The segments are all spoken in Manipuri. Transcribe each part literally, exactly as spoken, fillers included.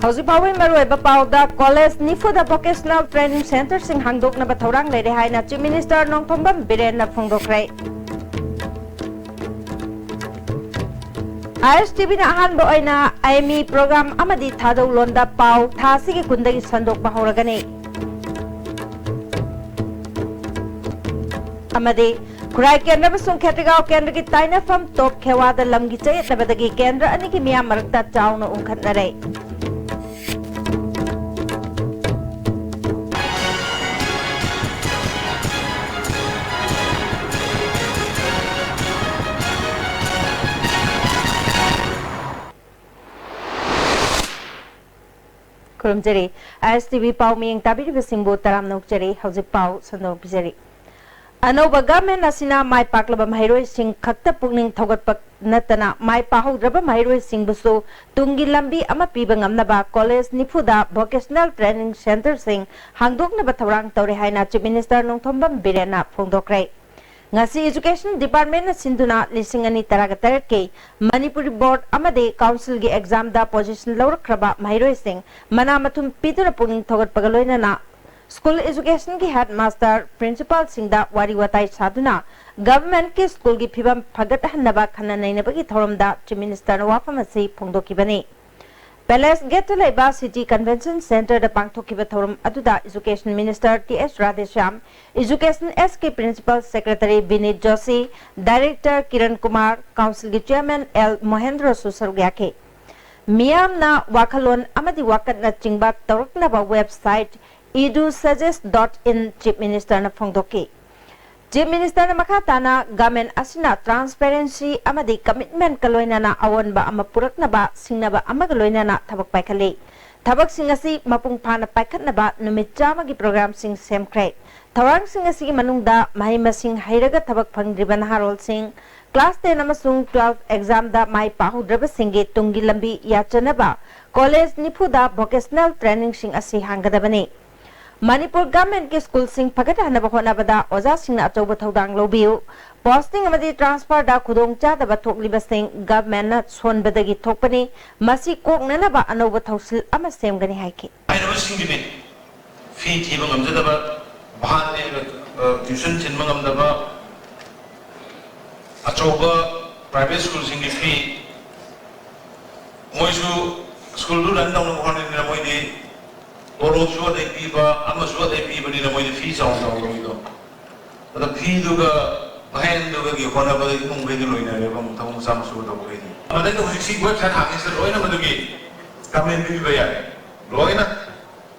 ꯍꯧꯖꯤꯛ ꯐꯥꯎꯕꯒꯤ ꯃꯔꯨꯑꯣꯏꯕ ꯄꯥꯎꯗ, ꯀꯣꯂꯦꯖ ꯅꯤꯐꯨꯗ vocational training centreꯁꯤꯡ ꯍꯥꯡꯗꯣꯛꯅꯕ ꯊꯧꯔꯥꯡ ꯂꯩꯔꯦ ꯍꯥꯏꯅ Chief Minister ꯅꯣꯡꯊꯣꯝꯕꯝ ꯕꯤꯔꯦꯟꯅ ꯐꯣꯡꯗꯣꯛꯈ꯭ꯔꯦ꯫ ISTVꯅ ꯑꯍꯥꯟꯕ ꯑꯣꯏꯅ ꯑꯥꯏꯃꯤ program ꯑꯃꯗꯤ ꯊꯥꯗꯧ ꯂꯣꯟꯗ ꯄꯥꯎ ꯊꯥ ꯑꯁꯤꯒꯤ ꯀꯨꯟꯗꯒꯤ ꯁꯟꯗꯣꯛꯄ ꯍꯧꯔꯒꯅꯤ꯫ ꯑꯃꯗꯤ ꯈꯨꯔꯥꯏ ꯀꯦꯟꯗ꯭ꯔ ꯑꯃꯁꯨꯡ ꯈꯦꯇ꯭ꯔꯤꯒꯥꯎ ꯀꯦꯟꯗ꯭ꯔꯒꯤ ꯇꯥꯏꯅꯐꯝ ꯇꯣꯞ ꯈꯦꯋꯥꯗ ꯂꯝꯒꯤ ꯆꯌꯦꯠꯅꯕꯗꯒꯤ ꯀꯦꯟꯗ꯭ꯔ ꯑꯅꯤꯒꯤ ꯃꯤꯌꯥꯝ ꯃꯔꯛꯇ ꯆꯥꯎꯅ ꯎꯪꯈꯠꯅꯔꯦ꯫ ꯈꯨꯔꯨꯝꯖꯔꯤ꯫ ISTV ꯄꯥꯎ ꯃꯤꯌꯦꯡ ꯇꯥꯕꯤꯔꯤꯕꯁꯤꯡꯕꯨ ꯇꯔꯥꯝꯅ ꯑꯣꯛꯆꯔꯤ꯫ ꯍꯧꯖꯤꯛ ꯄꯥꯎ ꯁꯟꯗꯣꯛꯅ ꯄꯤꯖꯔꯤ꯫ ꯑꯅꯧꯕ government ꯑꯁꯤꯅ ꯃꯥꯏ ꯄꯥꯛꯂꯕ ꯃꯍꯩꯔꯣꯏꯁꯤꯡ ꯈꯛꯇ ꯄꯨꯛꯅꯤꯡ ꯊꯧꯒꯠꯄ ꯅꯠꯇꯅ, ꯃꯥꯏ ꯄꯥꯛꯍꯧꯗ꯭ꯔꯕ ꯃꯍꯩꯔꯣꯏꯁꯤꯡꯕꯨꯁꯨ ꯇꯨꯡꯒꯤ ꯂꯝꯕꯤ ꯑꯃ ꯄꯤꯕ ꯉꯝꯅꯕ ꯀꯣꯂꯦꯖ ꯅꯤꯐꯨꯗ vocational training centreꯁꯤꯡ ꯍꯥꯡꯗꯣꯛꯅꯕ ꯊꯧꯔꯥꯡ ꯇꯧꯔꯦ ꯍꯥꯏꯅ Chief Minister ꯅꯣꯡꯊꯣꯝꯕꯝ ꯕꯤꯔꯦꯟꯅ ꯐꯣꯡꯗꯣꯛꯈ꯭ꯔꯦ꯫ ꯉꯁꯤ Education Departmentꯅ ꯁꯤꯟꯗꯨꯅ ꯂꯤꯁꯤꯡ ꯑꯅꯤ ꯇꯔꯥꯒ ꯇꯔꯦꯠꯀꯤ ꯃꯅꯤꯄꯨꯔꯤ Board ꯑꯃꯗꯤ Councilꯒꯤ examꯗ position ꯂꯧꯔꯛꯈ꯭ꯔꯕ ꯃꯍꯩꯔꯣꯏꯁꯤꯡ ꯃꯅꯥ ꯃꯊꯨꯝ ꯄꯤꯗꯨꯅ ꯄꯨꯛꯅꯤꯡ ꯊꯧꯒꯠꯄꯒ ꯂꯣꯏꯅꯅ school educationꯒꯤ headmaster, principalꯁꯤꯡꯗ ꯋꯥꯔꯤ ꯋꯥꯇꯥꯏ ꯁꯥꯗꯨꯅ governmentꯀꯤ schoolꯒꯤ ꯐꯤꯕꯝ ꯐꯒꯠꯍꯟꯅꯕ ꯈꯟꯅ ꯅꯩꯅꯕꯒꯤ ꯊꯧꯔꯝꯗ Chief Ministerꯅ ꯋꯥꯐꯝ ꯑꯁꯤ ꯐꯣꯡꯗꯣꯛꯈꯤꯕꯅꯤ꯫ Palace Gateꯇ ꯂꯩꯕ City Convention Centreꯗ ꯄꯥꯡꯊꯣꯛꯈꯤꯕ ꯊꯧꯔꯝ ꯑꯗꯨꯗ Education Minister T S Radheshyam, Education S K Principal Secretary Vineet Joshi, Director Kiran Kumar, Councilꯒꯤ Chairman ꯑꯦꯜ ꯃꯣꯍꯦꯟꯗ꯭ꯔꯁꯨ ꯁꯔꯨꯛ ꯌꯥꯈꯤ꯫ ꯃꯤꯌꯥꯝꯅ ꯋꯥꯈꯜꯂꯣꯟ ꯑꯃꯗꯤ ꯋꯥꯀꯠꯅꯆꯤꯡꯕ ꯇꯧꯔꯛꯅꯕ website edusuggest dot in Chief Ministerꯅ ꯐꯣꯡꯗꯣꯛꯈꯤ꯫ Chief Ministerꯅ ꯃꯈꯥ ꯇꯥꯅ government ꯑꯁꯤꯅ transparency ꯑꯃꯗꯤ commitmentꯀ ꯂꯣꯏꯅꯅ ꯑꯑꯣꯟꯕ ꯑꯃ ꯄꯨꯔꯛꯅꯕ ꯁꯤꯡꯅꯕ ꯑꯃꯒ ꯂꯣꯏꯅꯅ ꯊꯕꯛ ꯄꯥꯏꯈꯠꯂꯤ꯫ ꯊꯕꯛꯁꯤꯡ ꯑꯁꯤ ꯃꯄꯨꯡ ꯐꯥꯅ ꯄꯥꯏꯈꯠꯅꯕ ꯅꯨꯃꯤꯠ ꯆꯥꯝꯃꯒꯤ programꯁꯤꯡ ꯁꯦꯝꯈ꯭ꯔꯦ꯫ ꯊꯧꯔꯥꯡꯁꯤꯡ ꯑꯁꯤꯒꯤ ꯃꯅꯨꯡꯗ ꯃꯍꯩ ꯃꯁꯤꯡ ꯍꯩꯔꯒ ꯊꯕꯛ ꯐꯪꯗ꯭ꯔꯤꯕ ꯅꯍꯥꯔꯣꯜꯁꯤꯡ, class ten ꯑꯃꯁꯨꯡ twelve examꯗ ꯃꯥꯏ ꯄꯥꯛꯍꯧꯗ꯭ꯔꯕꯁꯤꯡꯒꯤ ꯇꯨꯡꯒꯤ ꯂꯝꯕꯤ ꯌꯥꯠꯆꯅꯕ ꯀꯣꯂꯦꯖ ꯅꯤꯐꯨꯗ vocational trainingꯁꯤꯡ ꯑꯁꯤ ꯍꯥꯡꯒꯗꯕꯅꯤ꯫ ꯃꯅꯤꯄꯨꯔ ꯒꯚꯔꯟꯃꯦꯟꯠꯀꯤ ꯁ꯭ꯀꯨꯜꯁꯤꯡ ꯐꯒꯠꯍꯟꯅꯕ ꯍꯣꯠꯅꯕꯗ ꯑꯣꯖꯥꯁꯤꯡꯅ ꯑꯆꯧꯕ ꯊꯧꯗꯥꯡ ꯂꯧꯕꯤꯌꯨ꯫ Posting ꯑꯃꯗꯤ transferꯗ ꯈꯨꯗꯣꯡꯆꯥꯗꯕ ꯊꯣꯛꯂꯤꯕꯁꯤꯡ ꯒꯚꯔꯟꯃꯦꯟꯠꯅ ꯁꯣꯟꯕꯗꯒꯤ ꯊꯣꯛꯄꯅꯤ꯫ ꯃꯁꯤ ꯀꯣꯛꯅꯅꯕ ꯑꯅꯧꯕ ꯊꯧꯁꯤꯜ ꯑꯃ ꯁꯦꯝꯒꯅꯤ ꯍꯥꯏꯈꯤ꯫ ꯍꯥꯏꯔꯤꯕꯁꯤꯡꯗꯨꯅꯤ ꯐꯤ ꯊꯤꯕ ꯉꯝꯖꯗꯕ, ꯚꯥꯔ ꯂꯩꯕ, ꯑ, tuition ꯊꯤꯟꯕ ꯉꯝꯗꯕ, ꯑꯆꯧꯕ private ꯁ꯭ꯀꯨꯜꯁꯤꯡꯒꯤ ꯐꯤ, ꯃꯣꯏꯁꯨ ꯁ꯭ꯀꯨꯜꯗꯨ run ꯇꯧꯅꯕ ꯍꯣꯠꯅꯕꯅꯤꯅ ꯃꯣꯏꯗꯤ ꯇꯣꯂꯣꯞꯁꯨ ꯑꯗꯩ ꯄꯤꯕ, ꯑꯃꯁꯨ ꯑꯗꯩ ꯄꯤꯕꯅꯤꯅ ꯃꯣꯏꯗꯤ ꯐꯤ ꯆꯥꯎꯅ ꯆꯥꯎꯅ ꯂꯧꯕꯤꯗꯣ꯫ ꯑꯗ ꯐꯤꯗꯨꯒ ꯚꯦꯟꯗꯨꯒꯒꯤ ꯍꯣꯠꯅꯕꯗ ꯏꯃꯨꯡꯈꯩꯗꯤ ꯂꯣꯏꯅꯔꯦꯕ, ꯑꯃꯨꯛ ꯊꯕꯛ ꯃꯆꯥ ꯃꯁꯨ ꯇꯧꯕꯈꯩꯗꯤ꯫ ꯃꯗꯩꯗ ꯍꯧꯖꯤꯛꯁꯤ website ꯍꯥꯡꯉꯤꯁꯤꯗ ꯂꯣꯏꯅ ꯃꯗꯨꯒꯤ comment ꯄꯤꯕꯤꯕ ꯌꯥꯔꯦ꯫ ꯂꯣꯏꯅ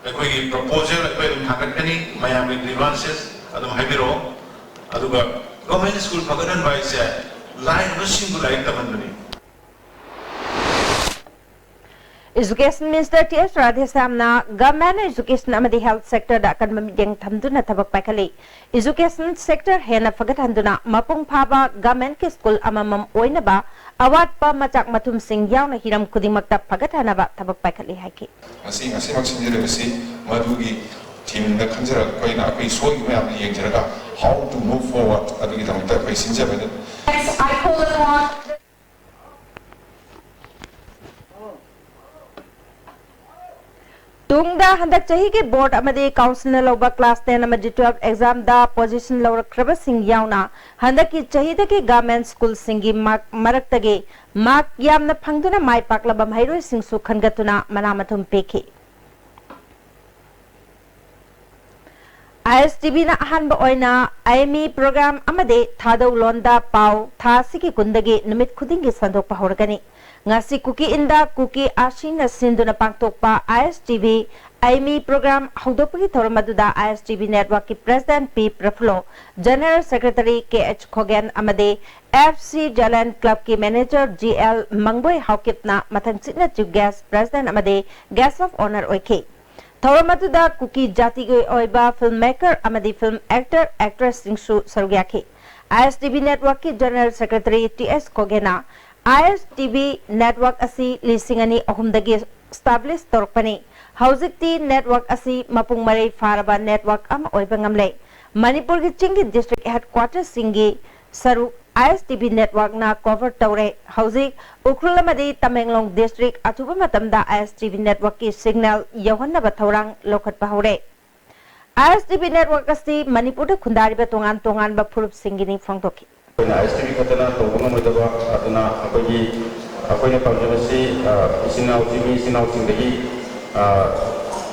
ꯑꯩꯈꯣꯏꯒꯤ proposal ꯑꯩꯈꯣꯏ ꯑꯗꯨꯝ ꯊꯥꯡꯒꯠꯀꯅꯤ, ꯃꯌꯥꯝꯒꯤ grievances ꯑꯗꯨꯝ ꯍꯥꯏꯕꯤꯔꯛꯑꯣ꯫ ꯑꯗꯨꯒ government school ꯐꯒꯠꯍꯟꯕ ꯍꯥꯏꯁꯦ ꯂꯥꯏꯔꯕꯁꯤꯡꯕꯨ ꯂꯥꯏꯔꯤꯛ ꯇꯝꯍꯟꯕꯅꯤ꯫ Education Minister ꯇꯤ ꯑꯦꯁ ꯔꯥꯙꯦꯁ꯭ꯌꯥꯝꯅ government education ꯑꯃꯗꯤ health sectorꯗ ꯑꯀꯟꯕ ꯃꯤꯠꯌꯦꯡ ꯊꯝꯗꯨꯅ ꯊꯕꯛ ꯄꯥꯏꯈꯠꯂꯤ꯫ Education sector ꯍꯦꯟꯅ ꯐꯒꯠꯍꯟꯗꯨꯅ ꯃꯄꯨꯡ ꯐꯥꯕ governmentꯀꯤ ꯁ꯭ꯀꯨꯜ ꯑꯃꯃꯝ ꯑꯣꯏꯅꯕ ꯑꯋꯥꯠꯄ ꯃꯆꯥꯛ ꯃꯊꯨꯝꯁꯤꯡ ꯌꯥꯎꯅ ꯍꯤꯔꯝ ꯈꯨꯗꯤꯡꯃꯛꯇ ꯐꯒꯠꯍꯟꯅꯕ ꯊꯕꯛ ꯄꯥꯏꯈꯠꯂꯤ ꯍꯥꯏꯈꯤ꯫ ꯉꯁꯤ, ꯉꯁꯤꯃꯛ ꯁꯤꯟꯖꯔꯤꯕꯁꯤ ꯃꯗꯨꯒꯤ themeꯗ ꯈꯟꯖꯔꯒ ꯑꯩꯈꯣꯏꯅ ꯑꯩꯈꯣꯏ ꯁꯣꯏꯈꯤꯕ ꯃꯌꯥꯝꯗꯨ ꯌꯦꯡꯖꯔꯒ how to move forward ꯑꯗꯨꯒꯤꯗꯃꯛꯇ ꯑꯩꯈꯣꯏ ꯁꯤꯟꯖꯕꯅꯤ꯫ Next, I call upon ꯇꯨꯡꯗ ꯍꯟꯗꯛ ꯆꯍꯤꯒꯤ board ꯑꯃꯗꯤ councilꯅ ꯂꯧꯕ class ten ꯑꯃꯗꯤ twelve examꯗ position ꯂꯧꯔꯛꯈ꯭ꯔꯕꯁꯤꯡ ꯌꯥꯎꯅ ꯍꯟꯗꯛꯀꯤ ꯆꯍꯤꯗꯒꯤ government schoolꯁꯤꯡꯒꯤ mark ꯃꯔꯛꯇꯒꯤ mark ꯌꯥꯝꯅ ꯐꯪꯗꯨꯅ ꯃꯥꯏ ꯄꯥꯛꯂꯕ ꯃꯍꯩꯔꯣꯏꯁꯤꯡꯁꯨ ꯈꯟꯒꯠꯇꯨꯅ ꯃꯅꯥ ꯃꯊꯨꯝ ꯄꯤꯈꯤ꯫ ꯑꯥꯏ ꯑꯦꯁ ꯇꯤ ꯚꯤꯅ ꯑꯍꯥꯟꯕ ꯑꯣꯏꯅ ꯑꯥꯏ ꯑꯦꯝ ꯏ program ꯑꯃꯗꯤ ꯊꯥꯗꯧ ꯂꯣꯟꯗ ꯄꯥꯎ ꯊꯥ ꯑꯁꯤꯒꯤ ꯀꯨꯟꯗꯒꯤ ꯅꯨꯃꯤꯠ ꯈꯨꯗꯤꯡꯒꯤ ꯁꯟꯗꯣꯛꯄ ꯍꯧꯔꯒꯅꯤ꯫ ꯉꯁꯤ ꯀꯨꯀꯤ ꯏꯟꯗ ꯀꯨꯀꯤ ꯑꯥꯁꯤꯅ ꯁꯤꯟꯗꯨꯅ ꯄꯥꯡꯊꯣꯛꯄ I S T V I M E program ꯍꯧꯗꯣꯛꯄꯒꯤ ꯊꯧꯔꯝ ꯑꯗꯨꯗ ꯑꯥꯏ ꯑꯦꯁ ꯇꯤ ꯚꯤ networkꯀꯤ president P Prafullo, general secretary K H Khogen ꯑꯃꯗꯤ ꯑꯦꯐ ꯁꯤ ꯖꯂꯦꯟ clubꯀꯤ manager ꯖꯤ ꯑꯦꯜ ꯃꯪꯕꯣꯏ ꯍꯥꯎꯀꯤꯞꯅ ꯃꯊꯪꯁꯤꯠꯅ chief guest, president ꯑꯃꯗꯤ guest of honour ꯑꯣꯏꯈꯤ꯫ ꯊꯧꯔꯝ ꯑꯗꯨꯗ ꯀꯨꯀꯤ ꯖꯥꯇꯤꯒꯤ ꯑꯣꯏꯕ film maker ꯑꯃꯗꯤ film actor, actressꯁꯤꯡꯁꯨ ꯁꯔꯨꯛ ꯌꯥꯈꯤ꯫ ISTV networkꯀꯤ General Secretary T S ꯈꯣꯒꯦꯅ ISTV network ꯑꯁꯤ ꯂꯤꯁꯤꯡ ꯑꯅꯤ ꯑꯍꯨꯝꯗꯒꯤ establish ꯇꯧꯔꯛꯄꯅꯤ꯫ ꯍꯧꯖꯤꯛꯇꯤ network ꯑꯁꯤ ꯃꯄꯨꯡ ꯃꯔꯩ ꯐꯥꯔꯕ network ꯑꯃ ꯑꯣꯏꯕ ꯉꯝꯂꯦ꯫ ꯃꯅꯤꯄꯨꯔꯒꯤ ꯆꯤꯡꯒꯤ district headquartersꯁꯤꯡꯒꯤ ꯁꯔꯨꯛ ISTV networkꯅ cover ꯇꯧꯔꯦ꯫ ꯍꯧꯖꯤꯛ ꯎꯈ꯭ꯔꯨꯜ ꯑꯃꯗꯤ ꯇꯃꯦꯡꯂꯣꯡ district ꯑꯊꯨꯕ ꯃꯇꯝꯗ ISTV networkꯀꯤ signal ꯌꯧꯍꯟꯅꯕ ꯊꯧꯔꯥꯡ ꯂꯧꯈꯠꯄ ꯍꯧꯔꯦ꯫ ISTV network ꯑꯁꯤ ꯃꯅꯤꯄꯨꯔꯗ ꯈꯨꯟꯗꯥꯔꯤꯕ ꯇꯣꯉꯥꯟ ꯇꯣꯉꯥꯟꯕ ꯐꯨꯔꯨꯞꯁꯤꯡꯒꯤꯅꯤ ꯐꯣꯡꯗꯣꯛꯈꯤ꯫ ꯑꯩꯈꯣꯏꯅ ISTV ꯈꯛꯇꯅ ꯇꯧꯕ ꯉꯝꯃꯣꯏꯗꯕ, ꯑꯗꯨꯅ ꯑꯩꯈꯣꯏꯒꯤ, ꯑꯩꯈꯣꯏꯅ ꯄꯥꯝꯖꯕꯁꯤ, ꯑ, ꯏꯆꯤꯟ ꯏꯅꯥꯎꯁꯤꯡ, ꯃꯤ ꯏꯆꯤꯟ ꯏꯅꯥꯎꯁꯤꯡꯗꯒꯤ, ꯑ,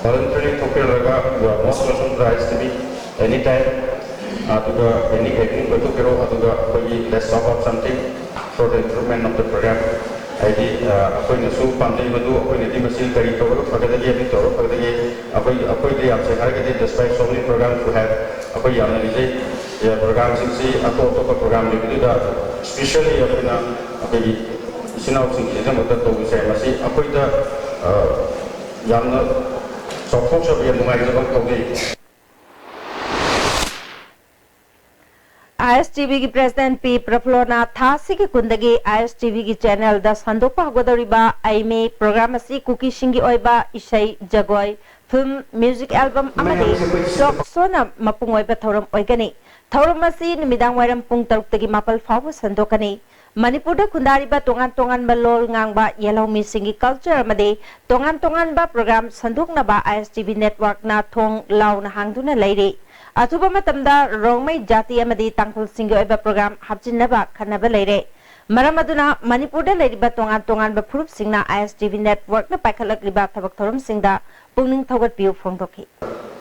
voluntarily ꯊꯣꯛꯄꯤꯔꯒ, you are most welcome to ISTV anytime꯫ ꯑꯗꯨꯒ any gathering ꯀꯣꯏꯊꯣꯛꯄꯤꯔꯣ, ꯑꯗꯨꯒ ꯑꯩꯈꯣꯏꯒꯤ let's talk about something for the improvement of the program꯫ ꯍꯥꯏꯗꯤ, ꯑ, ꯑꯩꯈꯣꯏꯅꯁꯨ ꯄꯥꯝꯖꯩ ꯃꯗꯨ, ꯑꯩꯈꯣꯏꯅꯗꯤ ꯃꯁꯤ ꯀꯔꯤ ꯇꯧꯔꯒ ꯐꯒꯗꯒꯦ, ꯑꯗꯨ ꯇꯧꯔꯒ ꯐꯒꯗꯒꯦ꯫ ꯑꯩꯈꯣꯏ, ꯑꯩꯈꯣꯏꯗꯤ ꯌꯥꯝ ꯁꯦꯡꯅ ꯍꯥꯏꯔꯒꯗꯤ, despite so many programs we have, ꯑꯩꯈꯣꯏ ꯌꯥꯝꯅ ꯂꯩꯖꯩ꯫ ꯑ, programꯁꯤꯡꯁꯤ ꯑꯇꯣꯞ ꯑꯇꯣꯞꯄ program ꯂꯩꯕꯗꯨꯗ specially ꯑꯩꯈꯣꯏꯅ ꯑꯩꯈꯣꯏꯒꯤ ꯏꯆꯤꯟ ꯏꯅꯥꯎꯁꯤꯡꯒꯤꯗꯃꯛꯇ ꯇꯧꯕꯁꯦ, ꯃꯁꯤ ꯑꯩꯈꯣꯏꯗ, ꯑ, ꯌꯥꯝꯅ ꯆꯥꯎꯊꯣꯛꯆꯕ, ꯌꯥꯝ ꯅꯨꯡꯉꯥꯏꯖꯕ ꯑꯃ ꯐꯥꯎꯖꯩ꯫ ISTVꯒꯤ President ꯄꯤ ꯄ꯭ꯔꯐꯨꯜꯂꯣꯅ ꯊꯥ ꯑꯁꯤꯒꯤ ꯀꯨꯟꯗꯒꯤ ISTVꯒꯤ channelꯗ ꯁꯟꯗꯣꯛꯄ ꯍꯧꯒꯗꯧꯔꯤꯕ ꯑꯩꯃꯤ program ꯑꯁꯤ ꯀꯨꯀꯤꯁꯤꯡꯒꯤ ꯑꯣꯏꯕ ꯏꯁꯩ, ꯖꯒꯣꯏ, film, music album ꯑꯃꯗꯤ talk showꯅ ꯃꯄꯨꯡ ꯑꯣꯏꯕ ꯊꯧꯔꯝ ꯑꯣꯏꯒꯅꯤ꯫ ꯊꯧꯔꯝ ꯑꯁꯤ ꯅꯨꯃꯤꯗꯥꯡ ꯋꯥꯏꯔꯝ ꯄꯨꯡ ꯇꯔꯨꯛꯇꯒꯤ ꯃꯥꯄꯜ ꯐꯥꯎꯕ ꯁꯟꯗꯣꯛꯀꯅꯤ꯫ ꯃꯅꯤꯄꯨꯔꯗ ꯈꯨꯟꯗꯥꯔꯤꯕ ꯇꯣꯉꯥꯟ ꯇꯣꯉꯥꯟꯕ ꯂꯣꯜ ꯉꯥꯡꯕ ꯌꯦꯜꯍꯧꯃꯤꯁꯤꯡꯒꯤ culture ꯑꯃꯗꯤ ꯇꯣꯉꯥꯟ ꯇꯣꯉꯥꯟꯕ program ꯁꯟꯗꯣꯛꯅꯕ ISTV networkꯅ ꯊꯣꯡ ꯂꯥꯎꯅ ꯍꯥꯡꯗꯨꯅ ꯂꯩꯔꯤ꯫ ꯑꯊꯨꯕ ꯃꯇꯝꯗ ꯔꯣꯡꯃꯩ ꯖꯥꯇꯤ ꯑꯃꯗꯤ ꯇꯥꯡꯈꯨꯜꯁꯤꯡꯒꯤ ꯑꯣꯏꯕ program ꯍꯥꯞꯆꯤꯟꯅꯕ ꯈꯟꯅꯕ ꯂꯩꯔꯦ꯫ ꯃꯔꯝ ꯑꯗꯨꯅ ꯃꯅꯤꯄꯨꯔꯗ ꯂꯩꯔꯤꯕ ꯇꯣꯉꯥꯟ ꯇꯣꯉꯥꯟꯕ ꯐꯨꯔꯨꯞꯁꯤꯡꯅ ISTV networkꯅ ꯄꯥꯏꯈꯠꯂꯛꯂꯤꯕ ꯊꯕꯛ ꯊꯧꯔꯝꯁꯤꯡꯗ ꯄꯨꯛꯅꯤꯡ ꯊꯧꯒꯠꯄꯤꯌꯨ ꯐꯣꯡꯗꯣꯛꯈꯤ꯫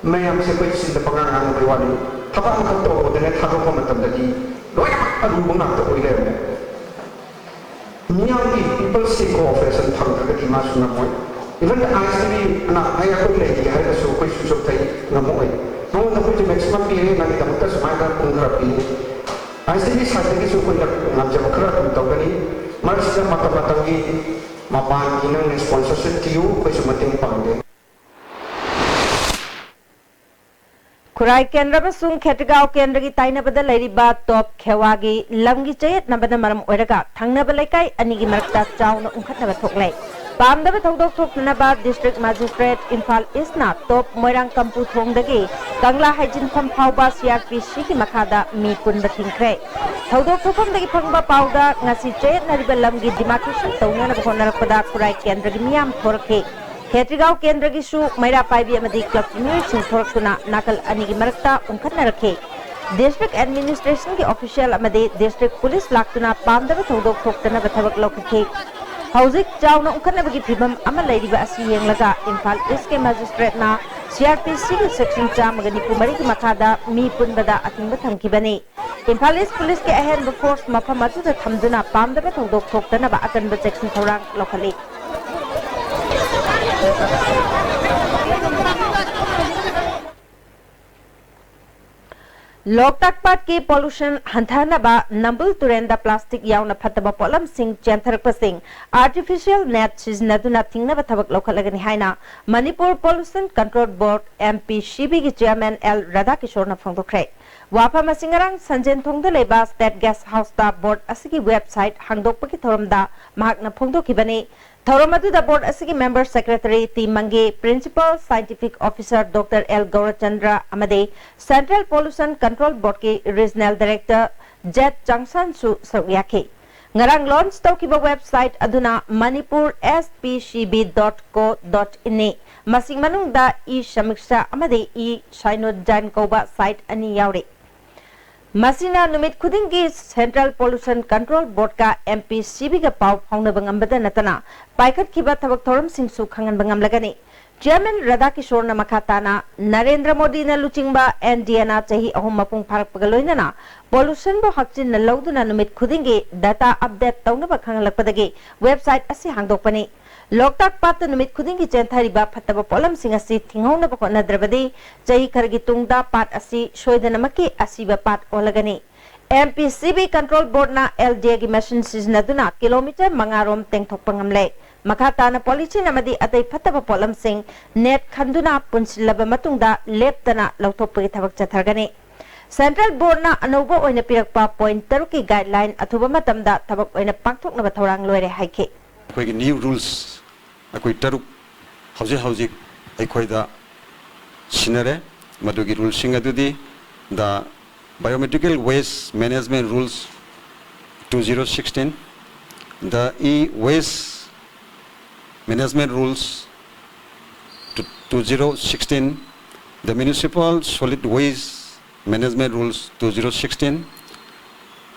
ꯃꯌꯥꯝꯁꯦ ꯑꯩꯈꯣꯏ ꯁꯤꯗ ꯄꯉꯥꯡ ꯉꯥꯡꯕꯒꯤ ꯋꯥꯅꯤ꯫ ꯊꯕꯛ ꯑꯃꯈꯛ ꯇꯧꯕꯗꯅꯦ ꯊꯥꯗꯣꯛꯄ ꯃꯇꯝꯗꯗꯤ ꯂꯣꯏꯅꯃꯛ ꯑꯔꯨꯕ ꯉꯥꯛꯇ ꯑꯣꯏ ꯂꯩꯔꯝꯃꯦ꯫ ꯃꯤꯌꯥꯝꯒꯤ People's Circle of Action ꯐꯪꯗ꯭ꯔꯒꯗꯤ ꯃꯥꯁꯨ ꯉꯝꯃꯣꯏ꯫ Even ISTVꯅ ꯑꯩ ꯑꯩꯈꯣꯏ ꯂꯩꯔꯤ ꯍꯥꯏꯔꯒꯁꯨ ꯑꯩꯈꯣꯏꯁꯨ ꯆꯣꯛꯊꯩ, ꯉꯝꯃꯛꯑꯣꯏ꯫ ꯃꯉꯣꯟꯗ ꯑꯩꯈꯣꯏꯁꯨ maximum ꯄꯤꯔꯦ, ꯅꯪꯒꯤꯗꯃꯛꯇ ꯁꯨꯃꯥꯏꯅ ꯄꯨꯡ ꯈꯔ ꯄꯤꯔꯦ꯫ ISTV sideꯇꯒꯤꯁꯨ ꯑꯩꯈꯣꯏꯅ ꯉꯝꯖꯕ ꯈꯔ ꯑꯗꯨꯝ ꯇꯧꯒꯅꯤ꯫ ꯃꯔꯛꯁꯤꯗ ꯃꯇꯝ ꯃꯇꯝꯒꯤ ꯃꯄꯥꯟꯒꯤ ꯅꯪꯅ sponsorship ꯊꯤꯌꯨ, ꯑꯩꯈꯣꯏꯁꯨ ꯃꯇꯦꯡ ꯄꯥꯡꯒꯦ꯫ ꯈꯨꯔꯥꯏ ꯀꯦꯟꯗ꯭ꯔ ꯑꯃꯁꯨꯡ ꯈꯦꯇ꯭ꯔꯤꯒꯥꯎ ꯀꯦꯟꯗ꯭ꯔꯒꯤ ꯇꯥꯏꯅꯕꯗ ꯂꯩꯔꯤꯕ ꯇꯣꯞ ꯈꯦꯋꯥꯒꯤ ꯂꯝꯒꯤ ꯆꯌꯦꯠꯅꯕꯅ ꯃꯔꯝ ꯑꯣꯏꯔꯒ ꯊꯪꯅꯕ ꯂꯩꯀꯥꯏ ꯑꯅꯤꯒꯤ ꯃꯔꯛꯇ ꯆꯥꯎꯅ ꯎꯪꯈꯠꯅꯕ ꯊꯣꯛꯂꯦ꯫ ꯄꯥꯝꯗꯕ ꯊꯧꯗꯣꯛ ꯊꯣꯛꯇꯅꯕ ꯗꯤꯁꯇ꯭ꯔꯤꯛ ꯃꯦꯖꯤꯁꯇ꯭ꯔꯦꯠ ꯏꯝꯐꯥꯜ ꯏꯁꯅ ꯇꯣꯞ ꯃꯣꯏꯔꯥꯡ ꯀꯝꯄꯨ ꯊꯣꯡꯗꯒꯤ ꯀꯪꯂꯥ ꯍꯩꯖꯤꯟꯐꯝ ꯐꯥꯎꯕ ꯁꯤ ꯑꯥꯔ ꯄꯤ ꯁꯤꯒꯤ ꯃꯈꯥꯗ ꯃꯤ ꯄꯨꯟꯕ ꯊꯤꯡꯈ꯭ꯔꯦ꯫ ꯊꯧꯗꯣꯛ ꯊꯣꯛꯐꯝꯗꯒꯤ ꯐꯪꯕ ꯄꯥꯎꯗ ꯉꯁꯤ ꯆꯌꯦꯠꯅꯔꯤꯕ ꯂꯝꯒꯤ ꯗꯤꯃꯥꯔꯀꯦꯁꯟ ꯇꯧꯅꯅꯕ ꯍꯣꯠꯅꯔꯛꯄꯗ ꯈꯨꯔꯥꯏ ꯀꯦꯟꯗ꯭ꯔꯒꯤ ꯃꯤꯌꯥꯝ ꯊꯣꯔꯛꯈꯤ꯫ ꯈꯦꯇ꯭ꯔꯤꯒꯥꯎ ꯀꯦꯟꯗ꯭ꯔꯒꯤꯁꯨ ꯃꯩꯔꯥ ꯄꯥꯏꯕꯤ ꯑꯃꯗꯤ ꯀ꯭ꯂꯕꯀꯤ ꯃꯤꯑꯣꯏꯁꯤꯡ ꯊꯣꯔꯛꯇꯨꯅ ꯅꯥꯀꯜ ꯑꯅꯤꯒꯤ ꯃꯔꯛꯇ ꯎꯪꯈꯠꯅꯔꯛꯈꯤ꯫ ꯗꯤꯁꯇ꯭ꯔꯤꯛ ꯑꯦꯗꯃꯤꯅꯤꯁꯇ꯭ꯔꯦꯁꯟꯒꯤ ꯑꯣꯐꯤꯁꯤꯌꯦꯜ ꯑꯃꯗꯤ ꯗꯤꯁꯇ꯭ꯔꯤꯛ ꯄꯨꯂꯤꯁ ꯂꯥꯛꯇꯨꯅ ꯄꯥꯝꯗꯕ ꯊꯧꯗꯣꯛ ꯊꯣꯛꯇꯅꯕ ꯊꯕꯛ ꯂꯧꯈꯠꯈꯤ꯫ ꯍꯧꯖꯤꯛ ꯆꯥꯎꯅ ꯎꯪꯈꯠꯅꯕꯒꯤ ꯐꯤꯚꯝ ꯑꯃ ꯂꯩꯔꯤꯕ ꯑꯁꯤ ꯌꯦꯡꯂꯒ ꯏꯝꯐꯥꯜ ꯏꯁꯀꯤ ꯃꯦꯖꯤꯁꯇ꯭ꯔꯦꯠꯅ ꯁꯤ ꯑꯥꯔ ꯄꯤ ꯁꯤꯒꯤ ꯁꯦꯛꯁꯟ ꯆꯥꯝꯃꯒ ꯅꯤꯐꯨ ꯃꯔꯤꯒꯤ ꯃꯈꯥꯗ ꯃꯤ ꯄꯨꯟꯕꯗ ꯑꯊꯤꯡꯕ ꯊꯝꯈꯤꯕꯅꯤ꯫ ꯏꯝꯐꯥꯜ ꯏꯁ ꯄꯨꯂꯤꯁꯀꯤ ꯑꯍꯦꯟꯕ ꯐꯣꯔꯁ ꯃꯐꯝ ꯑꯗꯨꯗ ꯊꯝꯗꯨꯅ ꯄꯥꯝꯗꯕ ꯊꯧꯗꯣꯛ ꯊꯣꯛꯇꯅꯕ ꯑꯀꯟꯕ ꯆꯦꯛꯁꯤꯟ ꯊꯧꯔꯥꯡ ꯂꯧꯈꯠꯂꯤ꯫ ꯂꯣꯛꯇꯥꯛ ꯄꯥꯠꯀꯤ ꯄꯣꯂꯨꯁꯟ ꯍꯟꯊꯍꯟꯅꯕ ꯅꯝꯕꯨꯜ ꯇꯨꯔꯦꯟꯗ ꯄ꯭ꯂꯥꯁꯇꯤꯛ ꯌꯥꯎꯅ ꯐꯠꯇꯕ ꯄꯣꯠꯂꯝꯁꯤꯡ ꯆꯦꯟꯊꯔꯛꯄꯁꯤꯡ ꯑꯥꯔꯇꯤꯐꯤꯁꯤꯌꯦꯜ ꯅꯦꯠ ꯁꯤꯖꯤꯟꯅꯗꯨꯅ ꯊꯤꯡꯅꯕ ꯊꯕꯛ ꯂꯧꯈꯠꯂꯒꯅꯤ ꯍꯥꯏꯅ ꯃꯅꯤꯄꯨꯔ ꯄꯣꯂꯨꯁꯟ ꯀꯟꯇ꯭ꯔꯣꯜ ꯕꯣꯔꯗ, ꯑꯦꯝ ꯄꯤ ꯁꯤ ꯕꯤꯒꯤ ꯆꯤꯌꯥꯔꯃꯦꯟ ꯑꯦꯜ ꯔꯥꯙꯥꯀꯤꯁꯣꯔꯅ ꯐꯣꯡꯗꯣꯛꯈ꯭ꯔꯦ꯫ ꯋꯥꯐꯝ ꯑꯁꯤ ꯉꯔꯥꯡ ꯁꯟꯖꯦꯟꯊꯣꯡꯗ ꯂꯩꯕ ꯁ꯭ꯇꯦꯠ ꯒꯦꯁ ꯍꯥꯎꯁꯇ ꯕꯣꯔꯗ ꯑꯁꯤꯒꯤ ꯋꯦꯕꯁꯥꯏꯠ ꯍꯥꯡꯗꯣꯛꯄꯒꯤ ꯊꯧꯔꯝꯗ ꯃꯍꯥꯛꯅ ꯐꯣꯡꯗꯣꯛꯈꯤꯕꯅꯤ꯫ ꯊꯧꯔꯝ ꯑꯗꯨꯗ ꯕꯣꯔꯗ ꯑꯁꯤꯒꯤ member secretary T Mange, principal scientific officer doctor L Gourachandra ꯑꯃꯗꯤ ꯁꯦꯟꯇ꯭ꯔꯦꯜ ꯄꯣꯂꯨꯁꯟ ꯀꯟꯇ꯭ꯔꯣꯜ ꯕꯣꯔꯗꯀꯤ ꯔꯤꯖꯅꯦꯜ ꯗꯥꯏꯔꯦꯛꯇꯔ ꯖꯦꯠ ꯆꯥꯡꯁꯟꯁꯨ ꯁꯔꯨꯛ ꯌꯥꯈꯤ꯫ ꯉꯔꯥꯡ ꯂꯣꯟꯆ ꯇꯧꯈꯤꯕ ꯋꯦꯕꯁꯥꯏꯠ ꯑꯗꯨꯅ Manipur S P C B dot ꯀꯣ ꯗꯣꯠ ꯏꯟꯅꯤ꯫ ꯃꯁꯤ ꯃꯅꯨꯡꯗ ꯏ ꯁꯃꯤꯛꯁꯥ ꯑꯃꯗꯤ ꯏ ꯁꯥꯏꯅꯣꯗ ꯖꯥꯏꯟ ꯀꯧꯕ ꯁꯥꯏꯠ ꯑꯅꯤ ꯌꯥꯎꯔꯤ꯫ ꯃꯁꯤꯅ ꯅꯨꯃꯤꯠ ꯈꯨꯗꯤꯡꯒꯤ ꯁꯦꯟꯇ꯭ꯔꯦꯜ ꯄꯣꯂꯨꯁꯟ ꯀꯟꯇ꯭ꯔꯣꯜ ꯕꯣꯔꯗꯀ ꯑꯦꯝ ꯄꯤ ꯁꯤ ꯕꯤꯒ ꯄꯥꯎ ꯐꯥꯎꯅꯕ ꯉꯝꯕꯗ ꯅꯠꯇꯅ ꯄꯥꯏꯈꯠꯈꯤꯕ ꯊꯕꯛ ꯊꯧꯔꯝꯁꯤꯡꯁꯨ ꯈꯪꯍꯟꯕ ꯉꯝꯂꯒꯅꯤ꯫ ꯆꯤꯌꯥꯔꯃꯦꯟ ꯔꯥꯙꯥꯀꯤꯁꯣꯔꯅ ꯃꯈꯥ ꯇꯥꯅ ꯅꯔꯦꯟꯗ꯭ꯔ ꯃꯣꯗꯤꯅ ꯂꯨꯆꯤꯡꯕ ꯑꯦꯟ ꯗꯤ ꯑꯦꯅ ꯆꯍꯤ ꯑꯍꯨꯝ ꯃꯄꯨꯡ ꯐꯥꯔꯛꯄꯒ ꯂꯣꯏꯅꯅ ꯄꯣꯂꯨꯁꯟꯕꯨ ꯍꯛꯆꯤꯟꯅ ꯂꯧꯗꯨꯅ ꯅꯨꯃꯤꯠ ꯈꯨꯗꯤꯡꯒꯤ ꯗꯥꯇꯥ ꯑꯞꯗꯦꯠ ꯇꯧꯅꯕ ꯈꯪꯍꯜꯂꯛꯄꯗꯒꯤ ꯋꯦꯕꯁꯥꯏꯠ ꯑꯁꯤ ꯍꯥꯡꯗꯣꯛꯄꯅꯤ꯫ ꯂꯣꯛꯇꯥꯛ ꯄꯥꯠꯇ ꯅꯨꯃꯤꯠ ꯈꯨꯗꯤꯡꯒꯤ ꯆꯦꯟꯊꯔꯤꯕ ꯐꯠꯇꯕ ꯄꯣꯠꯂꯝꯁꯤꯡ ꯑꯁꯤ ꯊꯤꯡꯍꯧꯅꯕ ꯍꯣꯠꯅꯗ꯭ꯔꯕꯗꯤ ꯆꯍꯤ ꯈꯔꯒꯤ ꯇꯨꯡꯗ ꯄꯥꯠ ꯑꯁꯤ ꯁꯣꯏꯗꯅꯃꯛꯀꯤ ꯑꯁꯤꯕ ꯄꯥꯠ ꯑꯣꯜꯂꯒꯅꯤ꯫ M P C B control ꯕꯣꯔꯗꯅ ꯑꯦꯜ ꯗꯤ ꯑꯦꯒꯤ ꯃꯦꯁꯤꯟ ꯁꯤꯖꯤꯟꯅꯗꯨꯅ ꯀꯤꯂꯣꯃꯤꯇꯔ ꯃꯉꯥ ꯔꯣꯝ ꯇꯦꯡꯊꯣꯛꯄ ꯉꯝꯂꯦ꯫ ꯃꯈꯥ ꯇꯥꯅ polythene ꯑꯃꯗꯤ ꯑꯇꯩ ꯐꯠꯇꯕ ꯄꯣꯠꯂꯝꯁꯤꯡ net ꯈꯟꯗꯨꯅ ꯄꯨꯟꯁꯤꯜꯂꯕ ꯃꯇꯨꯡꯗ ꯂꯦꯞꯇꯅ ꯂꯧꯊꯣꯛꯄꯒꯤ ꯊꯕꯛ ꯆꯠꯊꯒꯅꯤ꯫ Central Board ꯅ ꯑꯅꯧꯕ ꯑꯣꯏꯅ ꯄꯤꯔꯛꯄ point ꯇꯔꯨꯛꯀꯤ guideline ꯑꯊꯨꯕ ꯃꯇꯝꯗ ꯊꯕꯛ ꯑꯣꯏꯅ ꯄꯥꯡꯊꯣꯛꯅꯕ ꯊꯧꯔꯥꯡ ꯂꯣꯏꯔꯦ ꯍꯥꯏꯈꯤ꯫ ꯑꯩꯈꯣꯏꯒꯤ new rules ꯑꯩꯈꯣꯏ ꯇꯔꯨꯛ ꯍꯧꯖꯤꯛ ꯍꯧꯖꯤꯛ ꯑꯩꯈꯣꯏꯗ ꯁꯤꯟꯅꯔꯦ꯫ ꯃꯗꯨꯒꯤ ruleꯁꯤꯡ ꯑꯗꯨꯗꯤ the Biomedical Waste Management Rules two zero sixteen, the E-Waste Management Rules two zero sixteen, the Municipal Solid Waste Management Rules two zero sixteen,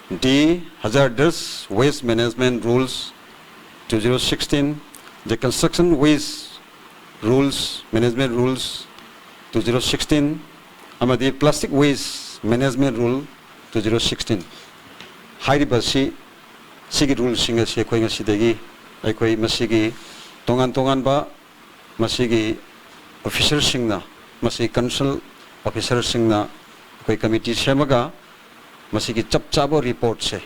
the Hazardous Waste Management Rules two zero sixteen, the Construction Waste Rules, Management Rules two zero sixteen, ꯑꯃꯗꯤ Plastic Waste Management Rule two zero sixteen꯫ ꯍꯥꯏꯔꯤꯕ ꯑꯁꯤ, ꯁꯤꯒꯤ ruleꯁꯤꯡ ꯑꯁꯤ ꯑꯩꯈꯣꯏ ꯉꯁꯤꯗꯒꯤ ꯑꯩꯈꯣꯏ ꯃꯁꯤꯒꯤ ꯇꯣꯉꯥꯟ ꯇꯣꯉꯥꯟꯕ ꯃꯁꯤꯒꯤ officerꯁꯤꯡꯅ, ꯃꯁꯤ concerned officerꯁꯤꯡꯅ ꯑꯩꯈꯣꯏ committee ꯁꯦꯝꯃꯒ ꯃꯁꯤꯒꯤ ꯆꯞ ꯆꯥꯕ reportꯁꯦ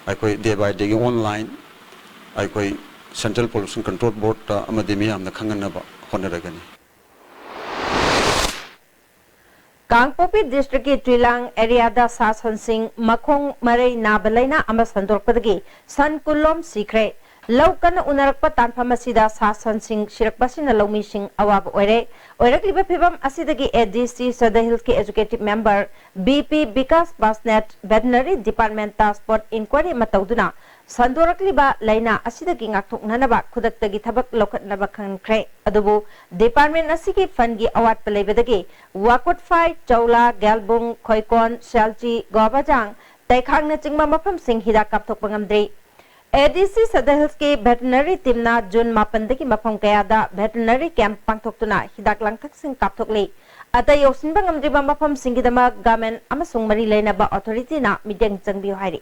ꯑꯩꯈꯣꯏ day by dayꯒꯤ online ꯑꯩꯈꯣꯏ Central Pollution Control Boardꯇ ꯑꯃꯗꯤ ꯃꯤꯌꯥꯝꯅ ꯈꯪꯍꯟꯅꯕ ꯍꯣꯠꯅꯔꯒꯅꯤ꯫ ꯀꯥꯡꯄꯣꯛꯄꯤ districtꯀꯤ ꯇ꯭ꯔꯤꯂꯥꯡ areaꯗ ꯁꯥ ꯁꯟꯁꯤꯡ ꯃꯈꯣꯡ ꯃꯔꯩ ꯅꯥꯕ ꯂꯥꯏꯅꯥ ꯑꯃ ꯁꯟꯗꯣꯔꯛꯄꯗꯒꯤ ꯁꯟ ꯀꯨꯟꯂꯣꯝ ꯁꯤꯈ꯭ꯔꯦ꯫ ꯂꯧ ꯀꯟꯅ ꯎꯅꯔꯛꯄ ꯇꯥꯟꯐꯝ ꯑꯁꯤꯗ ꯁꯥ ꯁꯟꯁꯤꯡ ꯁꯤꯔꯛꯄꯁꯤꯅ ꯂꯧꯃꯤꯁꯤꯡ ꯑꯋꯥꯕ ꯑꯣꯏꯔꯦ꯫ ꯑꯣꯏꯔꯛꯂꯤꯕ ꯐꯤꯕꯝ ꯑꯁꯤꯗꯒꯤ ADC Sadar Hillsꯀꯤ executive member BP Vikas ꯕꯥꯁꯅꯦꯠ veterinary department task force inquiry ꯑꯃ ꯇꯧꯗꯨꯅ ꯁꯟꯗꯣꯔꯛꯂꯤꯕ ꯂꯥꯏꯅꯥ ꯑꯁꯤꯗꯒꯤ ꯉꯥꯛꯊꯣꯛꯅꯅꯕ ꯈꯨꯗꯛꯇꯒꯤ ꯊꯕꯛ ꯂꯧꯈꯠꯅꯕ ꯈꯪꯍꯟꯈ꯭ꯔꯦ꯫ ꯑꯗꯨꯕꯨ department ꯑꯁꯤꯒꯤ fundꯀꯤ ꯑꯋꯥꯠꯄ ꯂꯩꯕꯗꯒꯤ ꯋꯥꯀꯨꯠꯐꯥꯏ, ꯆꯧꯂꯥ, ꯒꯦꯜꯕꯨꯡ, ꯈꯣꯏꯀꯣꯟ, ꯁꯦꯜꯆꯤ, ꯒꯣꯕꯥꯖꯥꯡ, ꯇꯩꯈꯥꯡꯅꯆꯤꯡꯕ ꯃꯐꯝꯁꯤꯡ ꯍꯤꯗꯥꯛ ꯀꯥꯞꯊꯣꯛꯄ ꯉꯝꯗ꯭ꯔꯤ꯫ ADC Sadar Hillsꯀꯤ veterinary teamꯅ June ꯃꯥꯄꯟꯗꯒꯤ ꯃꯐꯝ ꯀꯌꯥꯗ veterinary camp ꯄꯥꯡꯊꯣꯛꯇꯨꯅ ꯍꯤꯗꯥꯛ ꯂꯥꯡꯊꯛꯁꯤꯡ ꯀꯥꯞꯊꯣꯛꯂꯤ꯫ ꯑꯇꯩ ꯌꯧꯁꯤꯟꯕ ꯉꯝꯗ꯭ꯔꯤꯕ ꯃꯐꯝꯁꯤꯡꯒꯤꯗꯃꯛ government ꯑꯃꯁꯨꯡ ꯃꯔꯤ ꯂꯩꯅꯕ authorityꯅ ꯃꯤꯠꯌꯦꯡ ꯆꯪꯕꯤꯌꯨ ꯍꯥꯏꯔꯤ꯫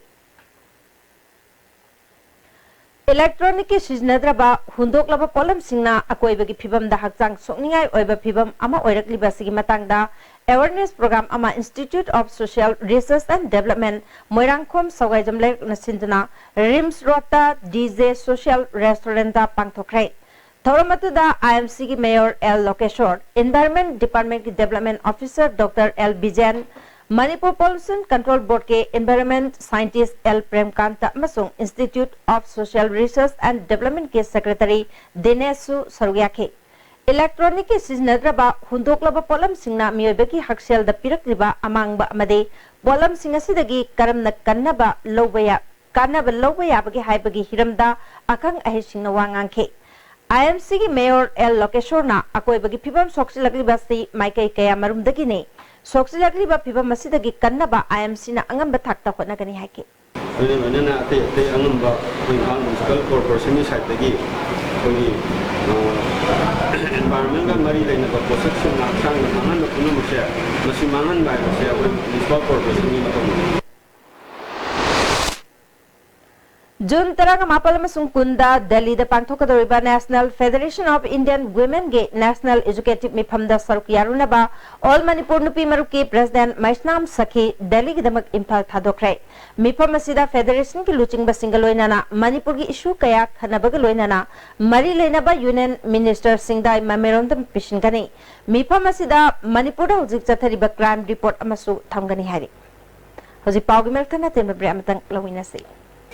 Electronicꯀꯤ ꯁꯤꯖꯤꯟꯅꯗ꯭ꯔꯕ ꯍꯨꯟꯗꯣꯛꯂꯕ ꯄꯣꯠꯂꯝꯁꯤꯡꯅ ꯑꯀꯣꯏꯕꯒꯤ ꯐꯤꯕꯝꯗ ꯍꯛꯆꯥꯡ ꯁꯣꯛꯅꯤꯡꯉꯥꯏ ꯑꯣꯏꯕ ꯐꯤꯕꯝ ꯑꯃ ꯑꯣꯏꯔꯛꯂꯤꯕ ꯑꯁꯤꯒꯤ ꯃꯇꯥꯡꯗ ꯑꯦꯋꯥꯔꯅꯦꯁ ꯄ꯭ꯔꯣꯒ꯭ꯔꯥꯝ ꯑꯃ Institute of Social Research and Development, Moirangkhom Sougaijam ꯂꯩꯔꯛꯅ ꯁꯤꯟꯗꯨꯅ ꯔꯤꯝꯁ ꯔꯣꯗꯇ ꯗꯤ ꯖꯦ ꯁꯣꯁꯤꯌꯦꯜ ꯔꯦꯁꯇꯨꯔꯦꯟꯠꯇ ꯄꯥꯡꯊꯣꯛꯈ꯭ꯔꯦ꯫ ꯊꯧꯔꯝ ꯑꯗꯨꯗ ꯑꯥꯏ ꯑꯦꯝ ꯁꯤꯒꯤ ꯃꯦꯌꯔ ꯑꯦꯜ ꯂꯣꯀꯦꯁꯣꯔ, ꯏꯟꯚꯥꯏꯔꯣꯟꯃꯦꯟꯠ ꯗꯤꯄꯥꯔꯠꯃꯦꯟꯠꯀꯤ development officer doctor L Bijen, Manipur pollution control ꯕꯣꯔꯗꯀꯤ ꯏꯟꯚꯥꯏꯔꯣꯟꯃꯦꯟꯠ ꯁꯥꯏꯟꯇꯤꯁ꯭ꯠ ꯑꯦꯜ ꯄ꯭ꯔꯦꯝꯀꯥꯟꯇ ꯑꯃꯁꯨꯡ Institute of Social Research and Developmentꯀꯤ ꯁꯦꯀ꯭ꯔꯦꯇꯔꯤ ꯗꯤꯅꯦꯁꯁꯨ ꯁꯔꯨꯛ ꯌꯥꯈꯤ꯫ ꯏꯂꯦꯛꯇ꯭ꯔꯣꯅꯤꯛꯀꯤ ꯁꯤꯖꯤꯟꯅꯗ꯭ꯔꯕ ꯍꯨꯟꯗꯣꯛꯂꯕ ꯄꯣꯠꯂꯝꯁꯤꯡꯅ ꯃꯤꯑꯣꯏꯕꯒꯤ ꯍꯛꯁꯦꯜꯗ ꯄꯤꯔꯛꯂꯤꯕ ꯑꯃꯥꯡꯕ ꯑꯃꯗꯤ ꯄꯣꯠꯂꯝꯁꯤꯡ ꯑꯁꯤꯗꯒꯤ ꯀꯔꯝꯅ ꯀꯟꯅꯕ ꯂꯧꯕ ꯌꯥ-, ꯀꯥꯟꯅꯕ ꯂꯧꯕ ꯌꯥꯕꯒꯦ ꯍꯥꯏꯕꯒꯤ ꯍꯤꯔꯝꯗ ꯑꯈꯪ ꯑꯍꯩꯁꯤꯡꯅ ꯋꯥ ꯉꯥꯡꯈꯤ꯫ ꯑꯥꯏ ꯑꯦꯝ ꯁꯤꯒꯤ ꯃꯦꯌꯔ ꯑꯦꯜ ꯂꯣꯀꯦꯁꯣꯔꯅ ꯑꯀꯣꯏꯕꯒꯤ ꯐꯤꯕꯝ ꯁꯣꯛꯆꯤꯜꯂꯛꯂꯤꯕ ꯑꯁꯤ ꯃꯥꯏꯀꯩ ꯀꯌꯥ ꯃꯔꯨꯝꯗꯒꯤꯅꯤ꯫ ꯁꯣꯛꯆꯤꯜꯂꯛꯂꯤꯕ ꯐꯤꯕꯝ ꯑꯁꯤꯗꯒꯤ ꯀꯟꯅꯕ ꯑꯥꯏ ꯑꯦꯝ ꯁꯤꯅ ꯑꯉꯝꯕ ꯊꯥꯛꯇ ꯍꯣꯠꯅꯒꯅꯤ ꯍꯥꯏꯈꯤ꯫ ꯂꯣꯏꯅ ꯂꯣꯏꯅꯅ ꯑꯇꯩ ꯑꯇꯩ ꯑꯉꯝꯕ ꯑꯩꯈꯣꯏ ꯏꯝꯐꯥꯜ ꯃ꯭ꯌꯨꯅꯤꯁꯤꯄꯥꯜ ꯀꯣꯔꯄꯣꯔꯦꯁꯟꯒꯤ ꯁꯥꯏꯠꯇꯒꯤ ꯑꯩꯈꯣꯏꯒꯤ, ꯑ, ꯏꯟꯚꯥꯏꯔꯣꯟꯃꯦꯟꯒ ꯃꯔꯤ ꯂꯩꯅꯕ ꯄꯣꯠꯁꯛꯁꯤꯡ ꯍꯛꯆꯥꯡꯗ ꯃꯥꯡꯍꯟꯕ ꯄꯨꯝꯅꯃꯛꯁꯦ, ꯃꯁꯤ ꯃꯥꯡꯍꯟꯕ ꯍꯥꯏꯕꯁꯦ ꯑꯩꯈꯣꯏ ꯃ꯭ꯌꯨꯅꯤꯁꯤꯄꯥꯜ ꯀꯣꯔꯄꯣꯔꯦꯁꯟꯒꯤ ꯃꯊꯧꯅꯤ꯫ ꯖꯨꯟ ꯇꯔꯥꯃꯥꯄꯜ ꯑꯃꯁꯨꯡ ꯀꯨꯟꯗ ꯗꯦꯜꯂꯤꯗ ꯄꯥꯡꯊꯣꯛꯀꯗꯧꯔꯤꯕ National Federation of Indian Womenꯒꯤ National Educative ꯃꯤꯐꯝꯗ ꯁꯔꯨꯛ ꯌꯥꯔꯨꯅꯕ All Manipur ꯅꯨꯄꯤ ꯃꯔꯨꯞꯀꯤ ꯄ꯭ꯔꯦꯁꯤꯗꯦꯟꯠ ꯃꯩꯁꯅꯥꯝ ꯁꯈꯤ ꯗꯦꯜꯂꯤꯒꯤꯗꯃꯛ ꯏꯝꯐꯥꯜ ꯊꯥꯗꯣꯛꯈ꯭ꯔꯦ꯫ ꯃꯤꯐꯝ ꯑꯁꯤꯗ ꯐꯦꯗꯔꯦꯁꯟꯒꯤ ꯂꯨꯆꯤꯡꯕꯁꯤꯡꯒ ꯂꯣꯏꯅꯅ ꯃꯅꯤꯄꯨꯔꯒꯤ ꯏꯁꯨ ꯀꯌꯥ ꯈꯟꯅꯕꯒ ꯂꯣꯏꯅꯅ ꯃꯔꯤ ꯂꯩꯅꯕ ꯌꯨꯅꯤꯌꯟ ꯃꯤꯅꯤꯁꯇꯔꯁꯤꯡꯗ ꯃꯦꯃꯣꯔꯦꯟꯗꯝ ꯄꯤꯁꯤꯟꯒꯅꯤ꯫ ꯃꯤꯐꯝ ꯑꯁꯤꯗ ꯃꯅꯤꯄꯨꯔꯗ ꯍꯧꯖꯤꯛ ꯆꯠꯊꯔꯤꯕ ꯀ꯭ꯔꯥꯏꯝ ꯔꯤꯄꯣꯔꯠ ꯑꯃꯁꯨ ꯊꯝꯒꯅꯤ ꯍꯥꯏꯔꯤ꯫ ꯍꯧꯖꯤꯛ ꯄꯥꯎꯒꯤ ꯃꯔꯛ ꯊꯠꯅ ꯇꯦꯟꯕ ꯕ꯭ꯔꯦꯛ ꯑꯃꯇꯪ ꯂꯧꯃꯤꯟꯅꯁꯤ꯫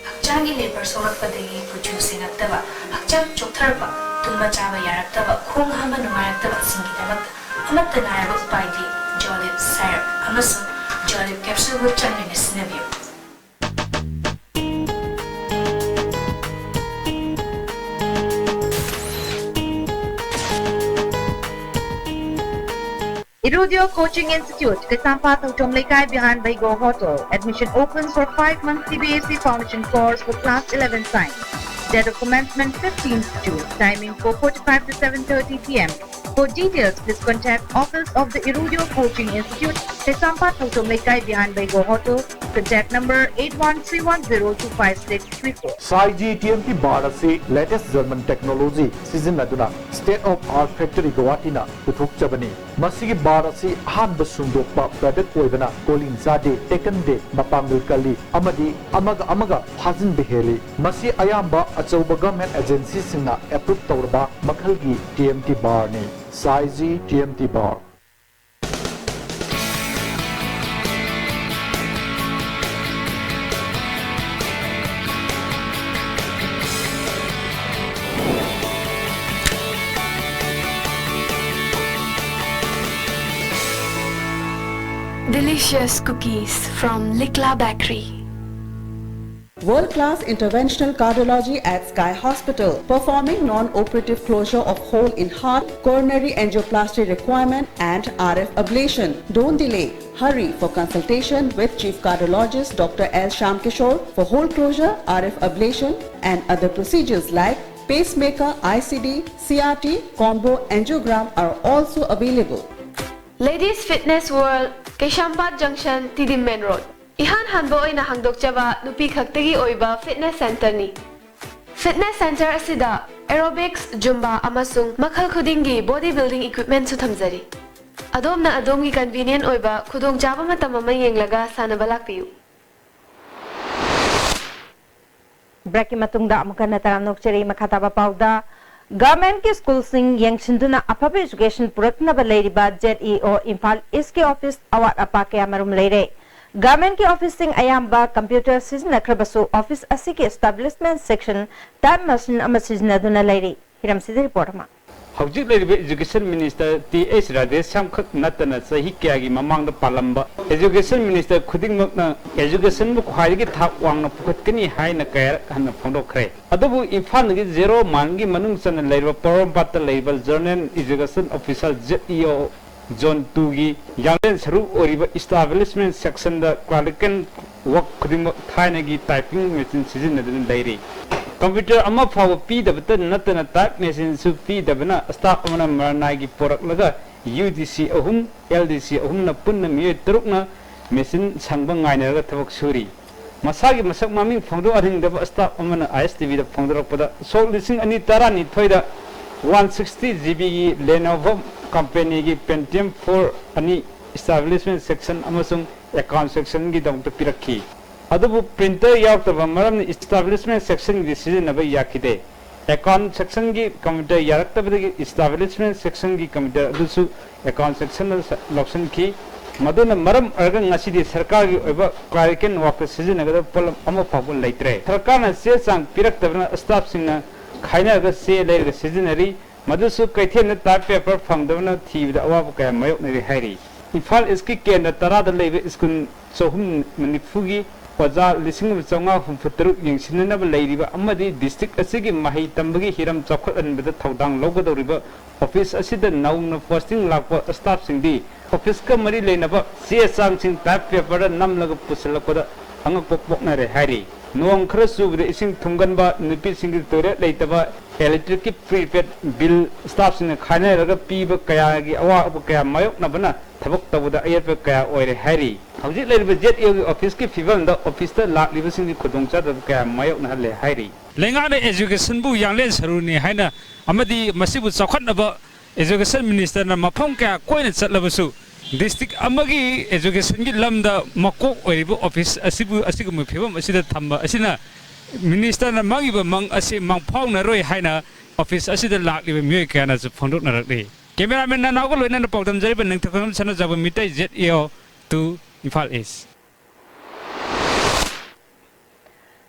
ꯍꯛꯆꯥꯡꯒꯤ ꯂꯦꯄꯔ ꯁꯣꯛꯂꯛꯄꯗꯒꯤ ꯀꯨꯆꯨ ꯁꯦꯡꯉꯛꯇꯕ, ꯍꯛꯆꯥꯡ ꯆꯣꯛꯊꯔꯛꯄ, ꯇꯨꯝꯕ ꯆꯥꯕ ꯌꯥꯔꯛꯇꯕ, ꯈꯣꯡ ꯍꯥꯝꯕ ꯅꯨꯡꯉꯥꯏꯔꯛꯇꯕꯁꯤꯡꯒꯤꯗꯃꯛꯇ ꯑꯃꯠꯇ ꯉꯥꯏꯔꯕ ꯎꯄꯥꯏꯗꯤ ꯖꯣꯂꯤꯞ ꯁꯥꯏꯔꯞ ꯑꯃꯁꯨꯡ ꯖꯣꯂꯤꯞ ꯀꯦꯞꯁꯨꯜꯕꯨ ꯆꯥꯡ ꯅꯥꯏꯅ ꯁꯤꯖꯤꯟꯅꯕꯤꯌꯨ꯫ Irudio Coaching Institute, Kaisampathu Chomleikai behind Baigo Hotel. Admission open for five months C B S E Foundation course for class eleven science. Date of commencement fifteenth June. Timing four forty-five to seven thirty p m. For details, please contact Office of the Irudio Coaching Institute, Kaisampat Thongchom Leikai behind Baigo Hotel. Contact number eight one three one zero two five six three four. ꯁꯥꯏꯖꯤ ꯇꯤ ꯑꯦꯝ ꯇꯤ ꯕꯥꯔ ꯑꯁꯤ latest German technology ꯁꯤꯖꯤꯟꯅꯗꯨꯅ State of Art Factory ꯒꯧꯍꯥꯇꯤꯅ ꯄꯨꯊꯣꯛꯆꯕꯅꯤ꯫ ꯃꯁꯤꯒꯤ ꯕꯥꯔ ꯑꯁꯤ ꯑꯍꯥꯟꯕ ꯁꯨꯡꯗꯣꯛꯄ product ꯑꯣꯏꯕꯅ ꯀꯣꯂꯤꯡ ꯆꯥꯗꯦ, ꯇꯦꯛꯀꯟꯗꯦ, ꯃꯄꯥꯡꯒꯜ ꯀꯜꯂꯤ ꯑꯃꯗꯤ ꯑꯃꯒ ꯑꯃꯒ ꯐꯥꯖꯤꯟꯕ ꯍꯦꯜꯂꯤ꯫ ꯃꯁꯤ ꯑꯌꯥꯝꯕ ꯑꯆꯧꯕ government agencyꯁꯤꯡꯅ approve ꯇꯧꯔꯕ ꯃꯈꯜꯒꯤ ꯇꯤ ꯑꯦꯝ ꯇꯤ ꯕꯥꯔꯅꯤ꯫ ꯁꯥꯏꯖꯤ T M T bar. Delicious cookies from Likla Bakery. World class interventional cardiology at Sky Hospital, performing non operative closure of hole in heart, coronary angioplasty requirement, and R F ablation. Don't delay. Hurry for consultation with Chief Cardiologist Doctor L Shyamkishore for hole closure, R F ablation, and other procedures like pacemaker, I C D, C R T, combo angiogram are also available. Ladies Fitness World, Keishampat Junction, Tidim Main Road. ꯏꯍꯥꯟ ꯍꯥꯟꯕ ꯑꯣꯏꯅ ꯍꯥꯡꯗꯣꯛꯆꯕ ꯅꯨꯄꯤ ꯈꯛꯇꯒꯤ ꯑꯣꯏꯕ fitness centreꯅꯤ꯫ Fitness centre ꯑꯁꯤꯗ aerobics, Zumba ꯑꯃꯁꯨꯡ ꯃꯈꯜ ꯈꯨꯗꯤꯡꯒꯤ body building equipmentꯁꯨ ꯊꯝꯖꯔꯤ꯫ ꯑꯗꯣꯝꯅ ꯑꯗꯣꯝꯒꯤ convenient ꯑꯣꯏꯕ ꯈꯨꯗꯣꯡꯆꯥꯕ ꯃꯇꯝ ꯑꯃ ꯌꯦꯡꯂꯒ ꯁꯥꯟꯅꯕ ꯂꯥꯛꯄꯤꯌꯨ꯫ Breakꯀꯤ ꯃꯇꯨꯡꯗ ꯑꯃꯨꯛ ꯍꯟꯅ ꯇꯔꯥꯝꯅ ꯑꯣꯛꯆꯔꯤ꯫ ꯃꯈꯥ ꯇꯥꯕ ꯄꯥꯎꯗ, Governmentꯀꯤ schoolꯁꯤꯡ ꯌꯦꯡꯁꯤꯟꯗꯨꯅ ꯑꯐꯕ education ꯄꯨꯔꯛꯅꯕ ꯂꯩꯔꯤꯕ Z E O Imphal Eastꯀꯤ office ꯑꯋꯥꯠ ꯑꯄꯥ ꯀꯌꯥ ꯃꯔꯨꯝ ꯂꯩꯔꯦ꯫ Governmentꯀꯤ officeꯁꯤꯡ ꯑꯌꯥꯝꯕ computer ꯁꯤꯖꯤꯟꯅꯈ꯭ꯔꯕꯁꯨ office ꯑꯁꯤꯒꯤ establishment section, type machine ꯑꯃ ꯁꯤꯖꯤꯟꯅꯗꯨꯅ ꯂꯩꯔꯤ꯫ ꯍꯤꯔꯝꯁꯤꯗ report ꯑꯃ꯫ ꯍꯧꯖꯤꯛ ꯂꯩꯔꯤꯕ Education Minister T H Radheshyam ꯈꯛ ꯅꯠꯇꯅ ꯆꯍꯤ ꯀꯌꯥꯒꯤ ꯃꯃꯥꯡꯗ ꯄꯥꯜꯂꯝꯕ Education Minister ꯈꯨꯗꯤꯡꯃꯛꯅ educationꯕꯨ ꯈ꯭ꯋꯥꯏꯗꯒꯤ ꯊꯥꯛ ꯋꯥꯡꯅ ꯄꯨꯈꯠꯀꯅꯤ ꯍꯥꯏꯅ ꯀꯌꯥꯔꯛ ꯍꯟꯅ ꯐꯣꯡꯗꯣꯛꯈ꯭ꯔꯦ꯫ ꯑꯗꯨꯕꯨ ꯏꯝꯐꯥꯜꯒꯤ zero mileꯒꯤ ꯃꯅꯨꯡ ꯆꯟꯅ ꯂꯩꯔꯤꯕ ꯄꯣꯔꯣꯝꯄꯥꯠꯇ ꯂꯩꯔꯤꯕ Zonal Education Officer, Z E O, Zone twoꯒꯤ ꯌꯥꯡꯂꯦꯟ ꯁꯔꯨ ꯑꯣꯏꯔꯤꯕ establishment sectionꯗ clerical work ꯈꯨꯗꯤꯡꯃꯛ ꯊꯥꯏꯅꯒꯤ typing machine ꯁꯤꯖꯤꯟꯅꯗꯨꯅ ꯂꯩꯔꯤ꯫ ꯀꯝꯄ꯭ꯌꯨꯇꯔ ꯑꯃ ꯐꯥꯎꯕ ꯄꯤꯗꯕꯇ ꯅꯠꯇꯅ ꯇꯥꯏꯞ ꯃꯦꯆꯤꯟꯁꯨ ꯄꯤꯗꯕꯅ ꯁ꯭ꯇꯥꯐ ꯑꯃꯅ ꯃꯔꯅꯥꯏꯒꯤ ꯄꯣꯔꯛꯂꯒ ꯌꯨ ꯗꯤ ꯁꯤ ꯑꯍꯨꯝ, ꯑꯦꯜ ꯗꯤ ꯁꯤ ꯑꯍꯨꯝꯅ ꯄꯨꯟꯅ ꯃꯤꯑꯣꯏ ꯇꯔꯨꯛꯅ ꯃꯦꯆꯤꯟ ꯁꯪꯕ ꯉꯥꯏꯅꯔꯒ ꯊꯕꯛ ꯁꯨꯔꯤ꯫ ꯃꯁꯥꯒꯤ ꯃꯁꯛ ꯃꯃꯤꯡ ꯐꯣꯡꯗꯣꯛꯍꯟꯅꯤꯡꯗꯕ ꯁ꯭ꯇꯥꯐ ꯑꯃꯅ ꯑꯥꯏ ꯑꯦꯁ ꯇꯤ ꯚꯤꯗ ꯐꯣꯡꯗꯣꯔꯛꯄꯗ, ꯁꯣꯛ ꯂꯤꯁꯤꯡ ꯑꯅꯤ ꯇꯔꯥꯅꯤꯊꯣꯏꯗ ꯋꯥꯟ ꯁꯤꯛꯁꯇꯤ ꯖꯤ ꯕꯤꯒꯤ ꯂꯦꯅꯣꯚꯣ ꯀꯝꯄꯦꯅꯤꯒꯤ ꯄꯦꯟꯇꯤꯌꯝ ꯐꯣꯔ ꯑꯅꯤ ꯏꯁꯇꯥꯕ꯭ꯂꯤꯁꯃꯦꯟ ꯁꯦꯛꯁꯟ ꯑꯃꯁꯨꯡ ꯑꯦꯀꯥꯎꯟ ꯁꯦꯛꯁꯟꯒꯤꯗꯃꯛꯇ ꯄꯤꯔꯛꯈꯤ꯫ ꯑꯗꯨꯕꯨ ꯄ꯭ꯔꯤꯟꯇꯔ ꯌꯥꯎꯗꯕ ꯃꯔꯝꯅ ꯏꯁꯇꯥꯕ꯭ꯂꯤꯁꯃꯦꯟ ꯁꯦꯛꯁꯟꯒꯤꯗꯤ ꯁꯤꯖꯤꯟꯅꯕ ꯌꯥꯈꯤꯗꯦ꯫ ꯑꯦꯀꯥꯎꯟ ꯁꯦꯛꯁꯟꯒꯤ ꯀꯝꯄ꯭ꯌꯨꯇꯔ ꯌꯥꯔꯛꯇꯕꯗꯒꯤ ꯏꯁꯇꯥꯕ꯭ꯂꯤꯁꯃꯦꯟ ꯁꯦꯛꯁꯟꯒꯤ ꯀꯝꯄ꯭ꯌꯨꯇꯔ ꯑꯗꯨꯁꯨ ꯑꯦꯀꯥꯎꯟ ꯁꯦꯛꯁꯟꯅ ꯂꯧꯁꯤꯟꯈꯤ꯫ ꯃꯗꯨꯅ ꯃꯔꯝ ꯑꯣꯏꯔꯒ ꯉꯁꯤꯗꯤ ꯁꯔꯀꯥꯔꯒꯤ ꯑꯣꯏꯕ ꯀ꯭ꯂꯥꯔꯤꯀꯦꯜ ꯋꯥꯛꯇ ꯁꯤꯖꯤꯟꯅꯒꯗꯕ ꯄꯣꯠꯂꯝ ꯑꯃ ꯐꯥꯎꯕ ꯂꯩꯇ꯭ꯔꯦ꯫ ꯁꯔꯀꯥꯔꯅ ꯆꯦ ꯆꯥꯡ ꯄꯤꯔꯛꯇꯕꯅ ꯁ꯭ꯇꯥꯐꯁꯤꯡꯅ ꯈꯥꯏꯅꯔꯒ ꯆꯦ ꯂꯩꯔꯒ ꯁꯤꯖꯤꯟꯅꯔꯤ꯫ ꯃꯗꯨꯁꯨ ꯀꯩꯊꯦꯜꯗ ꯇꯥꯏꯞ ꯄꯦꯄꯔ ꯐꯪꯗꯕꯅ ꯊꯤꯕꯗ ꯑꯋꯥꯕ ꯀꯌꯥ ꯃꯥꯌꯣꯛꯅꯔꯤ ꯍꯥꯏꯔꯤ꯫ ꯏꯝꯐꯥꯜ ꯏꯁꯀꯤ ꯀꯦꯟꯗ꯭ꯔ ꯇꯔꯥꯗ ꯂꯩꯕ ꯁ꯭ꯀꯨꯜ ꯆꯍꯨꯝ ꯅꯤꯐꯨꯒꯤ ꯑꯣꯖꯥ ꯂꯤꯁꯤꯡ ꯑꯃ ꯆꯥꯝꯃꯉꯥ ꯍꯨꯝꯐꯨ ꯇꯔꯨꯛ ꯌꯦꯡꯁꯤꯟꯅꯅꯕ ꯂꯩꯔꯤꯕ ꯑꯃꯗꯤ ꯗꯤꯁꯇ꯭ꯔꯤꯛ ꯑꯁꯤꯒꯤ ꯃꯍꯩ ꯇꯝꯕꯒꯤ ꯍꯤꯔꯝ ꯆꯥꯎꯈꯠꯍꯟꯕꯗ ꯊꯧꯗꯥꯡ ꯂꯧꯒꯗꯧꯔꯤꯕ ꯑꯣꯐꯤꯁ ꯑꯁꯤꯗ ꯅꯧꯅ ꯄꯣꯁꯇꯤꯡ ꯂꯥꯛꯄ ꯁ꯭ꯇꯥꯐꯁꯤꯡꯗꯤ ꯑꯣꯐꯤꯁꯀ ꯃꯔꯤ ꯂꯩꯅꯕ ꯆꯦ ꯆꯥꯡꯁꯤꯡ ꯇꯥꯏꯞ ꯄꯦꯄꯔꯗ ꯅꯝꯂꯒ ꯄꯨꯁꯤꯜꯂꯛꯄꯗ ꯑꯉꯛꯄ ꯄꯣꯛꯅꯔꯦ ꯍꯥꯏꯔꯤ꯫ ꯅꯣꯡ ꯈꯔ ꯆꯨꯕꯗ ꯏꯁꯤꯡ ꯊꯨꯝꯒꯟꯕ, ꯅꯨꯄꯤꯁꯤꯡꯒꯤ ꯇꯣꯏꯂꯦꯠ ꯂꯩꯇꯕ, ꯏꯂꯦꯛꯇ꯭ꯔꯤꯛꯀꯤ ꯄ꯭ꯔꯤꯄꯦꯗ ꯕꯤꯜ ꯁ꯭ꯇꯥꯐꯁꯤꯡꯅ ꯈꯥꯏꯅꯔꯒ ꯄꯤꯕ ꯀꯌꯥꯒꯤ ꯑꯋꯥꯕ ꯀꯌꯥ ꯃꯥꯌꯣꯛꯅꯕꯅ ꯊꯕꯛ ꯇꯧꯕꯗ ꯑꯌꯦꯠꯄ ꯀꯌꯥ ꯑꯣꯏꯔꯦ ꯍꯥꯏꯔꯤ꯫ ꯍꯧꯖꯤꯛ ꯂꯩꯔꯤꯕ ꯖꯦꯠ ꯑꯦꯒꯤ ꯑꯣꯐꯤꯁꯀꯤ ꯐꯤꯕꯝꯗ ꯑꯣꯐꯤꯁꯇ ꯂꯥꯛꯂꯤꯕꯁꯤꯡꯗꯤ ꯈꯨꯗꯣꯡꯆꯥꯗꯕ ꯀꯌꯥ ꯃꯥꯌꯣꯛꯅꯍꯜꯂꯦ ꯍꯥꯏꯔꯤ꯫ ꯂꯩꯉꯥꯛꯅ ꯑꯦꯖꯨꯀꯦꯁꯟꯕꯨ ꯌꯥꯡꯂꯦꯟ ꯁꯔꯨꯅꯤ ꯍꯥꯏꯅ ꯑꯃꯗꯤ ꯃꯁꯤꯕꯨ ꯆꯥꯎꯈꯠꯅꯕ ꯑꯦꯖꯨꯀꯦꯁꯟ ꯃꯤꯅꯤꯁꯇꯔꯅ ꯃꯐꯝ ꯀꯌꯥ ꯀꯣꯏꯅ ꯆꯠꯂꯕꯁꯨ, ꯗꯤꯁꯇ꯭ꯔꯤꯛ ꯑꯃꯒꯤ ꯑꯦꯖꯨꯀꯦꯁꯟꯒꯤ ꯂꯝꯗ ꯃꯀꯣꯛ ꯑꯣꯏꯔꯤꯕ ꯑꯣꯐꯤꯁ ꯑꯁꯤꯕꯨ ꯑꯁꯤꯒꯨꯝꯕ ꯐꯤꯕꯝ ꯑꯁꯤꯗ ꯊꯝꯕ ꯑꯁꯤꯅ ꯃꯤꯅꯤꯁꯇꯔꯅ ꯃꯪꯉꯤꯕ ꯃꯪ ꯑꯁꯤ ꯃꯪꯐꯥꯎꯅꯔꯣꯏ ꯍꯥꯏꯅ ꯑꯣꯐꯤꯁ ꯑꯁꯤꯗ ꯂꯥꯛꯂꯤꯕ ꯃꯤꯑꯣꯏ ꯀꯌꯥꯅꯁꯨ ꯐꯣꯡꯗꯣꯛꯅꯔꯛꯂꯤ꯫ ꯀꯦꯃꯦꯔꯥꯃꯦꯟ ꯅꯅꯥꯎꯒ ꯂꯣꯏꯅꯅ ꯄꯥꯎꯗꯝꯖꯔꯤꯕ ꯅꯤꯡꯊꯧꯈꯣꯡꯕꯝ ꯁꯅꯥꯖꯥꯎꯕ, ꯃꯤꯇꯩ ꯖꯦꯠ ꯑꯦ ꯑꯣ ꯇꯨ, ꯏꯝꯐꯥꯜ ꯏꯁ꯫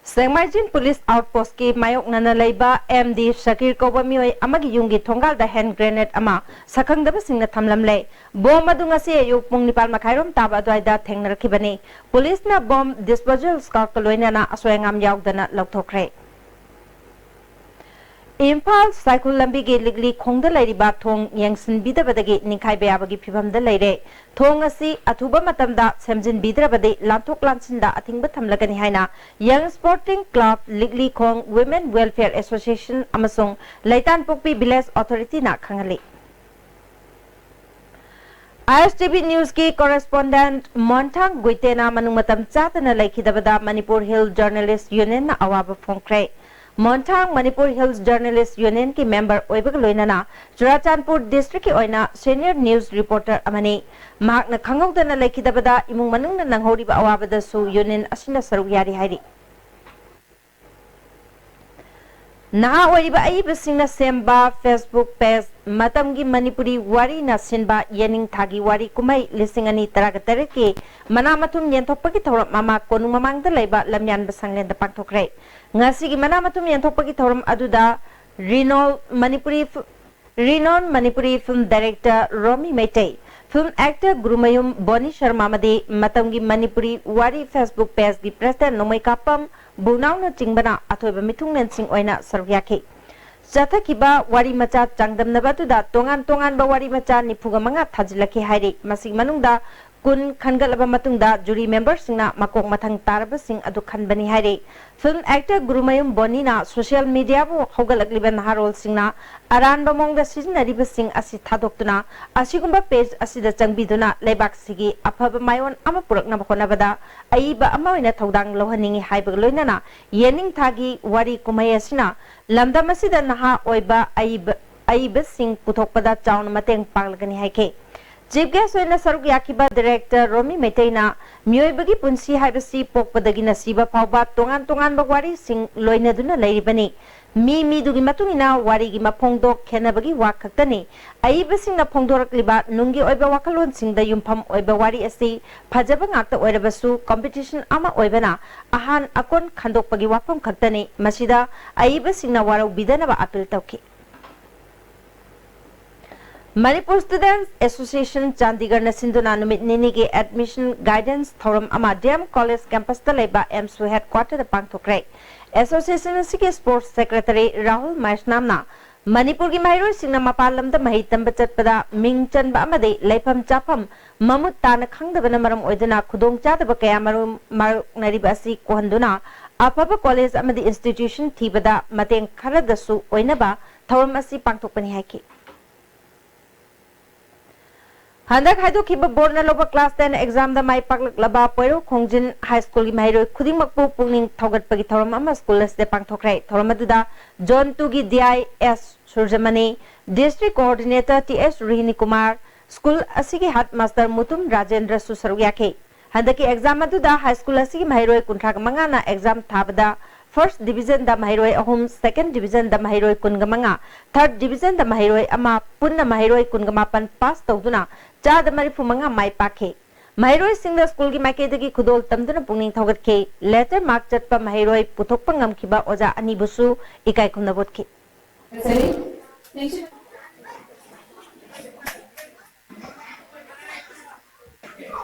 ꯁꯦꯡꯃꯥꯏꯖꯤꯡ ꯄꯨꯂꯤꯁ ꯑꯥꯎꯠꯄꯣꯁꯀꯤ ꯃꯥꯌꯣꯛꯅꯅ ꯂꯩꯕ ꯑꯦꯝ ꯗꯤ ꯁꯀꯤꯔ ꯀꯧꯕ ꯃꯤꯑꯣꯏ ꯑꯃꯒꯤ ꯌꯨꯝꯒꯤ ꯊꯣꯡꯒꯥꯜꯗ ꯍꯦꯟ ꯒ꯭ꯔꯦꯅꯦꯗ ꯑꯃ ꯁꯛꯈꯪꯗꯕꯁꯤꯡꯅ ꯊꯝꯂꯝꯂꯦ꯫ ꯕꯣꯝ ꯑꯗꯨ ꯉꯁꯤ ꯑꯌꯨꯛ ꯄꯨꯡ ꯅꯤꯄꯥꯜ ꯃꯈꯥꯏꯔꯣꯝ ꯇꯥꯕ ꯑꯗꯨꯋꯥꯏꯗ ꯊꯦꯡꯅꯔꯛꯈꯤꯕꯅꯤ꯫ ꯄꯨꯂꯤꯁꯅ ꯕꯣꯝ ꯗꯤꯁꯄꯣꯖꯦꯜ ꯁ꯭ꯀ꯭ꯋꯥꯗꯀ ꯂꯣꯏꯅꯅ ꯑꯁꯣꯏ ꯑꯉꯥꯝ ꯌꯥꯎꯗꯅ ꯂꯧꯊꯣꯛꯈ꯭ꯔꯦ꯫ ꯏꯝꯐꯥꯜ ꯁꯥꯏꯈꯨꯜ ꯂꯝꯕꯤꯒꯤ ꯂꯤꯛꯂꯤ ꯈꯣꯡꯗ ꯂꯩꯔꯤꯕ ꯊꯣꯡ ꯌꯦꯡꯁꯤꯟꯕꯤꯗꯕꯗꯒꯤ ꯅꯤꯡꯈꯥꯏꯕ ꯌꯥꯕꯒꯤ ꯐꯤꯚꯝꯗ ꯂꯩꯔꯦ꯫ ꯊꯣꯡ ꯑꯁꯤ ꯑꯊꯨꯕ ꯃꯇꯝꯗ ꯁꯦꯝꯖꯤꯟꯕꯤꯗ꯭ꯔꯕꯗꯤ ꯂꯥꯟꯊꯣꯛ ꯂꯥꯟꯁꯤꯟꯗ ꯑꯊꯤꯡꯕ ꯊꯝꯂꯒꯅꯤ ꯍꯥꯏꯅ Young Sporting Club, ꯂꯤꯛꯂꯤ ꯈꯣꯡ Women Welfare Association ꯑꯃꯁꯨꯡ ꯂꯩꯇꯥꯟꯄꯣꯛꯄꯤ Village Authority ꯅ ꯈꯪꯍꯜꯂꯤ꯫ ISTV News ꯀꯤ correspondent ꯃꯣꯟꯊꯥꯡ ꯒꯨꯏꯇꯦꯅ ꯃꯅꯨꯡ ꯃꯇꯝ ꯆꯥꯗꯅ ꯂꯩꯈꯤꯗꯕꯗ Manipur Hill Journalist Union ꯅ ꯑꯋꯥꯕ ꯐꯣꯡꯈ꯭ꯔꯦ꯫ ꯃꯣꯟꯊꯥꯡ Manipur Hill Journalist Union ꯀꯤ member ꯑꯣꯏꯕꯒ ꯂꯣꯏꯅꯅ ꯆꯨꯔꯥꯆꯥꯟꯄꯨꯔ district ꯀꯤ ꯑꯣꯏꯅ senior news reporter ꯑꯃꯅꯤ꯫ ꯃꯍꯥꯛꯅ ꯈꯪꯍꯧꯗꯅ ꯂꯩꯈꯤꯗꯕꯗ ꯏꯃꯨꯡ ꯃꯅꯨꯡꯅ ꯅꯪꯍꯧꯔꯤꯕ ꯑꯋꯥꯕꯗꯁꯨ union ꯑꯁꯤꯅ ꯁꯔꯨꯛ ꯌꯥꯔꯤ ꯍꯥꯏꯔꯤ꯫ ꯅꯍꯥ ꯑꯣꯏꯔꯤꯕ ꯑꯏꯕꯁꯤꯡꯅ ꯁꯦꯝꯕ Facebook page ꯃꯇꯝꯒꯤ ꯃꯅꯤꯄꯨꯔꯤ ꯋꯥꯔꯤꯅ ꯁꯤꯟꯕ ꯌꯦꯅꯤꯡꯊꯥꯒꯤ ꯋꯥꯔꯤ ꯀꯨꯝꯍꯩ ꯂꯤꯁꯤꯡ ꯑꯅꯤ ꯇꯔꯥꯒ ꯇꯔꯦꯠꯀꯤ ꯃꯅꯥ ꯃꯊꯨꯝ ꯌꯦꯟꯊꯣꯛꯄꯒꯤ ꯊꯧꯔꯝ ꯑꯃ ꯀꯣꯅꯨꯡ ꯃꯃꯥꯡꯗ ꯂꯩꯕ ꯂꯝꯌꯥꯟꯕ ꯁꯪꯂꯦꯟꯗ ꯄꯥꯡꯊꯣꯛꯈ꯭ꯔꯦ꯫ ꯉꯁꯤꯒꯤ ꯃꯅꯥ ꯃꯊꯨꯝ ꯌꯦꯟꯊꯣꯛꯄꯒꯤ ꯊꯧꯔꯝ ꯑꯗꯨꯗ renowned ꯃꯅꯤꯄꯨꯔꯤ ꯐ-, renowned ꯃꯅꯤꯄꯨꯔꯤ film director ꯔꯣꯃꯤ ꯃꯩꯇꯩ, film actor ꯒꯨꯔꯨꯃꯌꯨꯝ ꯕꯣꯅꯤ ꯁꯔꯃ ꯑꯃꯗꯤ ꯃꯇꯝꯒꯤ ꯃꯅꯤꯄꯨꯔꯤ ꯋꯥꯔꯤ Facebook page ꯀꯤ president ꯅꯣꯡꯃꯩ ꯀꯥꯞꯄꯝ ꯕꯨꯅꯥꯎꯅꯆꯤꯡꯕꯅ ꯑꯊꯣꯏꯕ ꯃꯤꯊꯨꯡꯂꯦꯟꯁꯤꯡ ꯑꯣꯏꯅ ꯁꯔꯨꯛ ꯌꯥꯈꯤ꯫ ꯆꯠꯊꯈꯤꯕ ꯋꯥꯔꯤ ꯃꯆꯥ ꯆꯥꯡꯗꯝꯅꯕ ꯑꯗꯨꯗ ꯇꯣꯉꯥꯟ ꯇꯣꯉꯥꯟꯕ ꯋꯥꯔꯤ ꯃꯆꯥ ꯅꯤꯐꯨꯒ ꯃꯉꯥ ꯊꯥꯖꯤꯜꯂꯛꯈꯤ ꯍꯥꯏꯔꯤ꯫ ꯃꯁꯤꯒꯤ ꯃꯅꯨꯡꯗ ꯀꯨꯟ ꯈꯟꯒꯠꯂꯕ ꯃꯇꯨꯡꯗ jury member ꯁꯤꯡꯅ ꯃꯀꯣꯛ ꯃꯊꯪ ꯇꯥꯔꯕꯁꯤꯡ ꯑꯗꯨ ꯈꯟꯕꯅꯤ ꯍꯥꯏꯔꯤ꯫ Film actor Gurumayum ꯕꯣꯅꯤꯅ social media ꯕꯨ ꯍꯧꯒꯠꯂꯛꯂꯤꯕ ꯅꯍꯥꯔꯣꯜꯁꯤꯡꯅ ꯑꯔꯥꯟꯕ ꯃꯑꯣꯡꯗ ꯁꯤꯖꯤꯟꯅꯔꯤꯕꯁꯤꯡ ꯑꯁꯤ ꯊꯥꯗꯣꯛꯇꯨꯅ ꯑꯁꯤꯒꯨꯝꯕ page ꯑꯁꯤꯗ ꯆꯪꯕꯤꯗꯨꯅ ꯂꯩꯕꯥꯛꯁꯤꯒꯤ ꯑꯐꯕ ꯃꯥꯏꯑꯣꯟ ꯑꯃ ꯄꯨꯔꯛꯅꯕ ꯍꯣꯠꯅꯕꯗ ꯑꯏꯕ ꯑꯃ ꯑꯣꯏꯅ ꯊꯧꯗꯥꯡ ꯂꯧꯍꯟꯅꯤꯡꯏ ꯍꯥꯏꯕꯒ ꯂꯣꯏꯅꯅ ꯌꯦꯅꯤꯡꯊꯥꯒꯤ ꯋꯥꯔꯤ ꯀꯨꯝꯍꯩ ꯑꯁꯤꯅ ꯂꯝꯗꯝ ꯑꯁꯤꯗ ꯅꯍꯥ ꯑꯣꯏꯕ ꯑꯏꯕ, ꯑꯏꯕꯁꯤꯡ ꯄꯨꯊꯣꯛꯄꯗ ꯆꯥꯎꯅ ꯃꯇꯦꯡ ꯄꯥꯡꯂꯒꯅꯤ ꯍꯥꯏꯈꯤ꯫ Chief guest ꯑꯣꯏꯅ ꯁꯔꯨꯛ ꯌꯥꯈꯤꯕ director ꯔꯣꯃꯤ ꯃꯩꯇꯩꯅ ꯃꯤꯑꯣꯏꯕꯒꯤ ꯄꯨꯟꯁꯤ ꯍꯥꯏꯕꯁꯤ ꯄꯣꯛꯄꯗꯒꯤꯅ ꯁꯤꯕ ꯐꯥꯎꯕ ꯇꯣꯉꯥꯟ ꯇꯣꯉꯥꯟꯕ ꯋꯥꯔꯤꯁꯤꯡ ꯂꯣꯏꯅꯗꯨꯅ ꯂꯩꯔꯤꯕꯅꯤ꯫ ꯃꯤ ꯃꯤꯗꯨꯒꯤ ꯃꯇꯨꯡ ꯏꯟꯅ ꯋꯥꯔꯤꯒꯤ ꯃꯐꯣꯡꯗꯣ ꯈꯦꯠꯅꯕꯒꯤ ꯋꯥ ꯈꯛꯇꯅꯤ꯫ ꯑꯏꯕꯁꯤꯡꯅ ꯐꯣꯡꯗꯣꯔꯛꯂꯤꯕ ꯅꯨꯡꯒꯤ ꯑꯣꯏꯕ ꯋꯥꯈꯜꯂꯣꯟꯁꯤꯡꯗ ꯌꯨꯝꯐꯝ ꯑꯣꯏꯕ ꯋꯥꯔꯤ ꯑꯁꯤ ꯐꯖꯕ ꯉꯥꯛꯇ ꯑꯣꯏꯔꯕꯁꯨ competition ꯑꯃ ꯑꯣꯏꯕꯅ ꯑꯍꯥꯟ ꯑꯀꯣꯟ ꯈꯟꯗꯣꯛꯄꯒꯤ ꯋꯥꯐꯝ ꯈꯛꯇꯅꯤ꯫ ꯃꯁꯤꯗ ꯑꯏꯕꯁꯤꯡꯅ ꯋꯥꯔꯧꯕꯤꯗꯅꯕ appeal ꯇꯧꯈꯤ꯫ Manipur Students Association ꯆꯥꯟꯗꯤꯒꯔꯅ ꯁꯤꯟꯗꯨꯅ ꯅꯨꯃꯤꯠ ꯅꯤꯅꯤꯒꯤ admission guidance ꯊꯧꯔꯝ ꯑꯃ DM College campus ꯇ ꯂꯩꯕ AMSU headquarter ꯗ ꯄꯥꯡꯊꯣꯛꯈ꯭ꯔꯦ꯫ ꯑꯦꯁꯣꯁꯤꯌꯦꯁꯟ ꯑꯁꯤꯒꯤ ꯁ꯭ꯄꯣꯔꯠꯁ ꯁꯦꯀ꯭ꯔꯦꯇꯔꯤ ꯔꯥꯍꯨꯜ ꯃꯥꯏꯁꯅꯥꯝꯅ ꯃꯅꯤꯄꯨꯔꯒꯤ ꯃꯍꯩꯔꯣꯏꯁꯤꯡꯅ ꯃꯄꯥꯟ ꯂꯝꯗ ꯃꯍꯩ ꯇꯝꯕ ꯆꯠꯄꯗ ꯃꯤꯡ ꯆꯟꯕ ꯑꯃꯗꯤ ꯂꯩꯐꯝ ꯆꯥꯐꯝ ꯃꯃꯨꯠ ꯇꯥꯅ ꯈꯪꯗꯕꯅ ꯃꯔꯝ ꯑꯣꯏꯗꯨꯅ ꯈꯨꯗꯣꯡꯆꯥꯗꯕ ꯀꯌꯥ ꯃꯔꯨꯝ ꯃꯥꯌꯣꯛꯅꯔꯤꯕ ꯑꯁꯤ ꯀꯣꯛꯍꯟꯗꯨꯅ ꯑꯐꯕ ꯀꯣꯂꯦꯖ ꯑꯃꯗꯤ ꯏꯟꯁꯇꯤꯇ꯭ꯌꯨꯁꯟ ꯊꯤꯕꯗ ꯃꯇꯦꯡ ꯈꯔꯗꯁꯨ ꯑꯣꯏꯅꯕ ꯊꯧꯔꯝ ꯑꯁꯤ ꯄꯥꯡꯊꯣꯛꯄꯅꯤ ꯍꯥꯏꯈꯤ꯫ ꯍꯟꯗꯛ ꯍꯥꯏꯗꯣꯛꯈꯤꯕ ꯕꯣꯔꯗꯅ ꯂꯧꯕ ꯀ꯭ꯂꯥꯁ ꯇꯦꯟ ꯑꯦꯛꯖꯥꯝꯗ ꯃꯥꯏ ꯄꯥꯛꯂꯛꯂꯕ ꯄꯣꯏꯔꯧ ꯈꯣꯡꯖꯤꯟ ꯍꯥꯏ ꯁ꯭ꯀꯨꯜꯒꯤ ꯃꯍꯩꯔꯣꯏ ꯈꯨꯗꯤꯡꯃꯛꯄꯨ ꯄꯨꯛꯅꯤꯡ ꯊꯧꯒꯠꯄꯒꯤ ꯊꯧꯔꯝ ꯑꯃ ꯁ꯭ꯀꯨꯜ ꯑꯁꯤꯗ ꯄꯥꯡꯊꯣꯛꯈ꯭ꯔꯦ꯫ ꯊꯧꯔꯝ ꯑꯗꯨꯗ ꯖꯣꯟ ꯇꯨꯒꯤ ꯗꯤ ꯑꯥꯏ ꯑꯦꯁ ꯁꯨꯔꯖꯃꯅꯤ, district coordinator T S Rohini Kumar, school ꯑꯁꯤꯒꯤ ꯍꯦꯗꯃꯥꯁꯇꯔ ꯃꯨꯇꯨꯝ ꯔꯥꯖꯦꯟꯗ꯭ꯔꯁꯨ ꯁꯔꯨꯛ ꯌꯥꯈꯤ꯫ ꯍꯟꯗꯛꯀꯤ ꯑꯦꯛꯖꯥꯝ ꯑꯗꯨꯗ ꯍꯥꯏ ꯁ꯭ꯀꯨꯜ ꯑꯁꯤꯒꯤ ꯃꯍꯩꯔꯣꯏ ꯀꯨꯟꯊ꯭ꯔꯥ ꯃꯉꯥꯅ ꯑꯦꯛꯖꯥꯝ ꯊꯥꯕꯗ ꯐꯥꯔꯁꯠ ꯗꯤꯕꯤꯖꯟꯗ ꯃꯍꯩꯔꯣꯏ ꯑꯍꯨꯝ, ꯁꯦꯀꯦꯟꯗ ꯗꯤꯕꯤꯖꯟꯗ ꯃꯍꯩꯔꯣꯏ ꯀꯨꯟꯃꯉꯥ, ꯊꯥꯔꯗ ꯗꯤꯕꯤꯖꯟꯗ ꯃꯍꯩꯔꯣꯏ ꯑꯃ, ꯄꯨꯟꯅ ꯃꯍꯩꯔꯣꯏ ꯀꯨꯟꯃꯥꯄꯟ ꯄꯥꯁ ꯇꯧꯗꯨꯅ ꯆꯥꯗ ꯃꯔꯤꯐꯨ ꯃꯉꯥ ꯃꯥꯏ ꯄꯥꯛꯈꯤ꯫ ꯃꯍꯩꯔꯣꯏꯁꯤꯡꯗ ꯁ꯭ꯀꯨꯜꯒꯤ ꯃꯥꯏꯀꯩꯗꯒꯤ ꯈꯨꯗꯣꯜ ꯇꯝꯗꯨꯅ ꯄꯨꯛꯅꯤꯡ ꯊꯧꯒꯠꯈꯤ꯫ ꯂꯦꯇꯔ ꯃꯥꯔꯛ ꯆꯠꯄ ꯃꯍꯩꯔꯣꯏ ꯄꯨꯊꯣꯛꯄ ꯉꯝꯈꯤꯕ ꯑꯣꯖꯥ ꯑꯅꯤꯕꯨꯁꯨ ꯏꯀꯥꯏ ꯈꯨꯝꯅꯕ ꯎꯠꯈꯤ꯫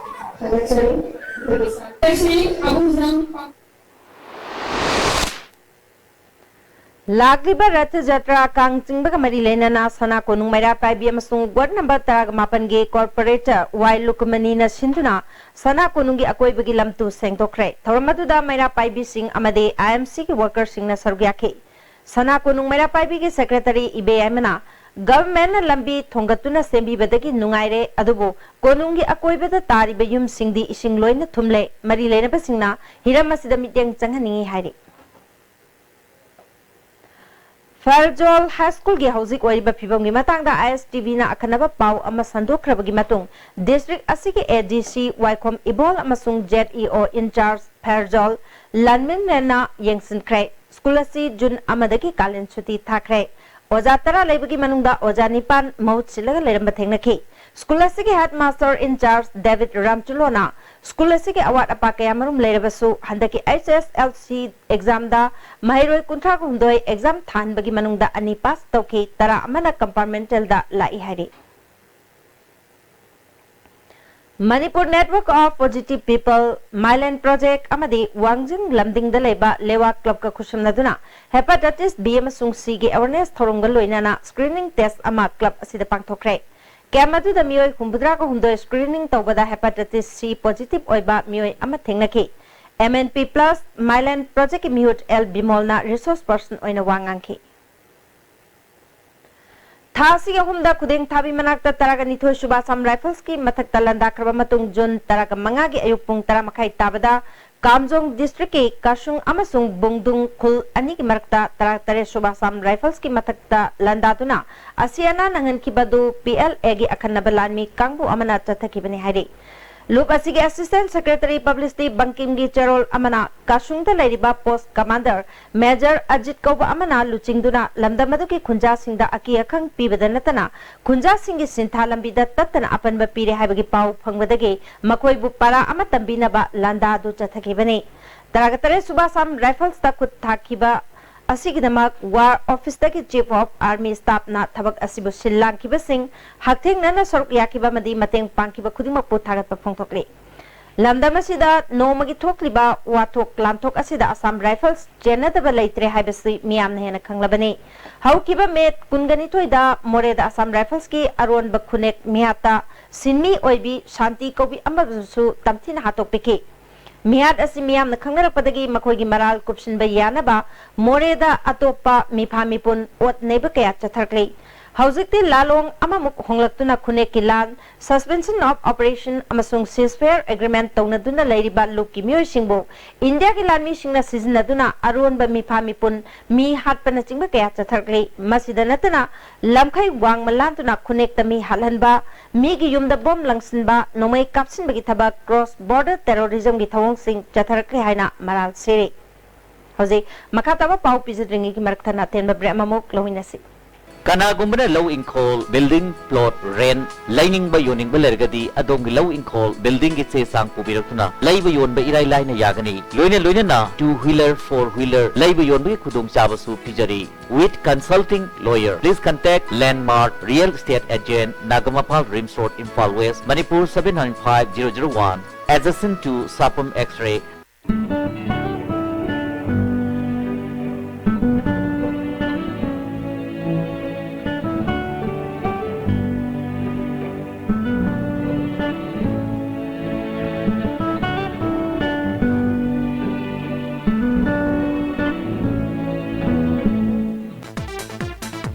ꯂꯥꯛꯂꯤꯕ ꯔꯊ ꯖꯇ꯭ꯔꯥ ꯀꯥꯡ ꯆꯤꯡꯕꯒ ꯃꯔꯤ ꯂꯩꯅꯅ ꯁꯅꯥ ꯀꯣꯅꯨꯡ ꯃꯩꯔꯥ ꯄꯥꯏꯕꯤ ꯑꯃꯁꯨꯡ ꯋꯥꯔꯗ ꯅꯝꯕꯔ ꯇꯔꯥꯒ ꯃꯥꯄꯟꯒꯤ ꯀꯣꯔꯄꯣꯔꯦꯇꯔ ꯋꯥꯏ ꯂꯨꯀꯃꯅꯤꯅ ꯁꯤꯟꯗꯨꯅ ꯁꯅꯥ ꯀꯣꯅꯨꯡꯒꯤ ꯑꯀꯣꯏꯕꯒꯤ ꯂꯝꯇꯨ ꯁꯦꯡꯗꯣꯛꯈ꯭ꯔꯦ꯫ ꯊꯧꯔꯝ ꯑꯗꯨꯗ ꯃꯩꯔꯥ ꯄꯥꯏꯕꯤꯁꯤꯡ ꯑꯃꯗꯤ ꯑꯥꯏ ꯑꯦꯝ ꯁꯤꯒꯤ ꯋꯥꯔꯀꯔꯁꯤꯡꯅ ꯁꯔꯨꯛ ꯌꯥꯈꯤ꯫ ꯁꯅꯥ ꯀꯣꯅꯨꯡ ꯃꯩꯔꯥ ꯄꯥꯏꯕꯤꯒꯤ ꯁꯦꯀ꯭ꯔꯦꯇꯔꯤ ꯏꯕꯦꯌꯥꯏꯃꯅ ꯒꯚꯔꯟꯃꯦꯟꯠꯅ ꯂꯝꯕꯤ ꯊꯣꯡꯒꯠꯇꯨꯅ ꯁꯦꯝꯕꯤꯕꯗꯒꯤ ꯅꯨꯡꯉꯥꯏꯔꯦ, ꯑꯗꯨꯕꯨ ꯀꯣꯅꯨꯡꯒꯤ ꯑꯀꯣꯏꯕꯗ ꯇꯥꯔꯤꯕ ꯌꯨꯝꯁꯤꯡꯗꯤ ꯏꯁꯤꯡ ꯂꯣꯏꯅ ꯊꯨꯝꯂꯦ꯫ ꯃꯔꯤ ꯂꯩꯅꯕꯁꯤꯡꯅ ꯍꯤꯔꯝ ꯑꯁꯤꯗ ꯃꯤꯠꯌꯦꯡ ꯆꯪꯍꯟꯅꯤꯡꯏ ꯍꯥꯏꯔꯤ꯫ ꯐꯦꯔꯖꯣꯜ ꯍꯥꯏ ꯁ꯭ꯀꯨꯜꯒꯤ ꯍꯧꯖꯤꯛ ꯑꯣꯏꯔꯤꯕ ꯐꯤꯕꯝꯒꯤ ꯃꯇꯥꯡꯗ ꯑꯥꯏ ꯑꯦꯁ ꯇꯤ ꯚꯤꯅ ꯑꯈꯟꯅꯕ ꯄꯥꯎ ꯑꯃ ꯁꯟꯗꯣꯛꯈ꯭ꯔꯕꯒꯤ ꯃꯇꯨꯡ, ꯗꯤꯁꯇ꯭ꯔꯤꯛ ꯑꯁꯤꯒꯤ ꯑꯦ ꯗꯤ ꯁꯤ ꯋꯥꯏꯈꯣꯝ ꯏꯕꯣꯜ ꯑꯃꯁꯨꯡ ꯖꯦꯗ ꯏ ꯑꯣ ꯏꯟꯆꯥꯔꯖ ꯐꯦꯔꯖꯣꯜ ꯂꯥꯟꯃꯤꯟꯔꯦꯟꯅ ꯌꯦꯡꯁꯤꯟꯈ꯭ꯔꯦ꯫ ꯁ꯭ꯀꯨꯜ ꯑꯁꯤ ꯖꯨꯟ ꯑꯃꯗꯒꯤ ꯀꯥꯂꯦꯟ ꯁꯨꯇꯤ ꯊꯥꯈ꯭ꯔꯦ꯫ ꯑꯣꯖꯥ ꯇꯔꯥ ꯂꯩꯕꯒꯤ ꯃꯅꯨꯡꯗ ꯑꯣꯖꯥ ꯅꯤꯄꯥꯟ ꯃꯍꯨꯠ ꯁꯤꯜꯂꯒ ꯂꯩꯔꯝꯕ ꯊꯦꯡꯅꯈꯤ꯫ ꯁ꯭ꯀꯨꯜ ꯑꯁꯤꯒꯤ ꯍꯦꯗ ꯃꯥꯁꯇꯔ ꯏꯟꯆꯥꯔꯖ ꯗꯦꯕꯤꯗ ꯔꯥꯝꯆꯨꯂꯣꯅ ꯁ꯭ꯀꯨꯜ ꯑꯁꯤꯒꯤ ꯑꯋꯥꯠ ꯑꯄꯥ ꯀꯌꯥꯃꯔꯨꯝ ꯂꯩꯔꯕꯁꯨ ꯍꯟꯗꯛꯀꯤ ꯑꯩꯆ ꯑꯦꯁ ꯑꯦꯜ ꯁꯤ ꯑꯦꯛꯖꯥꯝꯗ ꯃꯍꯩꯔꯣꯏ ꯀꯨꯟꯊ꯭ꯔꯥ ꯍꯨꯝꯗꯣꯏ ꯑꯦꯛꯖꯥꯝ ꯊꯥꯍꯟꯕꯒꯤ ꯃꯅꯨꯡꯗ ꯑꯅꯤ ꯄꯥꯁ ꯇꯧꯈꯤ, ꯇꯔꯥ ꯑꯃꯅ ꯀꯝꯄꯥꯔꯃꯦꯟꯇꯦꯜꯗ ꯂꯥꯛꯏ ꯍꯥꯏꯔꯤ꯫ Manipur Network of Positive People, Mailand Project ꯑꯃꯗꯤ ꯋꯥꯡꯖꯤꯡ ꯂꯝꯗꯤꯡꯗ ꯂꯩꯕ ꯂꯦꯋꯥ ꯀ꯭ꯂꯕꯀ ꯈꯨꯠꯁꯝꯅꯗꯨꯅ Hepatitis B ꯑꯃꯁꯨꯡ Cꯒꯤ awareness ꯊꯧꯔꯝꯒ ꯂꯣꯏꯅꯅ screening test ꯑꯃ ꯀ꯭ꯂꯕ ꯑꯁꯤꯗ ꯄꯥꯡꯊꯣꯛꯈ꯭ꯔꯦ꯫ ꯀꯦꯝꯞ ꯑꯗꯨꯗ ꯃꯤꯑꯣꯏ ꯍꯨꯝꯐꯨꯇꯔꯥꯒ ꯍꯨꯝꯗꯣꯏ screening ꯇꯧꯕꯗ Hepatitis C positive ꯑꯣꯏꯕ ꯃꯤꯑꯣꯏ ꯑꯃ ꯊꯦꯡꯅꯈꯤ꯫ M N P plus Mailand Projectꯀꯤ ꯃꯤꯍꯨꯠ ꯑꯦꯜ ꯕꯤꯃꯣꯜꯅ resource person ꯑꯣꯏꯅ ꯋꯥ ꯉꯥꯡꯈꯤ꯫ ꯊꯥ ꯑꯁꯤꯒꯤ ꯑꯍꯨꯝꯗ ꯈꯨꯗꯦꯡ ꯊꯥꯕꯤ ꯃꯅꯥꯛꯇ ꯇꯔꯥꯒ ꯅꯤꯊꯣꯏ ꯁꯨꯕ Assam Riflesꯀꯤ ꯃꯊꯛꯇ ꯂꯥꯟꯗꯥꯈ꯭ꯔꯕ ꯃꯇꯨꯡ, ꯖꯨꯟ ꯇꯔꯥꯒ ꯃꯉꯥꯒꯤ ꯑꯌꯨꯛ ꯄꯨꯡ ꯇꯔꯥ ꯃꯈꯥꯏ ꯇꯥꯕꯗ ꯀꯥꯝꯖꯣꯡ districtꯀꯤ ꯀꯥꯁꯨꯡ ꯑꯃꯁꯨꯡ ꯕꯨꯡꯗꯨꯡ ꯈꯨꯜ ꯑꯅꯤꯒꯤ ꯃꯔꯛꯇ ꯇꯔꯥꯇꯔꯦꯠ ꯁꯨꯕ Assam Riflesꯀꯤ ꯃꯊꯛꯇ ꯂꯥꯟꯗꯥꯗꯨꯅ ꯑꯁꯤ ꯑꯅꯥ ꯅꯪꯍꯟꯈꯤꯕꯗꯨ P L Aꯒꯤ ꯑꯈꯟꯅꯕ ꯂꯥꯟꯃꯤ ꯀꯥꯡꯕꯨ ꯑꯃꯅ ꯆꯠꯊꯈꯤꯕꯅꯤ ꯍꯥꯏꯔꯤ꯫ ꯂꯨꯞ ꯑꯁꯤꯒꯤ Assistant Secretary Publicity ꯕꯪꯀꯤꯝꯒꯤ ꯆꯦꯔꯣꯜ ꯑꯃꯅ ꯀꯥꯁꯨꯡꯗ ꯂꯩꯔꯤꯕ post commander Major ꯑꯖꯤꯠ ꯀꯧꯕ ꯑꯃꯅ ꯂꯨꯆꯤꯡꯗꯨꯅ ꯂꯝꯗꯝ ꯑꯗꯨꯒꯤ ꯈꯨꯟꯖꯥꯁꯤꯡꯗ ꯑꯀꯤ ꯑꯈꯪ ꯄꯤꯕꯗ ꯅꯠꯇꯅ ꯈꯨꯟꯖꯥꯁꯤꯡꯒꯤ ꯁꯤꯟꯊꯥ ꯂꯝꯕꯤꯗ ꯇꯠꯇꯅ ꯑꯄꯟꯕ ꯄꯤꯔꯦ ꯍꯥꯏꯕꯒꯤ ꯄꯥꯎ ꯐꯪꯕꯗꯒꯤ ꯃꯈꯣꯏꯕꯨ ꯄꯥꯔꯥ ꯑꯃ ꯇꯝꯕꯤꯅꯕ ꯂꯥꯟꯗꯥ ꯑꯗꯨ ꯆꯠꯊꯈꯤꯕꯅꯤ꯫ ꯇꯔꯥꯒ ꯇꯔꯦꯠ ꯁꯨꯕ Assam Riflesꯇ ꯈꯨꯠ ꯊꯥꯈꯤꯕ ꯑꯁꯤꯒꯤꯗꯃꯛ War Officeꯇꯒꯤ Chief of Army Staffꯅ ꯊꯕꯛ ꯑꯁꯤꯕꯨ ꯁꯤꯜ ꯂꯥꯡꯈꯤꯕꯁꯤꯡ, ꯍꯛꯊꯦꯡꯅꯅ ꯁꯔꯨꯛ ꯌꯥꯈꯤꯕ ꯑꯃꯗꯤ ꯃꯇꯦꯡ ꯄꯥꯡꯈꯤꯕ ꯈꯨꯗꯤꯡꯃꯛꯄꯨ ꯊꯥꯒꯠꯄ ꯐꯣꯡꯗꯣꯛꯂꯤ꯫ ꯂꯝꯗꯝ ꯑꯁꯤꯗ ꯅꯣꯡꯃꯒꯤ ꯊꯣꯛꯂꯤꯕ ꯋꯥꯊꯣꯛ ꯂꯥꯟꯊꯣꯛ ꯑꯁꯤꯗ Assam Rifles ꯆꯦꯟꯅꯗꯕ ꯂꯩꯇ꯭ꯔꯦ ꯍꯥꯏꯕꯁꯤ ꯃꯤꯌꯥꯝꯅ ꯍꯦꯟꯅ ꯈꯪꯂꯕꯅꯤ꯫ ꯍꯧꯈꯤꯕ ꯃꯦ ꯀꯨꯟꯒ ꯅꯤꯊꯣꯏꯗ ꯃꯣꯔꯦꯗ Assam Riflesꯀꯤ ꯑꯔꯣꯟꯕ ꯈꯨꯅꯦꯛ ꯃꯤꯍꯥꯠꯇ ꯁꯤꯟꯃꯤ ꯑꯣꯏꯕꯤ ꯁꯥꯟꯇꯤ ꯀꯧꯕꯤ ꯑꯃꯕꯨꯁꯨ ꯇꯝꯊꯤꯅ ꯍꯥꯠꯇꯣꯛꯄꯤꯈꯤ꯫ ꯃꯤꯍꯥꯠ ꯑꯁꯤ ꯃꯤꯌꯥꯝꯅ ꯈꯪꯅꯔꯛꯄꯗꯒꯤ ꯃꯈꯣꯏꯒꯤ ꯃꯔꯥꯜ ꯀꯨꯞꯁꯤꯟꯕ ꯌꯥꯅꯕ ꯃꯣꯔꯦꯗ ꯑꯇꯣꯞꯄ ꯃꯤꯐꯥ ꯃꯤꯄꯨꯟ ꯑꯣꯠ ꯅꯩꯕ ꯀꯌꯥ ꯆꯠꯊꯔꯛꯂꯤ꯫ ꯍꯧꯖꯤꯛꯇꯤ ꯂꯥꯂꯣꯡ ꯑꯃꯃꯨꯛ ꯍꯣꯡꯂꯛꯇꯨꯅ ꯈꯨꯅꯦꯛꯀꯤ ꯂꯥꯟ, Suspension of Operation ꯑꯃꯁꯨꯡ ceasefire agreement ꯇꯧꯅꯗꯨꯅ ꯂꯩꯔꯤꯕ ꯂꯨꯞꯀꯤ ꯃꯤꯑꯣꯏꯁꯤꯡꯕꯨ ꯏꯟꯗꯤꯌꯥꯒꯤ ꯂꯥꯟꯃꯤꯁꯤꯡꯅ ꯁꯤꯖꯤꯟꯅꯗꯨꯅ ꯑꯔꯣꯟꯕ ꯃꯤꯐꯥ ꯃꯤꯄꯨꯟ, ꯃꯤ ꯍꯥꯠꯄꯅꯆꯤꯡꯕ ꯀꯌꯥ ꯆꯠꯊꯔꯛꯂꯤ꯫ ꯃꯁꯤꯗ ꯅꯠꯇꯅ ꯂꯝꯈꯩ ꯋꯥꯡꯃ ꯂꯥꯟꯗꯨꯅ ꯈꯨꯅꯦꯛꯇ ꯃꯤ ꯍꯥꯠꯍꯟꯕ, ꯃꯤꯒꯤ ꯌꯨꯝꯗ ꯕꯣꯝ ꯂꯪꯁꯤꯟꯕ, ꯅꯣꯡꯃꯩ ꯀꯥꯞꯁꯤꯟꯕꯒꯤ ꯊꯕꯛ, cross border terrorismꯒꯤ ꯊꯧꯑꯣꯡꯁꯤꯡ ꯆꯠꯊꯔꯛꯂꯤ ꯍꯥꯏꯅ ꯃꯔꯥꯜ ꯁꯤꯔꯤ꯫ ꯍꯧꯖꯤꯛ ꯃꯈꯥ ꯇꯥꯕ ꯄꯥꯎ ꯄꯤꯖꯗ꯭ꯔꯤꯉꯩꯒꯤ ꯃꯔꯛꯇ ꯑꯇꯦꯟꯕ break ꯑꯃꯃꯨꯛ ꯂꯧꯃꯤꯟꯅꯁꯤ꯫ ꯀꯅꯥꯒꯨꯝꯕꯅ ꯂꯧ ꯏꯪꯈꯣꯜ, building plot, rent ꯂꯩꯅꯤꯡꯕ ꯌꯣꯟꯅꯤꯡꯕ ꯂꯩꯔꯒꯗꯤ ꯑꯗꯣꯝꯒꯤ ꯂꯧ ꯏꯪꯈꯣꯜ, buildingꯒꯤ ꯆꯦ ꯆꯥꯡ ꯄꯨꯕꯤꯔꯛꯇꯨꯅ ꯂꯩꯕ ꯌꯣꯟꯕ ꯏꯔꯥꯏ ꯂꯥꯏꯅ ꯌꯥꯒꯅꯤ꯫ ꯂꯣꯏꯅ ꯂꯣꯏꯅꯅ two wheeler, four wheeler ꯂꯩꯕ ꯌꯣꯟꯕꯒꯤ ꯈꯨꯗꯣꯡꯆꯥꯕꯁꯨ ꯄꯤꯖꯔꯤ꯫ With consulting lawyer. Please contact Landmark Real Estate Agent, Nagamapal Rims Road, Imphal West, Manipur seven nine five zero zero one, adjacent to Sapum X-ray.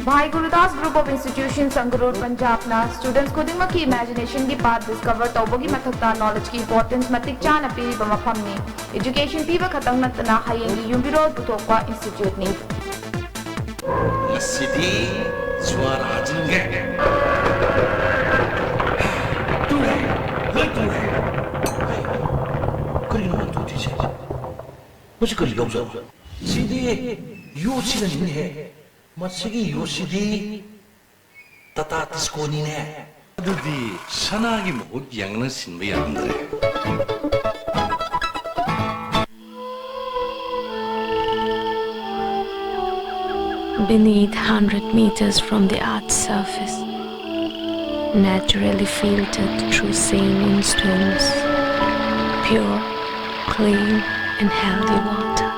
Bhai Gurudas Group of Institutions, Sangrur, Punjabꯅ students ꯈꯨꯗꯤꯡꯃꯛꯀꯤ imaginationꯒꯤ path discover ꯇꯧꯕꯒꯤ ꯃꯊꯛꯇ knowledgeꯀꯤ importance ꯃꯇꯤꯛ ꯆꯥꯅ ꯄꯤꯔꯤꯕ ꯃꯐꯝꯅꯤ꯫ Education ꯄꯤꯕ ꯈꯛꯇꯪ ꯅꯠꯇꯅ ꯍꯌꯦꯡꯒꯤ ꯌꯨꯝꯕꯤꯔꯣꯜ ꯄꯨꯊꯣꯛꯄ instituteꯅꯤ꯫ ꯉꯁꯤꯗꯤ ꯖꯨꯋꯥꯔ ꯍꯥꯖꯤꯟꯒꯦ꯫ ꯇꯨꯔꯦ, ꯂꯣꯏ ꯇꯨꯔꯦ꯫ ꯀꯔꯤꯅꯣ ꯃꯥ ꯇꯨꯗ꯭ꯔꯤꯁꯦ? ꯃꯁꯤ ꯀꯔꯤ ꯂꯧꯖꯥꯠꯅꯣ? ꯁꯤꯗꯤ ꯌꯣꯠꯁꯤꯅꯅꯤꯅꯦꯍꯦ꯫ ꯃꯁꯤꯒꯤ ꯌꯣꯠꯁꯤꯗꯤ ꯇꯥꯇꯥ ꯇꯤꯁꯀꯣꯅꯤꯅꯦ꯫ ꯑꯗꯨꯗꯤ ꯁꯅꯥꯒꯤ ꯃꯍꯨꯠ ꯌꯦꯡꯅ ꯁꯤꯟꯕ ꯌꯥꯔꯝꯗ꯭ꯔꯦ꯫ Beneath, hundred meters from the earth's surface, naturally filtered through saline stones, pure, clean, and healthy water.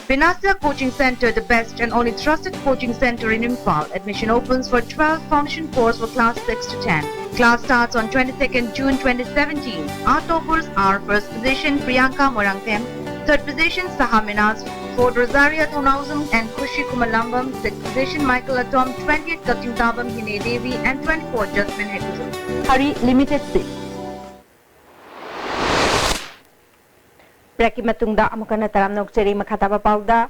Vinasya Coaching Center, the best and only trusted coaching center in Imphal. Admission opens for twelve foundation course for class six to ten. Class starts on twenty-second June twenty seventeen. Our toppers are first position Priyanka Moirangthem, third position Saha Minaz, fourth Rosaria Thonausam and Khushi Kumalambam, sixth position Michael Atom, twentieth Kakching Tabam Hine Devi and twenty-fourth Jasmine Hekuzum. Hurry, limited seats. Breakꯀꯤ ꯃꯇꯨꯡꯗ ꯑꯃꯨꯛ ꯍꯟꯅ ꯇꯔꯥꯝꯅ ꯑꯣꯛꯆꯔꯤ꯫ ꯃꯈꯥ ꯇꯥꯕ ꯄꯥꯎꯗ,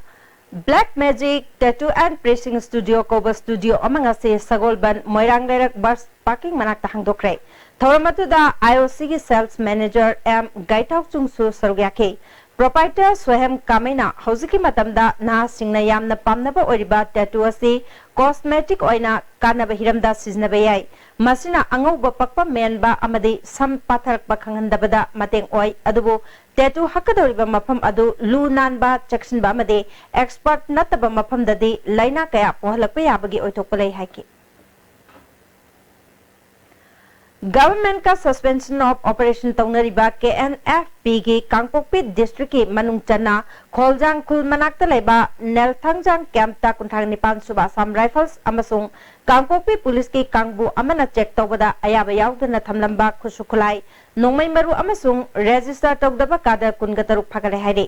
Black Magic Tattoo and Piercing Studio ꯀꯧꯕ studio ꯑꯃ ꯉꯁꯤ ꯁꯒꯣꯜꯕꯟ ꯃꯣꯏꯔꯥꯡ ꯂꯩꯔꯛ bus parking ꯃꯅꯥꯛꯇ ꯍꯥꯡꯗꯣꯛꯈ꯭ꯔꯦ꯫ ꯊꯧꯔꯝ ꯑꯗꯨꯗ IOCꯒꯤ sales manager M ꯒꯥꯏꯊꯥꯎꯆꯨꯡꯁꯨ ꯁꯔꯨꯛ ꯌꯥꯈꯤ꯫ Proprietor ꯁꯣꯍꯦꯝ ꯀꯥꯃꯩꯅ ꯍꯧꯖꯤꯛꯀꯤ ꯃꯇꯝꯗ ꯅꯍꯥꯁꯤꯡꯅ ꯌꯥꯝꯅ ꯄꯥꯝꯅꯕ ꯑꯣꯏꯔꯤꯕ tattoo ꯑꯁꯤ cosmetic ꯑꯣꯏꯅ ꯀꯥꯟꯅꯕ ꯍꯤꯔꯝꯗ ꯁꯤꯖꯤꯟꯅꯕ ꯌꯥꯏ꯫ ꯃꯁꯤꯅ ꯑꯉꯧꯕ ꯄꯛꯄ ꯃꯦꯟꯕ ꯑꯃꯗꯤ ꯁꯝ ꯄꯥꯊꯔꯛꯄ ꯈꯪꯍꯟꯗꯕꯗ ꯃꯇꯦꯡ ꯑꯣꯏ, ꯑꯗꯨꯕꯨ tattoo ꯍꯛꯀꯗꯧꯔꯤꯕ ꯃꯐꯝ ꯑꯗꯨ ꯂꯨ ꯅꯥꯟꯕ, ꯆꯦꯛꯁꯤꯟꯕ ꯑꯃꯗꯤ expert ꯅꯠꯇꯕ ꯃꯐꯝꯗꯗꯤ ꯂꯥꯏꯅꯥ ꯀꯌꯥ ꯄꯣꯛꯍꯜꯂꯛꯄ ꯌꯥꯕꯒꯤ ꯑꯣꯏꯊꯣꯛꯄ ꯂꯩ ꯍꯥꯏꯈꯤ꯫ Government ꯀ suspension of operation ꯇꯧꯅꯔꯤꯕ KNFP ꯒꯤ ꯀꯥꯡꯄꯣꯛꯄꯤ district ꯀꯤ ꯃꯅꯨꯡ ꯆꯟꯅ ꯈꯣꯜꯖꯥꯡ ꯈꯨꯜ ꯃꯅꯥꯛꯇ ꯂꯩꯕ ꯅꯦꯜꯊꯥꯡꯖꯥꯡ camp ꯇ ꯀꯨꯟꯊ꯭ꯔꯥ ꯅꯤꯄꯥꯟ ꯁꯨꯕ Assam Rifles ꯑꯃꯁꯨꯡ ꯀꯥꯡꯄꯣꯛꯄꯤ police ꯀꯤ ꯀꯥꯡꯕꯨ ꯑꯃꯅ check ꯇꯧꯕꯗ ꯑꯌꯥꯕ ꯌꯥꯎꯗꯅ ꯊꯝꯂꯝꯕ ꯈꯨꯠꯁꯨ ꯈꯨꯠꯂꯥꯏ, ꯅꯣꯡꯃꯩ ꯃꯔꯨ ꯑꯃꯁꯨꯡ register ꯇꯧꯗꯕ ꯀꯥꯗ ꯀꯨꯟꯒ ꯇꯔꯨꯛ ꯐꯥꯒꯠꯂꯦ ꯍꯥꯏꯔꯤ꯫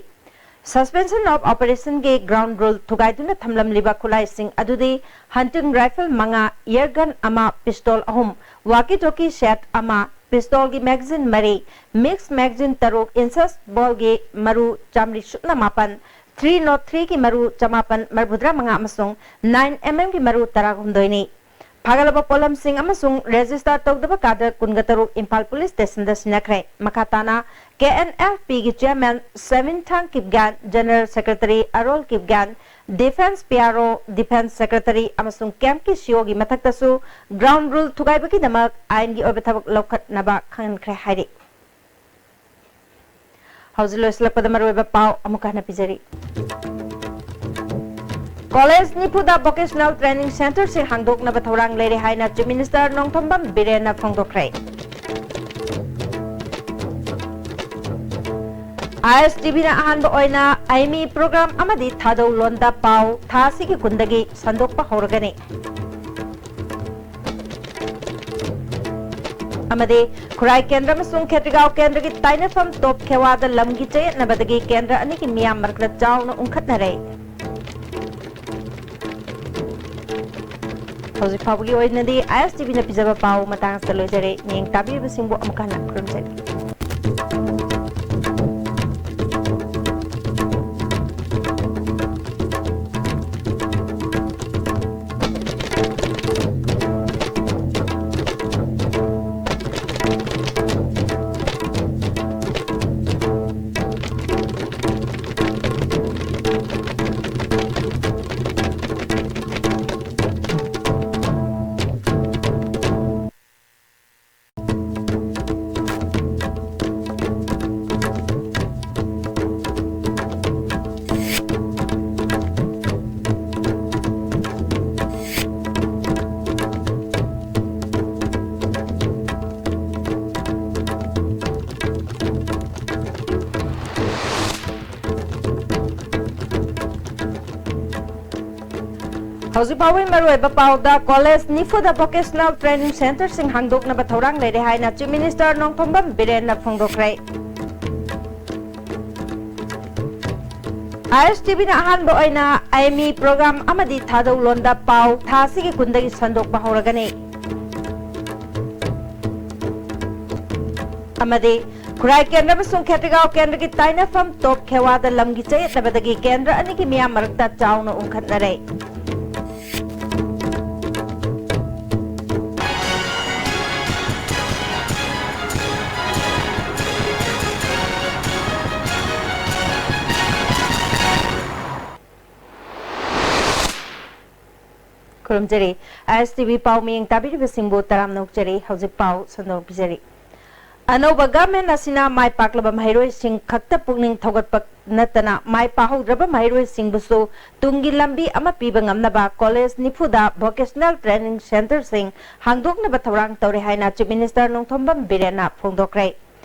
Suspension of operation ꯒꯤ ground rule ꯊꯨꯒꯥꯏꯗꯨꯅ ꯊꯝꯂꯝꯂꯤꯕ ꯈꯨꯠꯂꯥꯏꯁꯤꯡ ꯑꯗꯨꯗꯤ hunting rifle ꯃꯉꯥ, air gun ꯑꯃ, pistol ꯑꯍꯨꯝ, walkie talkie set ꯑꯃ, pistol ꯒꯤ magazine ꯃꯔꯤ, mix magazine ꯇꯔꯨꯛ, insertion ball ꯒꯤ ꯃꯔꯨ ꯆꯥꯃꯔꯤ ꯁꯨꯞꯅ ꯃꯥꯄꯟ, three nought three ꯒꯤ ꯃꯔꯨ ꯆꯃꯥꯄꯟ ꯃꯔꯤꯐꯨꯇꯔꯥ ꯃꯉꯥ ꯑꯃꯁꯨꯡ nine MM ꯒꯤ ꯃꯔꯨ ꯇꯔꯥꯍꯨꯝꯗꯣꯏꯅꯤ꯫ ꯐꯥꯒꯠꯂꯕ ꯄꯣꯠꯂꯝꯁꯤꯡ ꯑꯃꯁꯨꯡ register ꯇꯧꯗꯕ ꯀꯥꯗ ꯀꯨꯟꯒ ꯇꯔꯨꯛ ꯏꯝꯐꯥꯜ police station ꯗ ꯁꯤꯟꯅꯈ꯭ꯔꯦ꯫ ꯃꯈꯥ ꯇꯥꯅ KNFP ꯒꯤ chairman ꯁꯦꯃꯤꯟꯊꯥꯡ Kipgen, general secretary ꯑꯔꯣꯜ Kipgen, defence PRO, defence secretary ꯑꯃꯁꯨꯡ camp ꯀꯤ CO ꯒꯤ ꯃꯊꯛꯇꯁꯨ ground rule ꯊꯨꯒꯥꯏꯕꯒꯤꯗꯃꯛ ꯑꯥꯏꯟꯒꯤ ꯑꯣꯏꯕ ꯊꯕꯛ ꯂꯧꯈꯠꯅꯕ ꯈꯪꯍꯟꯈ꯭ꯔꯦ ꯍꯥꯏꯔꯤ꯫ ꯍꯧꯖꯤꯛ ꯂꯣꯏꯁꯤꯜꯂꯛꯄꯗ ꯃꯔꯨꯑꯣꯏꯕ ꯄꯥꯎ ꯑꯃꯨꯛ ꯍꯟꯅ ꯄꯤꯖꯔꯤ꯫ College ꯅꯤꯐꯨꯗ vocational training centre ꯁꯤꯡ ꯍꯥꯡꯗꯣꯛꯅꯕ ꯊꯧꯔꯥꯡ ꯂꯩꯔꯦ ꯍꯥꯏꯅ Chief Minister ꯅꯣꯡꯊꯣꯝꯕꯝ ꯕꯤꯔꯦꯟꯅ ꯐꯣꯡꯗꯣꯛꯈ꯭ꯔꯦ꯫ ISTV ꯅ ꯑꯍꯥꯟꯕ ꯑꯣꯏꯅ ꯑꯥꯏꯃꯤ program ꯑꯃꯗꯤ ꯊꯥꯗꯧ ꯂꯣꯟꯗ ꯄꯥꯎ ꯊꯥ ꯑꯁꯤꯒꯤ ꯀꯨꯟꯗꯒꯤ ꯁꯟꯗꯣꯛꯄ ꯍꯧꯔꯒꯅꯤ꯫ ꯑꯃꯗꯤ ꯈꯨꯔꯥꯏ ꯀꯦꯟꯗ꯭ꯔ ꯑꯃꯁꯨꯡ ꯈꯦꯇ꯭ꯔꯤꯒꯥꯎ ꯀꯦꯟꯗ꯭ꯔꯒꯤ ꯇꯥꯏꯅꯐꯝ ꯇꯣꯞ ꯈꯦꯋꯥꯗ ꯂꯝꯒꯤ ꯆꯌꯦꯠꯅꯕꯗꯒꯤ ꯀꯦꯟꯗ꯭ꯔ ꯑꯅꯤꯒꯤ ꯃꯤꯌꯥꯝ ꯃꯔꯛꯇ ꯆꯥꯎꯅ ꯎꯪꯈꯠꯅꯔꯦ꯫ ꯍꯧꯖꯤꯛ ꯐꯥꯎꯕꯒꯤ ꯑꯣꯏꯅꯗꯤ ISTV ꯅ ꯄꯤꯖꯕ ꯄꯥꯎ ꯃꯇꯥꯡ ꯑꯁꯤꯗ ꯂꯣꯏꯖꯔꯦ꯫ ꯃꯤꯠꯌꯦꯡ ꯇꯥꯕꯤꯔꯤꯕꯁꯤꯡꯕꯨ ꯑꯃꯨꯛ ꯍꯟꯅ ꯈꯨꯔꯨꯝꯖꯔꯤ꯫ ꯍꯧꯖꯤꯛ ꯐꯥꯎꯕꯒꯤ ꯃꯔꯨꯑꯣꯏꯕ ꯄꯥꯎꯗ, ꯀꯣꯂꯦꯖ ꯅꯤꯐꯨꯗ ꯚꯣꯀꯦꯁꯅꯦꯜ ꯇ꯭ꯔꯦꯅꯤꯡ ꯁꯦꯟꯇꯔꯁꯤꯡ ꯍꯥꯡꯗꯣꯛꯅꯕ ꯊꯧꯔꯥꯡ ꯂꯩꯔꯦ ꯍꯥꯏꯅ ꯆꯤꯐ ꯃꯤꯅꯤꯁꯇꯔ ꯅꯣꯡꯊꯣꯝꯕꯝ ꯕꯤꯔꯦꯟꯅ ꯐꯣꯡꯗꯣꯛꯈ꯭ꯔꯦ꯫ ꯑꯥꯏ ꯑꯦꯁ ꯇꯤ ꯚꯤꯅ ꯑꯍꯥꯟꯕ ꯑꯣꯏꯅ ꯑꯥꯏ ꯑꯦꯝ ꯏ ꯄ꯭ꯔꯣꯒ꯭ꯔꯥꯝ ꯑꯃꯗꯤ ꯊꯥꯗꯧ ꯂꯣꯟꯗ ꯄꯥꯎ ꯊꯥ ꯑꯁꯤꯒꯤ ꯀꯨꯟꯗꯒꯤ ꯁꯟꯗꯣꯛꯄ ꯍꯧꯔꯒꯅꯤ꯫ ꯑꯃꯗꯤ ꯈꯨꯔꯥꯏ ꯀꯦꯟꯗ꯭ꯔ ꯑꯃꯁꯨꯡ ꯈꯦꯇ꯭ꯔꯤꯒꯥꯎ ꯀꯦꯟꯗ꯭ꯔꯒꯤ ꯇꯥꯏꯅꯐꯝ ꯇꯣꯞ ꯈꯦꯋꯥꯗ ꯂꯝꯒꯤ ꯆꯌꯦꯠꯅꯕꯗꯒꯤ ꯀꯦꯟꯗ꯭ꯔ ꯑꯅꯤꯒꯤ ꯃꯤꯌꯥꯝ ꯃꯔꯛꯇ ꯆꯥꯎꯅ ꯎꯪꯈꯠꯅꯔꯦ꯫ ꯈꯨꯔꯨꯝꯖꯔꯤ꯫ ꯑꯥꯏ ꯑꯦꯁ ꯇꯤ ꯚꯤ ꯄꯥꯎ ꯃꯤꯌꯦꯡ ꯇꯥꯕꯤꯔꯤꯕꯁꯤꯡꯕꯨ ꯇꯔꯥꯝꯅ ꯑꯣꯛꯆꯔꯤ꯫ ꯍꯧꯖꯤꯛ ꯄꯥꯎ ꯁꯟꯗꯣꯛꯅ ꯄꯤꯖꯔꯤ꯫ ꯑꯅꯧꯕ ꯒꯚꯔꯟꯃꯦꯟꯠ ꯑꯁꯤꯅ ꯃꯥꯏ ꯄꯥꯛꯂꯕ ꯃꯍꯩꯔꯣꯏꯁꯤꯡ ꯈꯛꯇ ꯄꯨꯛꯅꯤꯡ ꯊꯧꯒꯠꯄ ꯅꯠꯇꯅ ꯃꯥꯏ ꯄꯥꯛꯍꯧꯗ꯭ꯔꯕ ꯃꯍꯩꯔꯣꯏꯁꯤꯡꯕꯨꯁꯨ ꯇꯨꯡꯒꯤ ꯂꯝꯕꯤ ꯑꯃ ꯄꯤꯕ ꯉꯝꯅꯕ ꯀꯣꯂꯦꯖ ꯅꯤꯐꯨꯗ ꯚꯣꯀꯦꯁꯅꯦꯜ ꯇ꯭ꯔꯦꯅꯤꯡ ꯁꯦꯟꯇꯔꯁꯤꯡ ꯍꯥꯡꯗꯣꯛꯅꯕ ꯊꯧꯔꯥꯡ ꯇꯧꯔꯦ ꯍꯥꯏꯅ ꯆꯤꯐ ꯃꯤꯅꯤꯁꯇꯔ ꯅꯣꯡꯊꯣꯝꯕꯝ ꯕꯤꯔꯦꯟꯅ ꯐꯣꯡꯗꯣꯛꯈ꯭ꯔꯦ꯫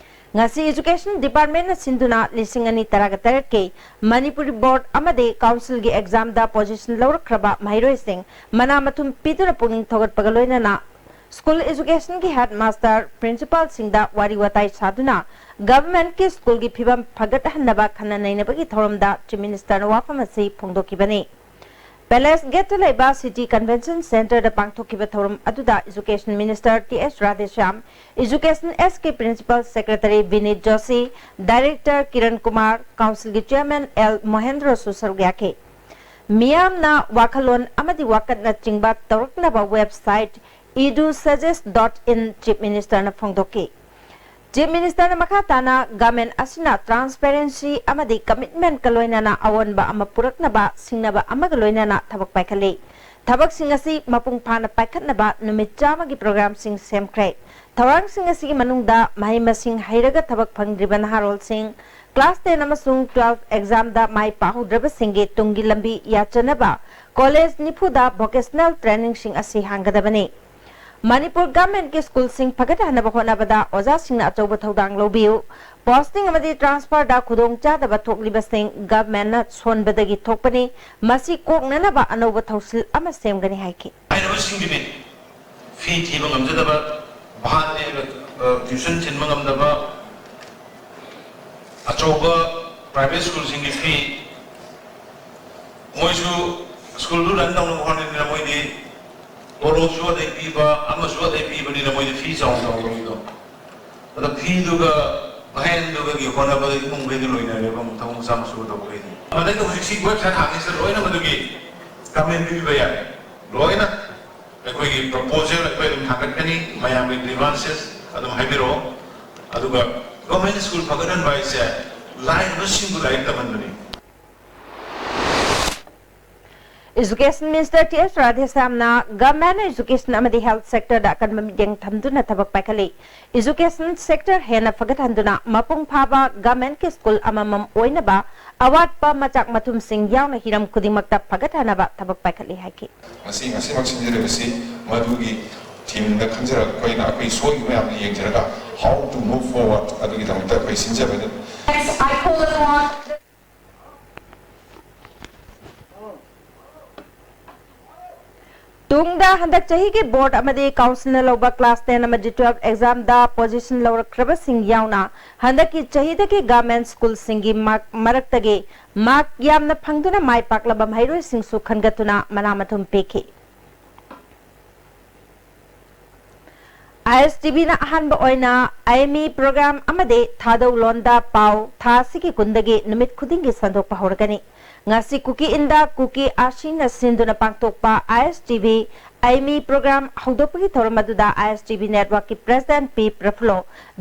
ꯉꯁꯤ ꯏꯖꯨꯀꯦꯁꯟ ꯗꯤꯄꯥꯔꯠꯃꯦꯟꯠꯅ ꯁꯤꯟꯗꯨꯅ ꯂꯤꯁꯤꯡ ꯑꯅꯤ ꯇꯔꯥꯒ ꯇꯔꯦꯠꯀꯤ ꯃꯅꯤꯄꯨꯔꯤ ꯕꯣꯔꯗ ꯑꯃꯗꯤ ꯀꯥꯎꯟꯁꯤꯜꯒꯤ ꯑꯦꯛꯖꯥꯝꯗ ꯄꯣꯖꯤꯁꯟ ꯂꯧꯔꯛꯈ꯭ꯔꯕ ꯃꯍꯩꯔꯣꯏꯁꯤꯡ ꯃꯅꯥ ꯃꯊꯨꯝ ꯄꯤꯗꯨꯅ ꯄꯨꯛꯅꯤꯡ ꯊꯧꯒꯠꯄꯒ ꯂꯣꯏꯅꯅ ꯁ꯭ꯀꯨꯜ ꯏꯖꯨꯀꯦꯁꯟꯒꯤ ꯍꯦꯗ ꯃꯥꯁꯇꯔ, ꯄ꯭ꯔꯤꯟꯁꯤꯄꯥꯜꯁꯤꯡꯗ ꯋꯥꯔꯤ ꯋꯥꯇꯥꯏ ꯁꯥꯗꯨꯅ ꯒꯚꯔꯟꯃꯦꯟꯠꯀꯤ ꯁ꯭ꯀꯨꯜꯒꯤ ꯐꯤꯕꯝ ꯐꯒꯠꯍꯟꯅꯕ ꯈꯟꯅ ꯅꯩꯅꯕꯒꯤ ꯊꯧꯔꯝꯗ ꯆꯤꯐ ꯃꯤꯅꯤꯁꯇꯔꯅ ꯋꯥꯐꯝ ꯑꯁꯤ ꯐꯣꯡꯗꯣꯛꯈꯤꯕꯅꯤ꯫ ꯄꯦꯂꯦꯁ ꯒꯦꯠꯇ ꯂꯩꯕ ꯁꯤꯇꯤ ꯀꯟꯚꯦꯟꯁꯟ ꯁꯦꯟꯇꯔꯗ ꯄꯥꯡꯊꯣꯛꯈꯤꯕ ꯊꯧꯔꯝ ꯑꯗꯨꯗ education minister T S Radheshyam, education S K principal secretary Vineet Joshi, director Kiran Kumar, ꯀꯥꯎꯟꯁꯤꯜꯒꯤ ꯆꯤꯌꯔꯃꯦꯟ ꯑꯦꯜ ꯃꯣꯍꯦꯟꯗ꯭ꯔꯣꯁꯨ ꯁꯔꯨꯛ ꯌꯥꯈꯤ꯫ ꯃꯤꯌꯥꯝꯅ ꯋꯥꯈꯜꯂꯣꯟ ꯑꯃꯗꯤ ꯋꯥꯀꯠꯅꯆꯤꯡꯕ ꯇꯧꯔꯛꯅꯕ website edu suggest dot in chief ꯃꯤꯅꯤꯁꯇꯔꯅ ꯐꯣꯡꯗꯣꯛꯈꯤ꯫ ꯆꯤꯐ ꯃꯤꯅꯤꯁꯇꯔꯅ ꯃꯈꯥ ꯇꯥꯅ ꯒꯚꯔꯟꯃꯦꯟꯠ ꯑꯁꯤꯅ ꯇ꯭ꯔꯥꯟꯁꯄꯦꯔꯦꯟꯁꯤ ꯑꯃꯗꯤ ꯀꯃꯤꯠꯃꯦꯟꯠꯀ ꯂꯣꯏꯅꯅ ꯑꯑꯣꯟꯕ ꯑꯃ ꯄꯨꯔꯛꯅꯕ ꯁꯤꯡꯅꯕ ꯑꯃꯒ ꯂꯣꯏꯅꯅ ꯊꯕꯛ ꯄꯥꯏꯈꯠꯂꯤ꯫ ꯊꯕꯛꯁꯤꯡ ꯑꯁꯤ ꯃꯄꯨꯡ ꯐꯥꯅ ꯄꯥꯏꯈꯠꯅꯕ ꯅꯨꯃꯤꯠ ꯆꯥꯝꯃꯒꯤ ꯄ꯭ꯔꯣꯒ꯭ꯔꯥꯝꯁꯤꯡ ꯁꯦꯝꯈ꯭ꯔꯦ꯫ ꯊꯧꯔꯥꯡꯁꯤꯡ ꯑꯁꯤꯒꯤ ꯃꯅꯨꯡꯗ ꯃꯍꯩ ꯃꯁꯤꯡ ꯍꯩꯔꯒ ꯊꯕꯛ ꯐꯪꯗ꯭ꯔꯤꯕ ꯅꯍꯥꯔꯣꯜꯁꯤꯡ, ꯀ꯭ꯂꯥꯁ ꯇꯦꯟ ꯑꯃꯁꯨꯡ ꯇꯨꯋꯦꯜꯐ ꯑꯦꯛꯖꯥꯝꯗ ꯃꯥꯏ ꯄꯥꯛꯍꯧꯗ꯭ꯔꯕꯁꯤꯡꯒꯤ ꯇꯨꯡꯒꯤ ꯂꯝꯕꯤ ꯌꯥꯠꯆꯅꯕ ꯀꯣꯂꯦꯖ ꯅꯤꯐꯨꯗ ꯚꯣꯀꯦꯁꯅꯦꯜ ꯇ꯭ꯔꯦꯅꯤꯡꯁꯤꯡ ꯑꯁꯤ ꯍꯥꯡꯒꯗꯕꯅꯤ꯫ ꯃꯅꯤꯄꯨꯔ ꯒꯚꯔꯟꯃꯦꯟꯠꯀꯤ ꯁ꯭ꯀꯨꯜꯁꯤꯡ ꯐꯒꯠꯍꯟꯅꯕ ꯍꯣꯠꯅꯕꯗ ꯑꯣꯖꯥꯁꯤꯡꯅ ꯑꯆꯧꯕ ꯊꯧꯗꯥꯡ ꯂꯧꯕꯤꯌꯨ꯫ ꯄꯣꯁꯇꯤꯡ ꯑꯃꯗꯤ ꯇ꯭ꯔꯥꯟꯁꯐꯔꯗ ꯈꯨꯗꯣꯡꯆꯥꯗꯕ ꯊꯣꯛꯂꯤꯕꯁꯤꯡ ꯒꯚꯔꯟꯃꯦꯟꯠꯅ ꯁꯣꯟꯕꯗꯒꯤ ꯊꯣꯛꯄꯅꯤ꯫ ꯃꯁꯤ ꯀꯣꯛꯅꯅꯕ ꯑꯅꯧꯕ ꯊꯧꯁꯤꯜ ꯑꯃ ꯁꯦꯝꯒꯅꯤ ꯍꯥꯏꯈꯤ꯫ ꯍꯥꯏꯔꯤꯕꯁꯤꯡꯗꯨꯅꯤ ꯐꯤ ꯊꯤꯕ ꯉꯝꯖꯗꯕ, ꯚꯥꯟ ꯅꯦꯛꯑꯒ, ꯑ, ꯇ꯭ꯌꯨꯁꯟ ꯊꯤꯟꯕ ꯉꯝꯗꯕ, ꯑꯆꯧꯕ ꯄ꯭ꯔꯥꯏꯚꯦꯠ ꯁ꯭ꯀꯨꯜꯁꯤꯡꯒꯤ ꯐꯤ, ꯃꯣꯏꯁꯨ ꯁ꯭ꯀꯨꯜꯗꯨ ꯔꯟ ꯇꯧꯅꯕ ꯍꯣꯠꯅꯕꯅꯤꯅ ꯃꯣꯏꯗꯤ ꯇꯣꯂꯣꯞꯁꯨ ꯑꯗꯩ ꯄꯤꯕ, ꯑꯃꯁꯨ ꯑꯗꯩ ꯄꯤꯕꯅꯤꯅ ꯃꯣꯏꯗꯤ ꯐꯤ ꯆꯥꯎꯅ ꯆꯥꯎꯅ ꯂꯧꯕꯗꯣ꯫ ꯑꯗꯣ ꯐꯤꯗꯨꯒ ꯚꯦꯟꯗꯨꯒꯒꯤ ꯍꯣꯠꯅꯕꯗ ꯏꯃꯨꯡꯈꯩꯗꯤ ꯂꯣꯏꯅꯔꯦꯕ, ꯑꯃꯨꯛ ꯊꯕꯛ ꯃꯆꯥ ꯃꯁꯨ ꯇꯧꯕꯈꯩꯗꯤ꯫ ꯃꯗꯩꯗ ꯍꯧꯖꯤꯛꯁꯤ ꯋꯦꯕꯁꯥꯏꯠ ꯍꯥꯡꯉꯤꯁꯦ ꯂꯣꯏꯅ ꯃꯗꯨꯒꯤ ꯀꯃꯦꯟ ꯄꯤꯕꯤꯕ ꯌꯥꯔꯦ꯫ ꯂꯣꯏꯅ ꯑꯩꯈꯣꯏꯒꯤ ꯄ꯭ꯔꯣꯄꯣꯖꯦꯜ ꯑꯩꯈꯣꯏ ꯑꯗꯨꯝ ꯊꯥꯡꯒꯠꯀꯅꯤ, ꯃꯌꯥꯝꯒꯤ ꯒ꯭ꯔꯤꯚꯥꯟꯁꯦꯁ ꯑꯗꯨꯝ ꯍꯥꯏꯕꯤꯔꯛꯑꯣ꯫ ꯑꯗꯨꯒ ꯒꯚꯔꯟꯃꯦꯟꯠ ꯁ꯭ꯀꯨꯜ ꯐꯒꯠꯍꯟꯕ ꯍꯥꯏꯁꯦ ꯂꯥꯏꯔꯕꯁꯤꯡꯕꯨ ꯂꯥꯏꯔꯤꯛ ꯇꯝꯍꯟꯕꯅꯤ꯫ ꯏꯖꯨꯀꯦꯁꯟ ꯃꯤꯅꯤꯁꯇꯔ ꯇꯤ ꯑꯦꯁ ꯔꯥꯙꯦꯁ꯭ꯌꯥꯝꯅ ꯒꯚꯔꯟꯃꯦꯟꯠꯅ ꯏꯖꯨꯀꯦꯁꯟ ꯑꯃꯗꯤ ꯍꯦꯜꯊ ꯁꯦꯛꯇꯔꯗ ꯑꯀꯟꯕ ꯃꯤꯠꯌꯦꯡ ꯊꯝꯗꯨꯅ ꯊꯕꯛ ꯄꯥꯏꯈꯠꯂꯤ꯫ ꯏꯖꯨꯀꯦꯁꯟ ꯁꯦꯛꯇꯔ ꯍꯦꯟꯅ ꯐꯒꯠꯍꯟꯗꯨꯅ ꯃꯄꯨꯡ ꯐꯥꯕ ꯒꯚꯔꯟꯃꯦꯟꯠꯀꯤ ꯁ꯭ꯀꯨꯜ ꯑꯃꯃꯝ ꯑꯣꯏꯅꯕ ꯑꯋꯥꯠꯄ ꯃꯆꯥꯛ ꯃꯊꯨꯝꯁꯤꯡ ꯌꯥꯎꯅ ꯍꯤꯔꯝ ꯈꯨꯗꯤꯡꯃꯛꯇ ꯐꯒꯠꯍꯟꯅꯕ ꯊꯕꯛ ꯄꯥꯏꯈꯠꯂꯤ ꯍꯥꯏꯈꯤ꯫ ꯉꯁꯤ, ꯉꯁꯤꯃꯛ ꯁꯤꯟꯖꯔꯤꯕꯁꯤ ꯃꯗꯨꯒꯤ ꯊꯤꯝꯗ ꯈꯟꯖꯔꯒ ꯑꯩꯈꯣꯏꯅ ꯑꯩꯈꯣꯏ ꯁꯣꯏꯈꯤꯕ ꯃꯌꯥꯝꯗꯨ ꯌꯦꯡꯖꯔꯒ how to move forward ꯑꯗꯨꯒꯤꯗꯃꯛꯇ ꯑꯩꯈꯣꯏ ꯁꯤꯟꯖꯕꯅꯤ꯫ Next, I call upon the ꯇꯨꯡꯗ ꯍꯟꯗꯛ ꯆꯍꯤꯒꯤ ꯕꯣꯔꯗ ꯑꯃꯗꯤ ꯀꯥꯎꯟꯁꯤꯜꯅ ꯂꯧꯕ ꯀ꯭ꯂꯥꯁ ꯇꯦꯟ ꯑꯃꯗꯤ ꯇꯨꯋꯦꯜꯐ ꯑꯦꯛꯖꯥꯝꯗ ꯄꯣꯖꯤꯁꯟ ꯂꯧꯔꯛꯈ꯭ꯔꯕꯁꯤꯡ ꯌꯥꯎꯅ ꯍꯟꯗꯛꯀꯤ ꯆꯍꯤꯗꯒꯤ ꯒꯚꯔꯟꯃꯦꯟꯠ ꯁ꯭ꯀꯨꯜꯁꯤꯡꯒꯤ ꯃꯥꯔꯛ ꯃꯔꯛꯇꯒꯤ ꯃꯥꯔꯛ ꯌꯥꯝꯅ ꯐꯪꯗꯨꯅ ꯃꯥꯏ ꯄꯥꯛꯂꯕ ꯃꯍꯩꯔꯣꯏꯁꯤꯡꯁꯨ ꯈꯟꯒꯠꯇꯨꯅ ꯃꯅꯥ ꯃꯊꯨꯝ ꯄꯤꯈꯤ꯫ ꯑꯥꯏ ꯑꯦꯁ ꯇꯤ ꯚꯤꯅ ꯑꯍꯥꯟꯕ ꯑꯣꯏꯅ ꯑꯥꯏ ꯑꯦꯝ ꯏ ꯄ꯭ꯔꯣꯒ꯭ꯔꯥꯝ ꯑꯃꯗꯤ ꯊꯥꯗꯧ ꯂꯣꯟꯗ ꯄꯥꯎ ꯊꯥ ꯑꯁꯤꯒꯤ ꯀꯨꯟꯗꯒꯤ ꯅꯨꯃꯤꯠ ꯈꯨꯗꯤꯡꯒꯤ ꯁꯟꯗꯣꯛꯄ ꯍꯧꯔꯒꯅꯤ꯫ ꯉꯁꯤ ꯀꯨꯀꯤ ꯏꯟꯗ ꯀꯨꯀꯤ ꯑꯥꯔꯁꯤꯅ ꯁꯤꯟꯗꯨꯅ ꯄꯥꯡꯊꯣꯛꯄ I S T V I M E program ꯍꯧꯗꯣꯛꯄꯒꯤ ꯊꯧꯔꯝ ꯑꯗꯨꯗ ꯑꯥꯏ ꯑꯦꯁ ꯇꯤ ꯚꯤ ꯅꯦꯠꯋꯥꯔꯛꯀꯤ president P Prafullo,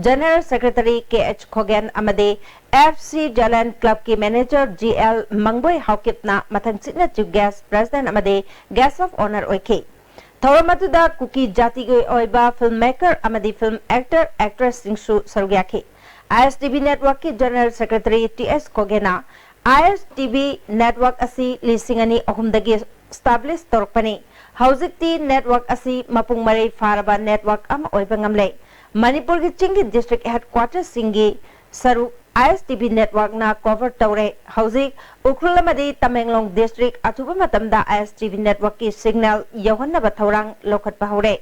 general secretary K H Khogen ꯑꯃꯗꯤ ꯑꯦꯐ ꯁꯤ ꯖꯂꯦꯟ ꯀ꯭ꯂꯕꯀꯤ ꯃꯦꯅꯦꯖꯔ ꯖꯤ ꯑꯦꯜ ꯃꯪꯕꯣꯏ ꯍꯥꯎꯀꯤꯞꯅ ꯃꯊꯪꯁꯤꯠꯅ ꯆꯤꯐ ꯒꯦꯁ꯭ꯠ, ꯄ꯭ꯔꯦꯁꯤꯗꯦꯟꯠ ꯑꯃꯗꯤ ꯒꯦꯁ꯭ꯠ ꯑꯣꯐ ꯑꯣꯅꯔ ꯑꯣꯏꯈꯤ꯫ ꯊꯧꯔꯝ ꯑꯗꯨꯗ ꯀꯨꯀꯤ ꯖꯥꯇꯤꯒꯤ ꯑꯣꯏꯕ ꯐꯤꯜꯝ ꯃꯦꯀꯔ ꯑꯃꯗꯤ ꯐꯤꯜꯝ ꯑꯦꯛꯇꯔ, ꯑꯦꯛꯇ꯭ꯔꯦꯁꯁꯤꯡꯁꯨ ꯁꯔꯨꯛ ꯌꯥꯈꯤ꯫ ꯑꯥꯏ ꯑꯦꯁ ꯇꯤ ꯚꯤ ꯅꯦꯠꯋꯥꯔꯛꯀꯤ ꯖꯦꯅꯔꯦꯜ ꯁꯦꯀ꯭ꯔꯦꯇꯔꯤ ꯇꯤ ꯑꯦꯁ ꯈꯣꯒꯦꯅ, ꯑꯥꯏ ꯑꯦꯁ ꯇꯤ ꯚꯤ ꯅꯦꯠꯋꯥꯔꯛ ꯑꯁꯤ ꯂꯤꯁꯤꯡ ꯑꯅꯤ ꯑꯍꯨꯝꯗꯒꯤ ꯏꯁꯇꯥꯕ꯭ꯂꯤꯁ ꯇꯧꯔꯛꯄꯅꯤ꯫ ꯍꯧꯖꯤꯛꯇꯤ network ꯑꯁꯤ ꯃꯄꯨꯡ ꯃꯔꯩ ꯐꯥꯔꯕ network ꯑꯃ ꯑꯣꯏꯕ ꯉꯝꯂꯦ꯫ ꯃꯅꯤꯄꯨꯔꯒꯤ ꯆꯤꯡꯒꯤ district headquarterꯁꯤꯡꯒꯤ ꯁꯔꯨꯛ ISTV networkꯅ cover ꯇꯧꯔꯦ꯫ ꯍꯧꯖꯤꯛ ꯎꯈ꯭ꯔꯨꯜ ꯑꯃꯗꯤ ꯇꯃꯦꯡꯂꯣꯡ district ꯑꯊꯨꯕ ꯃꯇꯝꯗ ISTV networkꯀꯤ signal ꯌꯧꯍꯟꯅꯕ ꯊꯧꯔꯥꯡ ꯂꯧꯈꯠꯄ ꯍꯧꯔꯦ꯫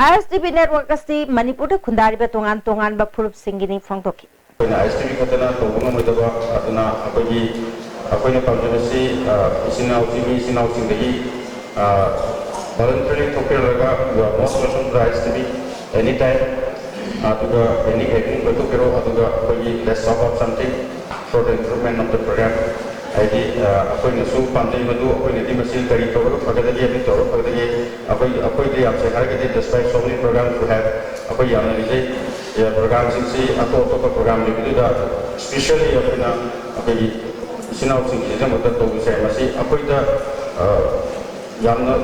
ISTV network ꯑꯁꯤ ꯃꯅꯤꯄꯨꯔꯗ ꯈꯨꯟꯗꯥꯔꯤꯕ ꯇꯣꯉꯥꯟ ꯇꯣꯉꯥꯟꯕ ꯐꯨꯔꯨꯞꯁꯤꯡꯒꯤꯅꯤ ꯐꯣꯡꯗꯣꯛꯈꯤ꯫ ꯑꯩꯈꯣꯏꯅ ISTV ꯈꯛꯇꯅ ꯇꯧꯕ ꯉꯝꯃꯣꯏꯗꯕ, ꯑꯗꯨꯅ ꯑꯩꯈꯣꯏꯒꯤ, ꯑꯩꯈꯣꯏꯅ ꯄꯥꯝꯖꯕꯁꯤ, ꯑ, ꯏꯆꯤꯟ ꯏꯅꯥꯎ, ꯆꯤꯡꯃꯤ ꯏꯆꯤꯟ ꯏꯅꯥꯎꯁꯤꯡꯗꯒꯤ, ꯑ, voluntarily ꯊꯣꯛꯄꯤꯔꯒ, you are most welcome to ISTV anytime꯫ ꯑꯗꯨꯒ any gathering ꯂꯣꯏꯊꯣꯛꯄꯤꯔꯣ, ꯑꯗꯨꯒ ꯑꯩꯈꯣꯏꯒꯤ let's talk about something for the improvement of the program꯫ ꯍꯥꯏꯗꯤ, ꯑ, ꯑꯩꯈꯣꯏꯅꯁꯨ ꯄꯥꯝꯖꯩ ꯃꯗꯨ, ꯑꯩꯈꯣꯏꯅꯗꯤ ꯃꯁꯤ ꯀꯔꯤ ꯇꯧꯔꯒ ꯐꯒꯗꯒꯦ, ꯑꯗꯨ ꯇꯧꯔꯒ ꯐꯒꯗꯒꯦ, ꯑꯩꯈꯣꯏ, ꯑꯩꯈꯣꯏꯗ ꯌꯥꯝ ꯁꯦꯡꯅ ꯍꯥꯏꯔꯒꯗꯤ, despite so many programs we have, ꯑꯩꯈꯣꯏ ꯌꯥꯝꯅ ꯔꯤꯖꯩ꯫ ꯑ, programꯁꯤꯡꯁꯤ ꯑꯇꯣꯞ ꯑꯇꯣꯞꯄ program ꯂꯩꯕꯗꯨꯗ specially ꯑꯩꯈꯣꯏꯅ ꯑꯩꯈꯣꯏꯒꯤ ꯏꯆꯤꯟ ꯏꯅꯥꯎꯁꯤꯡꯒꯤꯗꯃꯛꯇ ꯇꯧꯕꯁꯦ, ꯃꯁꯤ ꯑꯩꯈꯣꯏꯗ, ꯑ, ꯌꯥꯝꯅ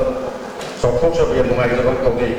ꯆꯥꯎꯊꯣꯛꯆꯕ, ꯌꯥꯝ ꯅꯨꯡꯉꯥꯏꯖꯕ ꯑꯃ ꯐꯥꯎꯖꯩ꯫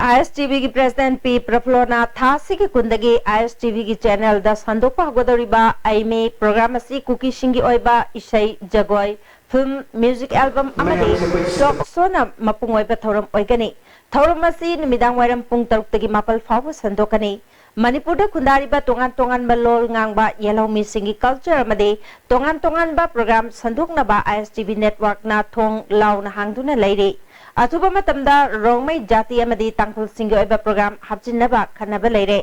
ISTVꯒꯤ president ꯄꯤ ꯄ꯭ꯔꯐꯨꯜꯂꯣꯅ ꯊꯥ ꯑꯁꯤꯒꯤ ꯀꯨꯟꯗꯒꯤ ISTVꯒꯤ channelꯗ ꯁꯟꯗꯣꯛꯄ ꯍꯧꯒꯗꯧꯔꯤꯕ ꯑꯩꯃꯤ program ꯑꯁꯤ ꯀꯨꯀꯤꯁꯤꯡꯒꯤ ꯑꯣꯏꯕ ꯏꯁꯩ, ꯖꯒꯣꯏ, film, music album ꯑꯃꯗꯤ talk showꯅ ꯃꯄꯨꯡ ꯑꯣꯏꯕ ꯊꯧꯔꯝ ꯑꯣꯏꯒꯅꯤ꯫ ꯊꯧꯔꯝ ꯑꯁꯤ ꯅꯨꯃꯤꯗꯥꯡ ꯋꯥꯏꯔꯝ ꯄꯨꯡ ꯇꯔꯨꯛꯇꯒꯤ ꯃꯥꯄꯜ ꯐꯥꯎꯕ ꯁꯟꯗꯣꯛꯀꯅꯤ꯫ ꯃꯅꯤꯄꯨꯔꯗ ꯈꯨꯟꯗꯥꯔꯤꯕ ꯇꯣꯉꯥꯟ ꯇꯣꯉꯥꯟꯕ ꯂꯣꯜ ꯉꯥꯡꯕ ꯌꯦꯜꯍꯧꯃꯤꯁꯤꯡꯒꯤ culture ꯑꯃꯗꯤ ꯇꯣꯉꯥꯟ ꯇꯣꯉꯥꯟꯕ program ꯁꯟꯗꯣꯛꯅꯕ ISTV networkꯅ ꯊꯣꯡ ꯂꯥꯎꯅ ꯍꯥꯡꯗꯨꯅ ꯂꯩꯔꯤ꯫ ꯑꯊꯨꯕ ꯃꯇꯝꯗ ꯔꯣꯡꯃꯩ ꯖꯥꯇꯤ ꯑꯃꯗꯤ ꯇꯥꯡꯈꯨꯜꯁꯤꯡꯒꯤ ꯑꯣꯏꯕ program ꯍꯥꯞꯆꯤꯟꯅꯕ ꯈꯟꯅꯕ ꯂꯩꯔꯦ꯫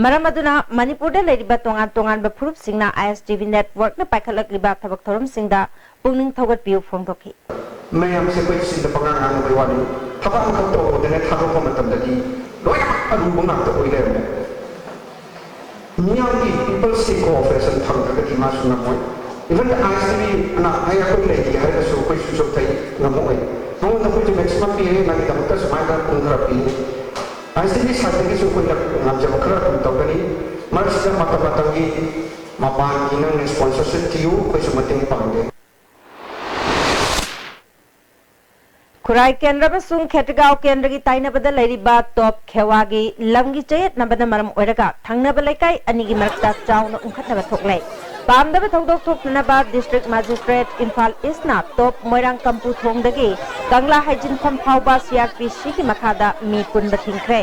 ꯃꯔꯝ ꯑꯗꯨꯅ ꯃꯅꯤꯄꯨꯔꯗ ꯂꯩꯔꯤꯕ ꯇꯣꯉꯥꯟ ꯇꯣꯉꯥꯟꯕ ꯐꯨꯔꯨꯞꯁꯤꯡꯅ ISTV networkꯅ ꯄꯥꯏꯈꯠꯂꯛꯂꯤꯕ ꯊꯕꯛ ꯊꯧꯔꯝꯁꯤꯡꯗ ꯄꯨꯛꯅꯤꯡ ꯊꯧꯒꯠꯄꯤꯌꯨ ꯐꯣꯡꯗꯣꯛꯈꯤ꯫ ꯃꯌꯥꯝꯁꯦ ꯑꯩꯈꯣꯏ ꯆꯤꯟꯗ ꯄꯉꯥꯡ ꯉꯥꯡꯅꯕꯒꯤ ꯋꯥꯅꯤ꯫ ꯊꯕꯛ ꯑꯃꯈꯛ ꯇꯧꯕꯗꯅꯦ, ꯊꯥꯗꯣꯛꯄ ꯃꯇꯝꯗꯗꯤ ꯂꯣꯏꯅꯃꯛ ꯑꯔꯨꯕ ꯉꯥꯛꯇ ꯑꯣꯏ ꯂꯩꯔꯝꯃꯦ꯫ ꯃꯤꯌꯥꯝꯒꯤ people's cooperation ꯐꯪꯗ꯭ꯔꯒꯗꯤ ꯃꯥꯁꯨ ꯉꯝꯃꯣꯏ꯫ Even ISTVꯅ ꯑꯩ, ꯑꯩꯈꯣꯏ ꯂꯩꯔꯤ ꯍꯥꯏꯔꯒꯁꯨ ꯑꯩꯈꯣꯏꯁꯨ ꯆꯣꯛꯊꯩ, ꯉꯝꯃꯛꯑꯣꯏ꯫ ꯃꯉꯣꯟꯗ ꯑꯩꯈꯣꯏꯁꯨ maximum ꯄꯤꯔꯦ, ꯅꯪꯒꯤꯗꯃꯛꯇꯁꯨ ꯁꯨꯃꯥꯏꯅ ꯄꯨꯡ ꯈꯔ ꯄꯤꯅꯤ꯫ ISTV sideꯇꯒꯤꯁꯨ ꯑꯩꯈꯣꯏꯅ ꯉꯝꯖꯕ ꯈꯔ ꯑꯗꯨꯝ ꯇꯧꯒꯅꯤ꯫ ꯃꯔꯛꯁꯤꯗ ꯃꯇꯝ ꯃꯇꯝꯒꯤ ꯃꯄꯥꯟꯒꯤ ꯅꯪꯅ sponsorship ꯊꯤꯌꯨ, ꯑꯩꯈꯣꯏꯁꯨ ꯃꯇꯦꯡ ꯄꯥꯡꯒꯦ꯫ ꯈꯨꯔꯥꯏ ꯀꯦꯟꯗ꯭ꯔ ꯑꯃꯁꯨꯡ ꯈꯦꯇ꯭ꯔꯤꯒꯥꯎ ꯀꯦꯟꯗ꯭ꯔꯒꯤ ꯇꯥꯏꯅꯕꯗ ꯂꯩꯔꯤꯕ ꯇꯣꯞ ꯈꯦꯋꯥꯒꯤ ꯂꯝꯒꯤ ꯆꯌꯦꯠꯅꯕꯅ ꯃꯔꯝ ꯑꯣꯏꯔꯒ ꯊꯪꯅꯕ ꯂꯩꯀꯥꯏ ꯑꯅꯤꯒꯤ ꯃꯔꯛꯇ ꯆꯥꯎꯅ ꯎꯪꯈꯠꯅꯕ ꯊꯣꯛꯂꯦ꯫ ꯄꯥꯝꯗꯕ ꯊꯧꯗꯣꯛ ꯊꯣꯛꯇꯅꯕ District Magistrate ꯏꯝꯐꯥꯜ East ꯅ ꯇꯣꯞ ꯃꯣꯏꯔꯥꯡ ꯀꯝꯄꯨ ꯊꯣꯡꯗꯒꯤ ꯀꯪꯂꯥ ꯍꯩꯖꯤꯟꯐꯝ ꯐꯥꯎꯕ C R P C ꯒꯤ ꯃꯈꯥꯗ ꯃꯤ ꯄꯨꯟꯕ ꯊꯤꯡꯈ꯭ꯔꯦ꯫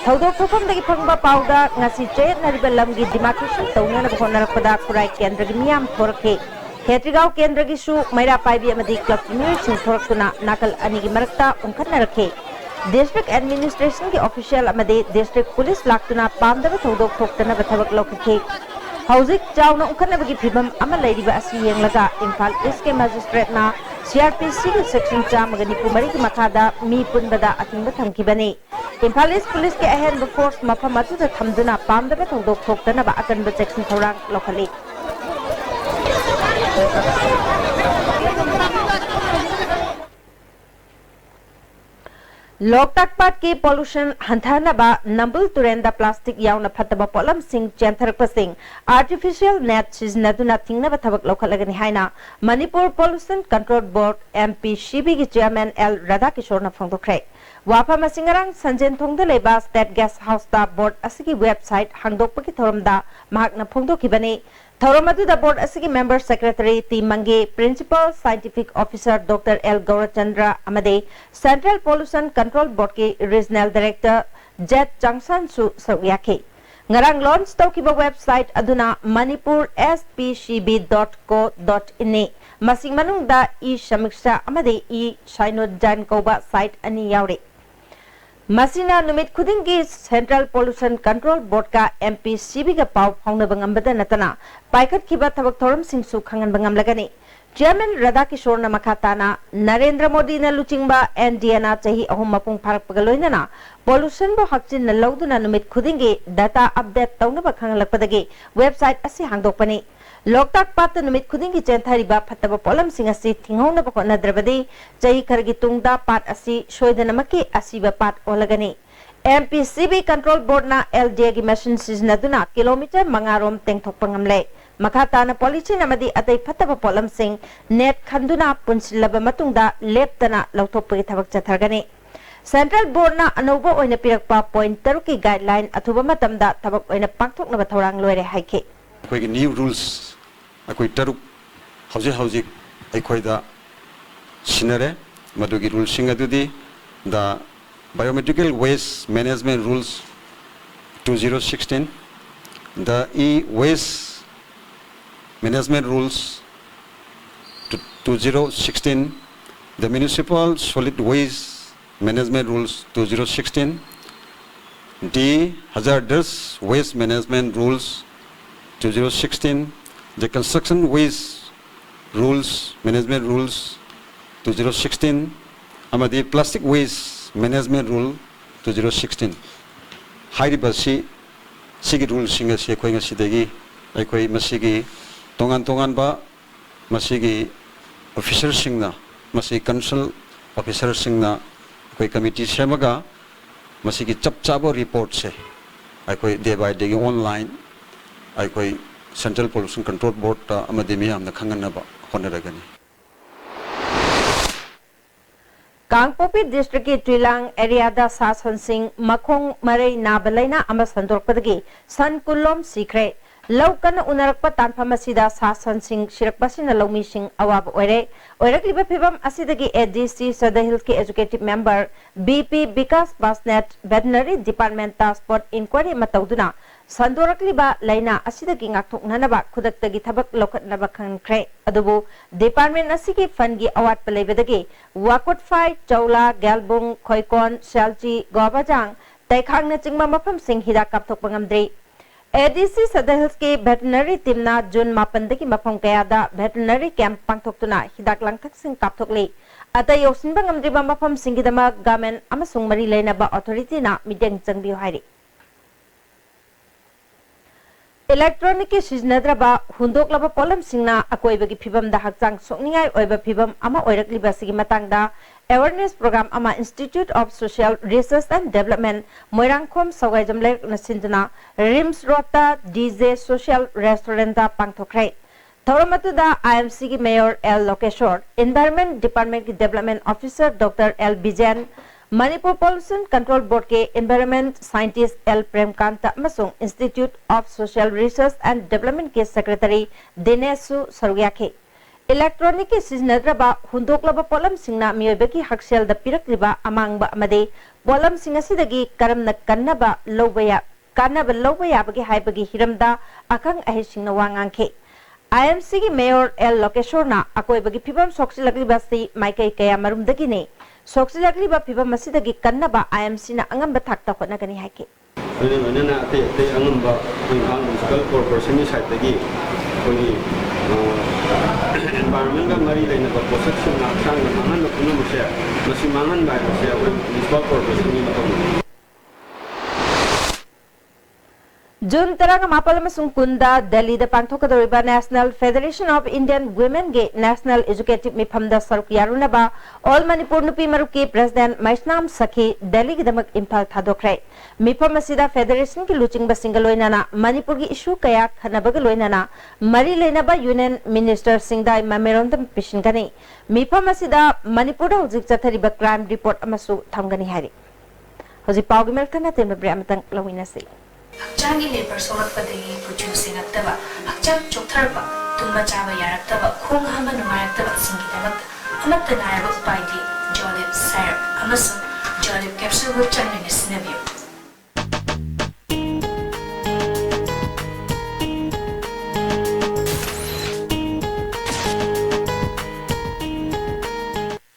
ꯊꯧꯗꯣꯛ ꯊꯣꯛꯐꯝꯗꯒꯤ ꯐꯪꯕ ꯄꯥꯎꯗ ꯉꯁꯤ ꯆꯌꯦꯠꯅꯔꯤꯕ ꯂꯝꯒꯤ demarcation ꯇꯧꯅꯅꯕ ꯍꯣꯠꯅꯔꯛꯄꯗ ꯈꯨꯔꯥꯏ ꯀꯦꯟꯗ꯭ꯔꯒꯤ ꯃꯤꯌꯥꯝ ꯊꯣꯔꯛꯈꯤ꯫ ꯈꯦꯇ꯭ꯔꯤꯒꯥꯎ ꯀꯦꯟꯗ꯭ꯔꯒꯤꯁꯨ ꯃꯩꯔꯥ ꯄꯥꯏꯕꯤ ꯑꯃꯗꯤ club ꯀꯤ ꯃꯤꯑꯣꯏꯁꯤꯡ ꯊꯣꯔꯛꯇꯨꯅ ꯅꯥꯀꯜ ꯑꯅꯤꯒꯤ ꯃꯔꯛꯇ ꯎꯪꯈꯠꯅꯔꯛꯈꯤ꯫ District Administration ꯒꯤ official ꯑꯃꯗꯤ District Police ꯂꯥꯛꯇꯨꯅ ꯄꯥꯝꯗꯕ ꯊꯧꯗꯣꯛ ꯊꯣꯛꯇꯅꯕ ꯊꯕꯛ ꯂꯧꯈꯠꯈꯤ꯫ ꯍꯧꯖꯤꯛ ꯆꯥꯎꯅ ꯎꯪꯈꯠꯅꯕꯒꯤ ꯐꯤꯚꯝ ꯑꯃ ꯂꯩꯔꯤꯕ ꯑꯁꯤ ꯌꯦꯡꯂꯒ ꯏꯝꯐꯥꯜ East ꯀꯤ magistrate ꯅ C R P C ꯒꯤ section ꯆꯥꯝꯃꯒ ꯅꯤꯐꯨ ꯃꯔꯤꯒꯤ ꯃꯈꯥꯗ ꯃꯤ ꯄꯨꯟꯕꯗ ꯑꯊꯤꯡꯕ ꯊꯝꯈꯤꯕꯅꯤ꯫ ꯏꯝꯐꯥꯜ East Police ꯀꯤ ꯑꯍꯦꯟꯕ force ꯃꯐꯝ ꯑꯗꯨꯗ ꯊꯝꯗꯨꯅ ꯄꯥꯝꯗꯕ ꯊꯧꯗꯣꯛ ꯊꯣꯛꯇꯅꯕ ꯑꯀꯟꯕ ꯆꯦꯛꯁꯤꯟ ꯊꯧꯔꯥꯡ ꯂꯧꯈꯠꯂꯤ꯫ ꯂꯣꯛꯇꯥꯛ ꯄꯥꯠꯀꯤ pollution ꯍꯟꯊꯍꯟꯅꯕ ꯅꯝꯕꯨꯜ ꯇꯨꯔꯦꯟꯗ plastic ꯌꯥꯎꯅ ꯐꯠꯇꯕ ꯄꯣꯠꯂꯝꯁꯤꯡ ꯆꯦꯟꯊꯔꯛꯄꯁꯤꯡ artificial net ꯁꯤꯖꯤꯟꯅꯗꯨꯅ ꯊꯤꯡꯅꯕ ꯊꯕꯛ ꯂꯧꯈꯠꯂꯒꯅꯤ ꯍꯥꯏꯅ Manipur Pollution Control Board, M P C B ꯒꯤ chairman L ꯔꯥꯙꯥꯀꯤꯁꯣꯔꯅ ꯐꯣꯡꯗꯣꯛꯈ꯭ꯔꯦ꯫ ꯋꯥꯐꯝ ꯑꯁꯤ ꯉꯔꯥꯡ ꯁꯟꯖꯦꯟꯊꯣꯡꯗ ꯂꯩꯕ State Guest House ꯇ board ꯑꯁꯤꯒꯤ website ꯍꯥꯡꯗꯣꯛꯄꯒꯤ ꯊꯧꯔꯝꯗ ꯃꯍꯥꯛꯅ ꯐꯣꯡꯗꯣꯛꯈꯤꯕꯅꯤ꯫ ꯊꯧꯔꯝ ꯑꯗꯨꯗ board ꯑꯁꯤꯒꯤ member secretary ꯇꯤ Mange, principal scientific officer Doctor L Gourachandra ꯑꯃꯗꯤ Central Pollution Control Board ꯀꯤ regional director ꯖꯦꯠ ꯆꯥꯡꯁꯥꯟꯁꯨ ꯁꯔꯨꯛ ꯌꯥꯈꯤ꯫ ꯉꯔꯥꯡ launch ꯇꯧꯈꯤꯕ website ꯑꯗꯨꯅ Manipur S P C B dot co dot in ꯅꯤ꯫ ꯃꯁꯤ ꯃꯅꯨꯡꯗ e-Sameeksha ꯑꯃꯗꯤ e-Synodjan ꯀꯧꯕ site ꯑꯅꯤ ꯌꯥꯎꯔꯤ꯫ ꯃꯁꯤꯅ ꯅꯨꯃꯤꯠ ꯈꯨꯗꯤꯡꯒꯤ Central Pollution Control Board ꯀ M P C B ꯒ ꯄꯥꯎ ꯐꯥꯎꯅꯕ ꯉꯝꯕꯗ ꯅꯠꯇꯅ ꯄꯥꯏꯈꯠꯈꯤꯕ ꯊꯕꯛ ꯊꯧꯔꯝꯁꯤꯡꯁꯨ ꯈꯪꯍꯟꯕ ꯉꯝꯂꯒꯅꯤ꯫ Chairman ꯔꯥꯙꯥꯀꯤꯁꯣꯔꯅ ꯃꯈꯥ ꯇꯥꯅ ꯅꯔꯦꯟꯗ꯭ꯔ ꯃꯣꯗꯤꯅ ꯂꯨꯆꯤꯡꯕ N D A ꯅ ꯆꯍꯤ ꯑꯍꯨꯝ ꯃꯄꯨꯡ ꯐꯥꯔꯛꯄꯒ ꯂꯣꯏꯅꯅ pollution ꯕꯨ ꯍꯛꯆꯤꯟꯅ ꯂꯧꯗꯨꯅ ꯅꯨꯃꯤꯠ ꯈꯨꯗꯤꯡꯒꯤ data update ꯇꯧꯅꯕ ꯈꯪꯍꯜꯂꯛꯄꯗꯒꯤ website ꯑꯁꯤ ꯍꯥꯡꯗꯣꯛꯄꯅꯤ꯫ ꯂꯣꯛꯇꯥꯛ ꯄꯥꯠꯇ ꯅꯨꯃꯤꯠ ꯈꯨꯗꯤꯡꯒꯤ ꯆꯦꯟꯊꯔꯤꯕ ꯐꯠꯇꯕ ꯄꯣꯠꯂꯝꯁꯤꯡ ꯑꯁꯤ ꯊꯤꯡꯍꯧꯅꯕ ꯍꯣꯠꯅꯗ꯭ꯔꯕꯗꯤ ꯆꯍꯤ ꯈꯔꯒꯤ ꯇꯨꯡꯗ ꯄꯥꯠ ꯑꯁꯤ ꯁꯣꯏꯗꯅꯃꯛꯀꯤ ꯑꯁꯤꯕ ꯄꯥꯠ ꯑꯣꯜꯂꯒꯅꯤ꯫ M P C B Control Board ꯅ L D A ꯒꯤ machine ꯁꯤꯖꯤꯟꯅꯗꯨꯅ kilometre ꯃꯉꯥ ꯔꯣꯝ ꯇꯦꯡꯊꯣꯛꯄ ꯉꯝꯂꯦ꯫ ꯃꯈꯥ ꯇꯥꯅ polythene ꯑꯃꯗꯤ ꯑꯇꯩ ꯐꯠꯇꯕ ꯄꯣꯠꯂꯝꯁꯤꯡ net ꯈꯟꯗꯨꯅ ꯄꯨꯟꯁꯤꯜꯂꯕ ꯃꯇꯨꯡꯗ ꯂꯦꯞꯇꯅ ꯂꯧꯊꯣꯛꯄꯒꯤ ꯊꯕꯛ ꯆꯠꯊꯒꯅꯤ꯫ Central Board ꯅ ꯑꯅꯧꯕ ꯑꯣꯏꯅ ꯄꯤꯔꯛꯄ point ꯇꯔꯨꯛꯀꯤ guideline ꯑꯊꯨꯕ ꯃꯇꯝꯗ ꯊꯕꯛ ꯑꯣꯏꯅ ꯄꯥꯡꯊꯣꯛꯅꯕ ꯊꯧꯔꯥꯡ ꯂꯣꯏꯔꯦ ꯍꯥꯏꯈꯤ꯫ ꯑꯩꯈꯣꯏꯒꯤ new rules ꯑꯩꯈꯣꯏ ꯇꯔꯨꯛ ꯍꯧꯖꯤꯛ ꯍꯧꯖꯤꯛ ꯑꯩꯈꯣꯏꯗ ꯁꯤꯟꯅꯔꯦ꯫ ꯃꯗꯨꯒꯤ ꯔꯨꯜꯁꯤꯡ ꯑꯗꯨꯗꯤ: the Biomedical Waste Management Rules two zero sixteen, the E Waste Management Rules two zero sixteen, the Municipal Solid Waste Management Rules two zero sixteen, the Hazardous Waste Management Rules two zero sixteen, the Construction Waste Rules, Management Rules two zero sixteen, ꯑꯃꯗꯤ Plastic Waste Management Rule two zero sixteen꯫ ꯍꯥꯏꯔꯤꯕꯁꯤ, ꯁꯤꯒꯤ ꯔꯨꯜꯁꯤꯡ ꯑꯁꯤ ꯑꯩꯈꯣꯏ ꯉꯁꯤꯗꯒꯤ ꯑꯩꯈꯣꯏ ꯃꯁꯤꯒꯤ ꯇꯣꯉꯥꯟ ꯇꯣꯉꯥꯟꯕ ꯃꯁꯤꯒꯤ ꯑꯣꯐꯤꯁꯔꯁꯤꯡꯅ, ꯃꯁꯤ ꯀꯟꯁꯔꯟ ꯑꯣꯐꯤꯁꯔꯁꯤꯡꯅ ꯑꯩꯈꯣꯏ ꯀꯃꯤꯇꯤ ꯁꯦꯝꯃꯒ ꯃꯁꯤꯒꯤ ꯆꯞ ꯆꯥꯕ ꯔꯤꯄꯣꯔꯠꯁꯦ ꯑꯩꯈꯣꯏ day by dayꯒꯤ online ꯑꯩꯈꯣꯏ Central Pollution Control Boardꯇ ꯑꯃꯗꯤ ꯃꯤꯌꯥꯝꯗ ꯈꯪꯍꯟꯅꯕ ꯍꯣꯠꯅꯔꯒꯅꯤ꯫ ꯀꯥꯡꯄꯣꯛꯄꯤ ꯗꯤꯁꯇ꯭ꯔꯤꯛꯀꯤ ꯇꯨꯏꯂꯥꯡ ꯑꯦꯔꯤꯌꯥꯗ ꯁꯥ ꯁꯟꯁꯤꯡ ꯃꯈꯣꯡ ꯃꯔꯩ ꯅꯥꯕ ꯂꯥꯏꯅꯥ ꯑꯃ ꯁꯟꯗꯣꯔꯛꯄꯗꯒꯤ ꯁꯟ ꯀꯨꯟꯂꯣꯝ ꯁꯤꯈ꯭ꯔꯦ꯫ ꯂꯧ ꯀꯟꯅ ꯎꯅꯔꯛꯄ ꯇꯥꯟꯐꯝ ꯑꯁꯤꯗ ꯁꯥ ꯁꯟꯁꯤꯡ ꯁꯤꯔꯛꯄꯁꯤꯅ ꯂꯧꯃꯤꯁꯤꯡ ꯑꯋꯥꯕ ꯑꯣꯏꯔꯦ꯫ ꯑꯣꯏꯔꯛꯂꯤꯕ ꯐꯤꯕꯝ ꯑꯁꯤꯗꯒꯤ ADC Sadar Hillsꯀꯤ Executive Member BP Vikas Basnet Veterinary Departmentꯇ Spot Inquiry ꯑꯃ ꯇꯧꯗꯨꯅ ꯁꯟꯗꯣꯔꯛꯂꯤꯕ ꯂꯥꯏꯅꯥ ꯑꯁꯤꯗꯒꯤ ꯉꯥꯛꯊꯣꯛꯅꯅꯕ ꯈꯨꯗꯛꯇꯒꯤ ꯊꯕꯛ ꯂꯧꯈꯠꯅꯕ ꯈꯪꯈ꯭ꯔꯦ꯫ ꯑꯗꯨꯕꯨ department ꯑꯁꯤꯒꯤ fundꯀꯤ ꯑꯋꯥꯠꯄ ꯂꯩꯕꯗꯒꯤ ꯋꯥꯀꯨꯠꯐꯥꯏ, ꯆꯧꯂꯥ, ꯒꯦꯜꯕꯨꯡ, ꯈꯣꯏꯀꯣꯟ, ꯁꯦꯜꯆꯤ, ꯒꯣꯕꯥꯖꯥꯡ, ꯇꯩꯈꯥꯡꯅꯆꯤꯡꯕ ꯃꯐꯝꯁꯤꯡ ꯍꯤꯗꯥꯛ ꯀꯥꯞꯊꯣꯛꯄ ꯉꯝꯗ꯭ꯔꯤ꯫ ADC Sadar Hillsꯀꯤ Veterinary Teamꯅ June ꯃꯥꯄꯟꯗꯒꯤ ꯃꯐꯝ ꯀꯌꯥꯗ Veterinary Camp ꯄꯥꯡꯊꯣꯛꯇꯨꯅ ꯍꯤꯗꯥꯛ ꯂꯥꯡꯊꯛꯁꯤꯡ ꯀꯥꯞꯊꯣꯛꯂꯤ꯫ ꯑꯇꯩ ꯌꯧꯁꯤꯟꯕ ꯉꯝꯗ꯭ꯔꯤꯕ ꯃꯐꯝꯁꯤꯡꯒꯤꯗꯃꯛ Government ꯑꯃꯁꯨꯡ ꯃꯔꯤ ꯂꯩꯅꯕ Authorityꯅ ꯃꯤꯠꯌꯦꯡ ꯆꯪꯕꯤꯌꯨ ꯍꯥꯏꯔꯤ꯫ Electronicꯀꯤ ꯁꯤꯖꯤꯟꯅꯗ꯭ꯔꯕ ꯍꯨꯟꯗꯣꯛꯂꯕ ꯄꯣꯠꯂꯝꯁꯤꯡꯅ ꯑꯀꯣꯏꯕꯒꯤ ꯐꯤꯕꯝꯗ ꯍꯛꯆꯥꯡ ꯁꯣꯛꯅꯤꯡꯉꯥꯏ ꯑꯣꯏꯕ ꯐꯤꯕꯝ ꯑꯃ ꯑꯣꯏꯔꯛꯂꯤꯕ ꯑꯁꯤꯒꯤ ꯃꯇꯥꯡꯗ awareness program ꯑꯃ Institute of Social Research and Development, Moirangkhom ꯁꯋꯥꯏꯖꯝ ꯂꯩꯔꯛꯅ ꯁꯤꯟꯗꯨꯅ RIMS Roadꯇ DJ Social Restaurantꯇ ꯄꯥꯡꯊꯣꯛꯈ꯭ꯔꯦ꯫ ꯊꯧꯔꯝ ꯑꯗꯨꯗ IMCꯒꯤ Mayor L Lokeshwar, Environment Departmentꯀꯤ Development Officer Doctor L Bijen, Manipur pollution control ꯕꯣꯔꯗꯀꯤ ꯏꯟꯚꯥꯏꯔꯣꯟꯃꯦꯟꯠ ꯁꯥꯏꯟꯇꯤꯁ꯭ꯠ ꯑꯦꯜ ꯄ꯭ꯔꯦꯝꯀꯥꯟꯇ ꯑꯃꯁꯨꯡ institute of social research and ꯗꯤꯕꯦꯂꯞꯃꯦꯟꯠꯀꯤ ꯁꯦꯀ꯭ꯔꯦꯇꯔꯤ ꯗꯤꯅꯦꯁꯁꯨ ꯁꯔꯨꯛ ꯌꯥꯈꯤ꯫ ꯏꯂꯦꯛꯇ꯭ꯔꯣꯅꯤꯛꯀꯤ ꯁꯤꯖꯤꯟꯅꯗ꯭ꯔꯕ ꯍꯨꯟꯗꯣꯛꯂꯕ ꯄꯣꯠꯂꯝꯁꯤꯡꯅ ꯃꯤꯑꯣꯏꯕꯒꯤ ꯍꯛꯁꯦꯜꯗ ꯄꯤꯔꯛꯂꯤꯕ ꯑꯃꯥꯡꯕ ꯑꯃꯗꯤ ꯄꯣꯠꯂꯝꯁꯤꯡ ꯑꯁꯤꯗꯒꯤ ꯀꯔꯝꯅ ꯀꯟꯅꯕ ꯂꯧꯕ ꯌꯥ-, ꯀꯥꯟꯅꯕ ꯂꯧꯕ ꯌꯥꯕꯒꯦ ꯍꯥꯏꯕꯒꯤ ꯍꯤꯔꯝꯗ ꯑꯈꯪ ꯑꯍꯩꯁꯤꯡꯅ ꯋꯥ ꯉꯥꯡꯈꯤ꯫ ꯑꯥꯏ ꯑꯦꯝ ꯁꯤꯒꯤ ꯃꯦꯌꯣꯔ ꯑꯦꯜ ꯂꯣꯀꯦꯁꯣꯔꯅ ꯑꯀꯣꯏꯕꯒꯤ ꯐꯤꯕꯝ ꯁꯣꯛꯆꯤꯜꯂꯛꯂꯤꯕ ꯑꯁꯤ ꯃꯥꯏꯀꯩ ꯀꯌꯥ ꯃꯔꯨꯝꯗꯒꯤꯅꯤ꯫ ꯁꯣꯛꯆꯤꯜꯂꯛꯂꯤꯕ ꯐꯤꯕꯝ ꯑꯁꯤꯗꯒꯤ ꯀꯟꯅꯕ ꯑꯥꯏ ꯑꯦꯝ ꯁꯤꯅ ꯑꯉꯝꯕ ꯊꯥꯛꯇ ꯍꯣꯠꯅꯒꯅꯤ ꯍꯥꯏꯈꯤ꯫ ꯂꯣꯏꯅ ꯂꯣꯏꯅꯅ ꯑꯇꯩ ꯑꯇꯩ ꯑꯉꯝꯕ ꯑꯩꯈꯣꯏ ꯏꯝꯐꯥꯜ ꯃ꯭ꯌꯨꯅꯤꯁꯤꯄꯥꯜ ꯀꯣꯔꯄꯣꯔꯦꯁꯟꯒꯤ ꯁꯥꯏꯠꯇꯒꯤ ꯑꯩꯈꯣꯏꯒꯤ, ꯑ, ꯏꯟꯚꯥꯏꯔꯣꯟꯃꯦꯟꯒ ꯃꯔꯤ ꯂꯩꯅꯕ ꯄꯣꯠꯁꯛꯁꯤꯡꯅ ꯍꯛꯆꯥꯡꯗ ꯃꯥꯡꯍꯟꯕ ꯄꯨꯝꯅꯃꯛꯁꯦ, ꯃꯁꯤ ꯃꯥꯡꯍꯟꯕ ꯍꯥꯏꯕꯁꯦ ꯑꯩꯈꯣꯏ ꯃ꯭ꯌꯨꯅꯤꯁꯤꯄꯥꯜ ꯀꯣꯔꯄꯣꯔꯦꯁꯟꯒꯤ ꯃꯊꯧꯅꯤ꯫ ꯖꯨꯟ ꯇꯔꯥꯃꯥꯄꯜ ꯑꯃꯁꯨꯡ ꯀꯨꯟꯗ ꯗꯦꯜꯂꯤꯗ ꯄꯥꯡꯊꯣꯛꯀꯗꯧꯔꯤꯕ National Federation of Indian Womenꯒꯤ National Educative ꯃꯤꯐꯝꯗ ꯁꯔꯨꯛ ꯌꯥꯔꯨꯅꯕ All Manipur ꯅꯨꯄꯤ ꯃꯔꯨꯞꯀꯤ ꯄ꯭ꯔꯦꯁꯤꯗꯦꯟꯠ ꯃꯩꯁꯅꯥꯝ ꯁꯈꯤ ꯗꯦꯜꯂꯤꯒꯤꯗꯃꯛ ꯏꯝꯐꯥꯜ ꯊꯥꯗꯣꯛꯈ꯭ꯔꯦ꯫ ꯃꯤꯐꯝ ꯑꯁꯤꯗ ꯐꯦꯗꯔꯦꯁꯟꯒꯤ ꯂꯨꯆꯤꯡꯕꯁꯤꯡꯒ ꯂꯣꯏꯅꯅ ꯃꯅꯤꯄꯨꯔꯒꯤ ꯏꯁꯨ ꯀꯌꯥ ꯈꯟꯅꯕꯒ ꯂꯣꯏꯅꯅ ꯃꯔꯤ ꯂꯩꯅꯕ ꯌꯨꯅꯤꯌꯟ ꯃꯤꯅꯤꯁꯇꯔꯁꯤꯡꯗ ꯃꯦꯃꯣꯔꯦꯟꯗꯝ ꯄꯤꯁꯤꯟꯒꯅꯤ꯫ ꯃꯤꯐꯝ ꯑꯁꯤꯗ ꯃꯅꯤꯄꯨꯔꯗ ꯍꯧꯖꯤꯛ ꯆꯠꯊꯔꯤꯕ ꯀ꯭ꯔꯥꯏꯝ ꯔꯤꯄꯣꯔꯠ ꯑꯃꯁꯨ ꯊꯝꯒꯅꯤ ꯍꯥꯏꯔꯤ꯫ ꯍꯧꯖꯤꯛ ꯄꯥꯎꯒꯤ ꯃꯔꯛꯇ ꯑꯇꯦꯟꯕ ꯕ꯭ꯔꯦꯛ ꯑꯃꯇꯪ ꯂꯧꯃꯤꯟꯅꯁꯤ꯫ ꯍꯛꯆꯥꯡꯒꯤ ꯂꯦꯄꯔ ꯁꯣꯛꯂꯛꯄꯗꯒꯤ ꯀꯨꯆꯨ ꯁꯦꯡꯉꯛꯇꯕ, ꯍꯛꯆꯥꯡ ꯆꯣꯛꯊꯔꯛꯄ, ꯇꯨꯝꯕ ꯆꯥꯕ ꯌꯥꯔꯛꯇꯕ, ꯈꯣꯡ ꯍꯥꯝꯕ ꯅꯨꯡꯉꯥꯏꯔꯛꯇꯕꯁꯤꯡꯒꯤꯗꯃꯛꯇ ꯑꯃꯠꯇ ꯉꯥꯏꯔꯕ ꯎꯄꯥꯏꯗꯤ ꯖꯣꯂꯤꯞ ꯁꯥꯏꯔꯞ ꯑꯃꯁꯨꯡ ꯖꯣꯂꯤꯞ ꯀꯦꯞꯁꯨꯜꯕꯨ ꯆꯥꯡ ꯅꯥꯏꯅ ꯁꯤꯖꯤꯟꯅꯕꯤꯌꯨ꯫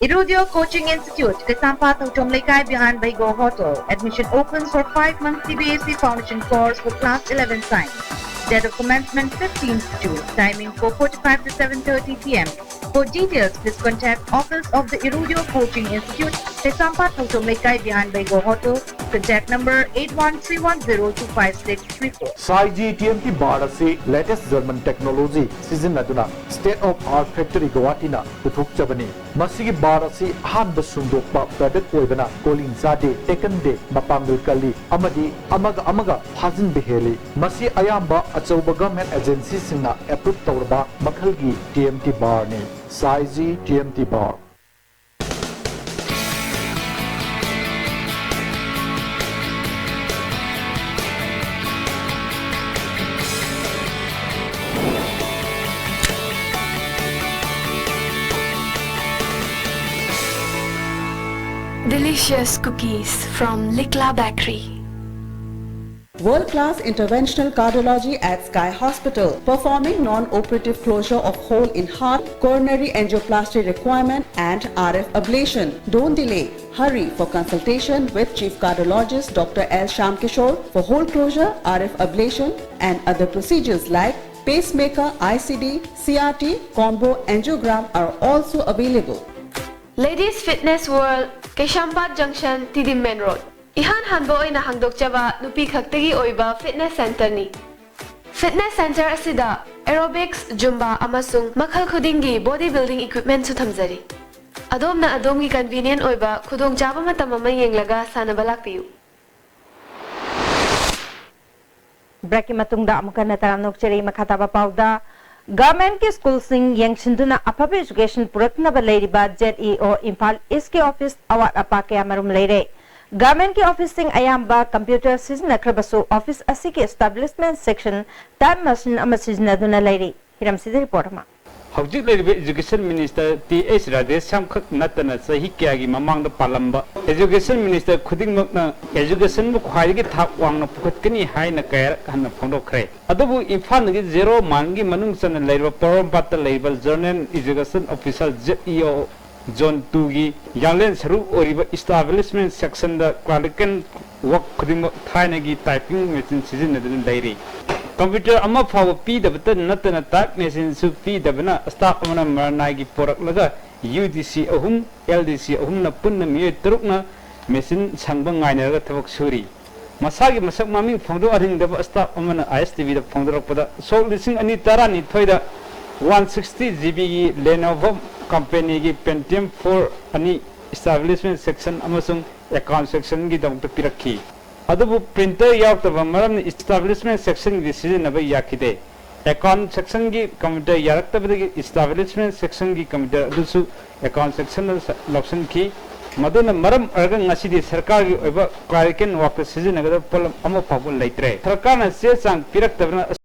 Irudio Coaching Institute, Kaisampad Thouchom Leikai behind Baigo Hotel. Admission opens for five months C B S E Foundation course for class eleven science. Date of commencement fifteenth June. Timing four forty-five to seven thirty p m. For details, please contact Office of the Irudio Coaching Institute, Kaisampad Thouchom Leikai behind Baigo Hotel. Contact number eight one three one zero two five six three four. Saiji T M T bar ꯑꯁꯤ latest German technology ꯁꯤꯖꯤꯟꯅꯗꯨꯅ state of art factory ꯒꯧꯍꯥꯇꯤꯅ ꯄꯨꯊꯣꯛꯆꯕꯅꯤ꯫ ꯃꯁꯤꯒꯤ bar ꯑꯁꯤ ꯑꯍꯥꯟꯕ ꯁꯨꯡꯗꯣꯛꯄ product ꯑꯣꯏꯕꯅ ꯀꯣꯂꯤꯡ ꯆꯥꯗꯦ, ꯇꯦꯛꯀꯟꯗꯦ, ꯃꯄꯥꯡꯒꯜ ꯀꯜꯂꯤ ꯑꯃꯗꯤ ꯑꯃꯒ ꯑꯃꯒ ꯐꯥꯖꯤꯟꯕ ꯍꯦꯜꯂꯤ꯫ ꯃꯁꯤ ꯑꯌꯥꯝꯕ ꯑꯆꯧꯕ government agency ꯁꯤꯡꯅ approve ꯇꯧꯔꯕ ꯃꯈꯜꯒꯤ T M T bar ꯅꯤ꯫ Saiji T M T bar꯫ Just cookies from Likla Bakery. World-class interventional cardiology at Sky Hospital, performing non-operative closure of hole in heart, coronary angioplasty requirement, and R F ablation. Don't delay. Hurry for consultation with Chief Cardiologist Doctor L Shyamkishore for hole closure, R F ablation, and other procedures like pacemaker, I C D, C R T, combo angiogram are also available. Ladies Fitness World, Keishampat Junction, T D Main Road. ꯏꯍꯥꯟ ꯍꯥꯟꯕ ꯑꯣꯏꯅ ꯍꯥꯡꯗꯣꯛꯆꯕ ꯅꯨꯄꯤ ꯈꯛꯇꯒꯤ ꯑꯣꯏꯕ fitness centreꯅꯤ꯫ Fitness centre ꯑꯁꯤꯗ aerobics, Zumba ꯑꯃꯁꯨꯡ ꯃꯈꯜ ꯈꯨꯗꯤꯡꯒꯤ body building equipmentꯁꯨ ꯊꯝꯖꯔꯤ꯫ ꯑꯗꯣꯝꯅ ꯑꯗꯣꯝꯒꯤ convenient ꯑꯣꯏꯕ ꯈꯨꯗꯣꯡꯆꯥꯕ ꯃꯇꯝ ꯑꯃ ꯌꯦꯡꯂꯒ ꯁꯥꯟꯅꯕ ꯂꯥꯛꯄꯤꯌꯨ꯫ Breakꯀꯤ ꯃꯇꯨꯡꯗ ꯑꯃꯨꯛ ꯍꯟꯅ ꯇꯔꯥꯝꯅ ꯑꯣꯛꯆꯔꯤ꯫ ꯃꯈꯥ ꯇꯥꯕ ꯄꯥꯎꯗ, Governmentꯀꯤ schoolꯁꯤꯡ ꯌꯦꯡꯁꯤꯟꯗꯨꯅ ꯑꯐꯕ education ꯄꯨꯔꯛꯅꯕ ꯂꯩꯔꯤꯕ Z E O Imphal Eastꯀꯤ office ꯑꯋꯥꯠ ꯑꯄꯥ ꯀꯌꯥ ꯃꯔꯨꯝ ꯂꯩꯔꯦ꯫ Governmentꯀꯤ officeꯁꯤꯡ ꯑꯌꯥꯝꯕ computer ꯁꯤꯖꯤꯟꯅꯈ꯭ꯔꯕꯁꯨ office ꯑꯁꯤꯒꯤ establishment section type machine ꯑꯃ ꯁꯤꯖꯤꯟꯅꯗꯨꯅ ꯂꯩꯔꯤ꯫ ꯍꯤꯔꯝꯁꯤꯗ report ꯑꯃ꯫ ꯍꯧꯖꯤꯛ ꯂꯩꯔꯤꯕ education minister T H Radheshyam ꯈꯛ ꯅꯠꯇꯅ ꯆꯍꯤ ꯀꯌꯥꯒꯤ ꯃꯃꯥꯡꯗ ꯄꯥꯜꯂꯝꯕ education minister ꯈꯨꯗꯤꯡꯃꯛꯅ educationꯕꯨ ꯈ꯭ꯋꯥꯏꯗꯒꯤ ꯊꯥꯛ ꯋꯥꯡꯅ ꯄꯨꯈꯠꯀꯅꯤ ꯍꯥꯏꯅ ꯀꯌꯥꯔꯛ ꯍꯟꯅ ꯐꯣꯡꯗꯣꯛꯈ꯭ꯔꯦ꯫ ꯑꯗꯨꯕꯨ ꯏꯝꯐꯥꯜꯒꯤ zero mileꯒꯤ ꯃꯅꯨꯡ ꯆꯟꯅ ꯂꯩꯔꯤꯕ ꯄꯣꯔꯣꯝꯄꯥꯠꯇ ꯂꯩꯔꯤꯕ Zonal Education Officer, Z E O, Zone twoꯒꯤ ꯌꯥꯡꯂꯦꯟ ꯁꯔꯨꯛ ꯑꯣꯏꯔꯤꯕ establishment sectionꯗ clerical work ꯈꯨꯗꯤꯡꯃꯛ ꯊꯥꯏꯅꯒꯤ typing machine ꯁꯤꯖꯤꯟꯅꯗꯨꯅ ꯂꯩꯔꯤ꯫ Computer ꯑꯃ ꯐꯥꯎꯕ ꯄꯤꯗꯕꯇ ꯅꯠꯇꯅ type machineꯁꯨ ꯄꯤꯗꯕꯅ staff ꯑꯃꯅ ꯃꯔꯅꯥꯏꯒꯤ ꯄꯣꯔꯛꯂꯒ U D C ꯑꯍꯨꯝ, L D C ꯑꯍꯨꯝꯅ ꯄꯨꯟꯅ ꯃꯤꯑꯣꯏ ꯇꯔꯨꯛꯅ machine ꯁꯪꯕ ꯉꯥꯏꯅꯔꯒ ꯊꯕꯛ ꯁꯨꯔꯤ꯫ ꯃꯁꯥꯒꯤ ꯃꯁꯛ ꯃꯃꯤꯡ ꯐꯣꯡꯗꯣꯛꯍꯟꯅꯤꯡꯗꯕ staff ꯑꯃꯅ I S T Vꯗ ꯐꯣꯡꯗꯣꯔꯛꯄꯗ, ꯁꯣꯛ ꯂꯤꯁꯤꯡ ꯑꯅꯤ ꯇꯔꯥꯅꯤꯊꯣꯏꯗ one sixty GB Lenovo companyꯒꯤ Pentium four ꯑꯅꯤ establishment section ꯑꯃꯁꯨꯡ account sectionꯒꯤꯗꯃꯛꯇ ꯄꯤꯔꯛꯈꯤ꯫ ꯑꯗꯨꯕꯨ printer ꯌꯥꯎꯔꯛꯇꯕ ꯃꯔꯝꯅ establishment sectionꯒꯤꯗꯤ ꯁꯤꯖꯤꯟꯅꯕ ꯌꯥꯈꯤꯗꯦ꯫ Account sectionꯒꯤ computer ꯌꯥꯔꯛꯇꯕꯗꯒꯤ establishment sectionꯒꯤ computer ꯑꯗꯨꯁꯨ account sectionꯅ ꯂꯧꯁꯤꯟꯈꯤ꯫ ꯃꯗꯨꯅ ꯃꯔꯝ ꯑꯣꯏꯔꯒ ꯉꯁꯤꯗꯤ ꯁꯔꯀꯥꯔꯒꯤ ꯑꯣꯏꯕ clerical workꯇ ꯁꯤꯖꯤꯟꯅꯒꯗꯕ ꯄꯣꯠꯂꯝ ꯑꯃ ꯐꯥꯎꯕ ꯂꯩꯇ꯭ꯔꯦ꯫ ꯁꯔꯀꯥꯔꯅ ꯆꯦ ꯆꯥꯡ ꯄꯤꯔꯛꯇꯕꯅ